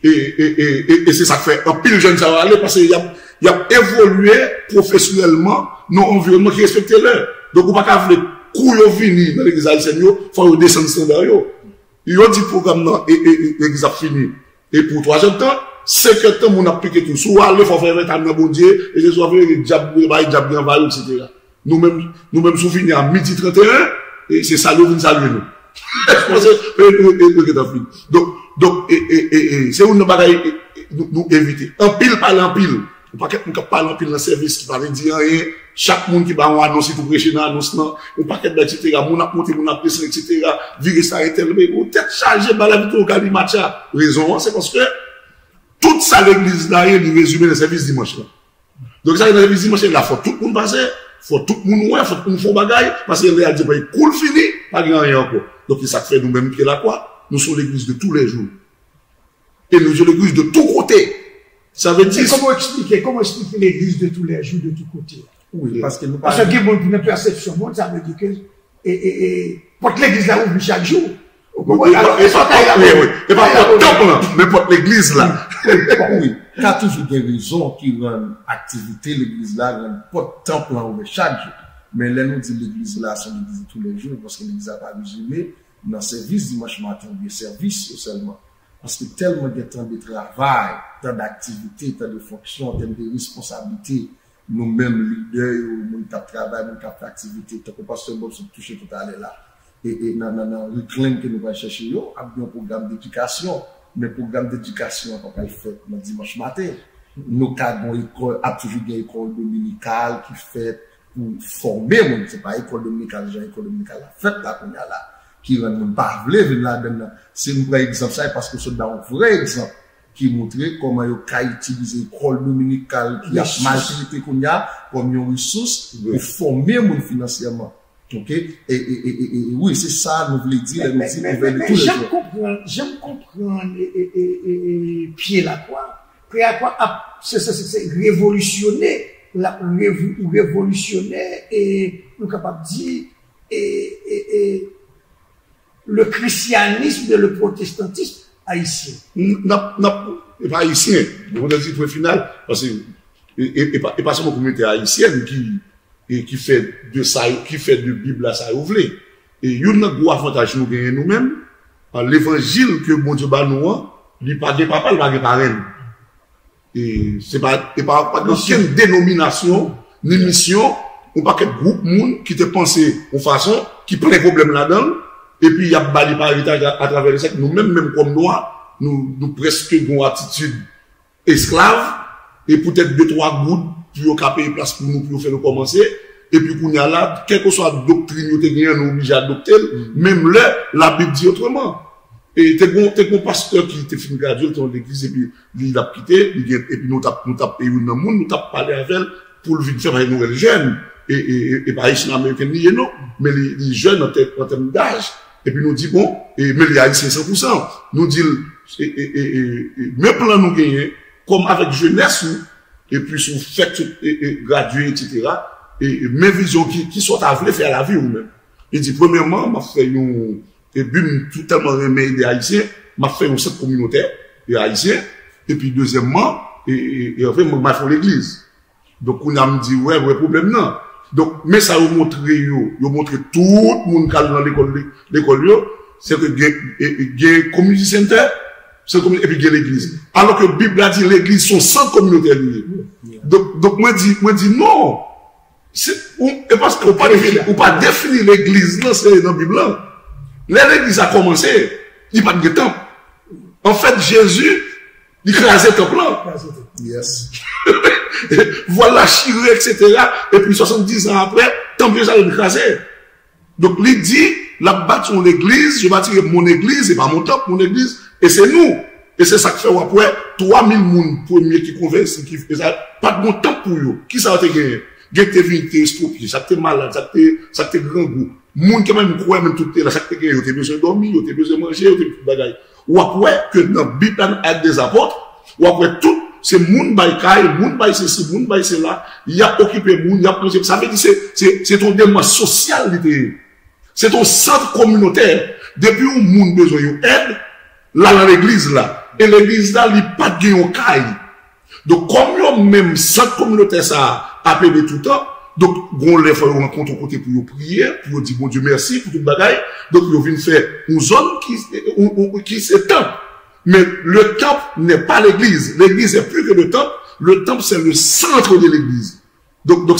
E, e, e, e, e se sa k fè anpil jèn sa yo ale, paske y ap, y ap evolye pwofesyonèlman nan yon anviwònman ki respekte lè. Donk, ou pa ka vle kou yo vini nan legliz ayisyèn yo, fò yo desann estanda yo. Yo di pwogram nan, e, e, e, legliz ap fini, e pou twa zè tan, senk è tan, moun ap pike tou. Si w ale, fò w fè envènta nan Bondye, e se swa fè dyab, bay dyab li anvayi w, etsetera. Nou menm, nou menm, si w vini a midi trant e en, e se salye, w vin salye nou. Paske, e, e, e, e, gentan fini. Donk, donk, e, e, e, e, se youn nan bagay, e, e, nou, nou evite. Anpil pale anpil. Yon pakèt moun k ap pale anpil nan sèvis ki pa vle di anyen. Chak moun ki ba yon anons, li tou preche nan anons lan. Yon pakèt bagay, etsetera. Moun ap monte, moun ap desann, etsetera. Vire sa entèl. Men yon tèt chaje, ba la vitro galimatcha. Rezon an, se paske tout sa legliz la ye, li rezime nan sèvis dimanch lan. Donk, sa ki nan sèvis dimanch la, fò tout moun pase, fò tout moun wè, fò tout moun fè yon bagay, paske lè a di, kou l fini, pa gen anyen ankò. Donk, se sa k fè nou menm Pye Lakwa, nou se yon legliz de tou lè jou. E nou se yon legliz de tou kote. Sa vle di. E kòman w eksplike, kòman w eksplike legliz de tou lè jou, de tou kote a? Wi, paske nou pa. Paske gen moun ki nan pèsepsyon moun, sa vle di ke e, e, e, pòt legliz la ouvri chak jou. Ou konprann? Alò, e pa pòt, wi, wi. E pa pòt tanp lan, men pòt legliz la. Wi, ka toujou gen rezon ki rann aktivite legliz la, rann pòt tanp lan ouvè chak jou. Men lè nou di legliz la se yon legliz de tou lè jou, paske legliz la pa rezime nan sèvis dimanch maten oubyen sèvis yo sèlman. Paske tèlman gen tan de travay, tan de aktivite, tan de fonksyon, tan de responsablite, nou menm lidè yo, moun k ap travay, moun k ap fè aktivite, tankou pastè Bob sot touche toutalè la. E, e nan, nan, nan reclaim ke nou pral chèche yo, ap gen yon pwogram dedikasyon. Men pwogram dedikasyon an pa pral fèt nan dimanch maten. Nou ka gen yon ekòl, ap toujou gen ekòl dominikal ki fèt pou fòme moun. Se pa ekòl dominikal, jan ekòl dominikal la fèt la kounye a la, ki rann moun pa vle vin ladan l nan. Si m pran egzanp sa, e paske w sot ba yon vrè egzanp ki montre kòman yo ka itilize ekòl dominikal ki ap maltrete kounye a kòm yon resous pou fòme moun finansyèman. Oke? E, e, e, e, e, e wi, se sa nou vle di lè nou di ouvè de tou lè jou. Men, men, men jan m konprann, jan m konprann, e, e, e, e, e, Pye Lakwa, Pye Lakwa ap, se, se, se, se revolisyone, l ap revo-, revolisyonè, e nou kapab di, e, e, e, le christianisme, le protestantisme ayisyen. N ap, n ap, e pa ayisyen, le protestantisme pwen final, paske e, e, e pa, e pa sèlman kominote ayisyèn ki, e ki fè de sa, ki fè de Bib la sa yo vle. E youn nan gwo avantaj nou genyen nou menm, a, levanjil ke Bondye ba nou an, li pa gen papa, li pa gen parenn. E se pa, e pa, pa gen okenn denominasyon, ni misyon, yon pakèt gwoup moun ki te panse yon fason, ki plen pwoblèm ladan l, epi y ap ba li pa eritaj a, atravè le syèk. Nou menm, menm kòm nwa, nou, nou prèske gen yon atitid esklav, e poutèt de twa goud pou yo ka peye plas pou nou, pou yo fè nou kòmanse. Epi kounye a la, kèlkeswa doktrin yo te genyen, nou oblije adopte l, menm lè Labib di otreman. E te gon, te gon pastè ki te fin gradye, l te nan legliz, epi li, l ap kite, li gen, epi nou t ap, nou t ap, e youn nan moun, nou t ap pale avè l pou l vin fè, paske nou wè l jèn, e, e, e, e pa Ayisyen Ameriken li ye non, men li, li jèn an tèm, an tèm daj, epi nou di bon, e, men li Ayisyen san pou san. Nou di l, e, e, e, e, e, men plan nou genyen, kòm avèk jenès ou, epi si w fèk e, e, gradye, etsetera, e, e, men vizyon ki, ki sa w ta vle fè a lavi ou menm. Li di, premyèman, m ap fè yon, e bi m tou tèlman renmen ede Ayisyen, m ap fè yon sant kominotè e ayisyen, epi dezyèmman, e, e, e anfen, mwen, m ap fè yon legliz. Donk, kounye a m di, wè, wè pwoblèm nan. Donk, men sa yo montre yo, yo montre tout moun k al nan lekòl, lekòl yo, se ke gen, e, e, gen community center, se komi, epi gen legliz. Alò ke Bib la di legliz se yon sant kominotè li ye. Donk, donk mwen di, mwen di non. Se, ou, e paske ou pa defini, ou pa defini legliz nan, se nan Bib lan. Lè legliz la kòmanse, li pa t gen tanp. Anfèt, Jezi, li kraze tanp lan. Yes. Vwal la chire, etsetera. Epi swasanndizan apre, tanp Jerizalèm kraze. Donk, li di, l ap bati yon legliz, je bâtirai mon église, e pa mon temple, mon église, e se nou. E se sa k fè w ap wè twa mil moun premye ki konvèti, ki, e sa, pa t gon tanp pou yo. Kisa yo te genyen? Gen ki te vini, ki te estwopye, sa k te malad, sa k te, sa k te grangou. Moun ki menm kwè, menm tout te la, sa k te genyen, yo te bezwen dòmi, yo te bezwen manje, yo te tout bagay. W ap wè ke nan Bib la, nan Actes des Apôtres, w ap wè tout, se moun bay kay, moun bay sesi, moun bay sela, y ap okipe moun, y ap manje. Sa vle di se, se, se t yon demach sosyal li te ye. Se t yon sant kominotè. Depi yon moun bezwen yon èd, l al nan legliz la. E legliz la, li pa t gen yon kay. Donk, kòm yo menm, sant kominotè sa a ap ede toutan, donk, gon lè fò yo rankontre yon kote pou yo priye, pou yo di Bondye mèsi pou tout bagay. Donk, yo vin fè yon zòn ki, yon, yon, ki se tanp. Men, le temple n'est pas l'église. L'église est plus que le temple. Le temple, c'est le centre de l'église. Donk, donk,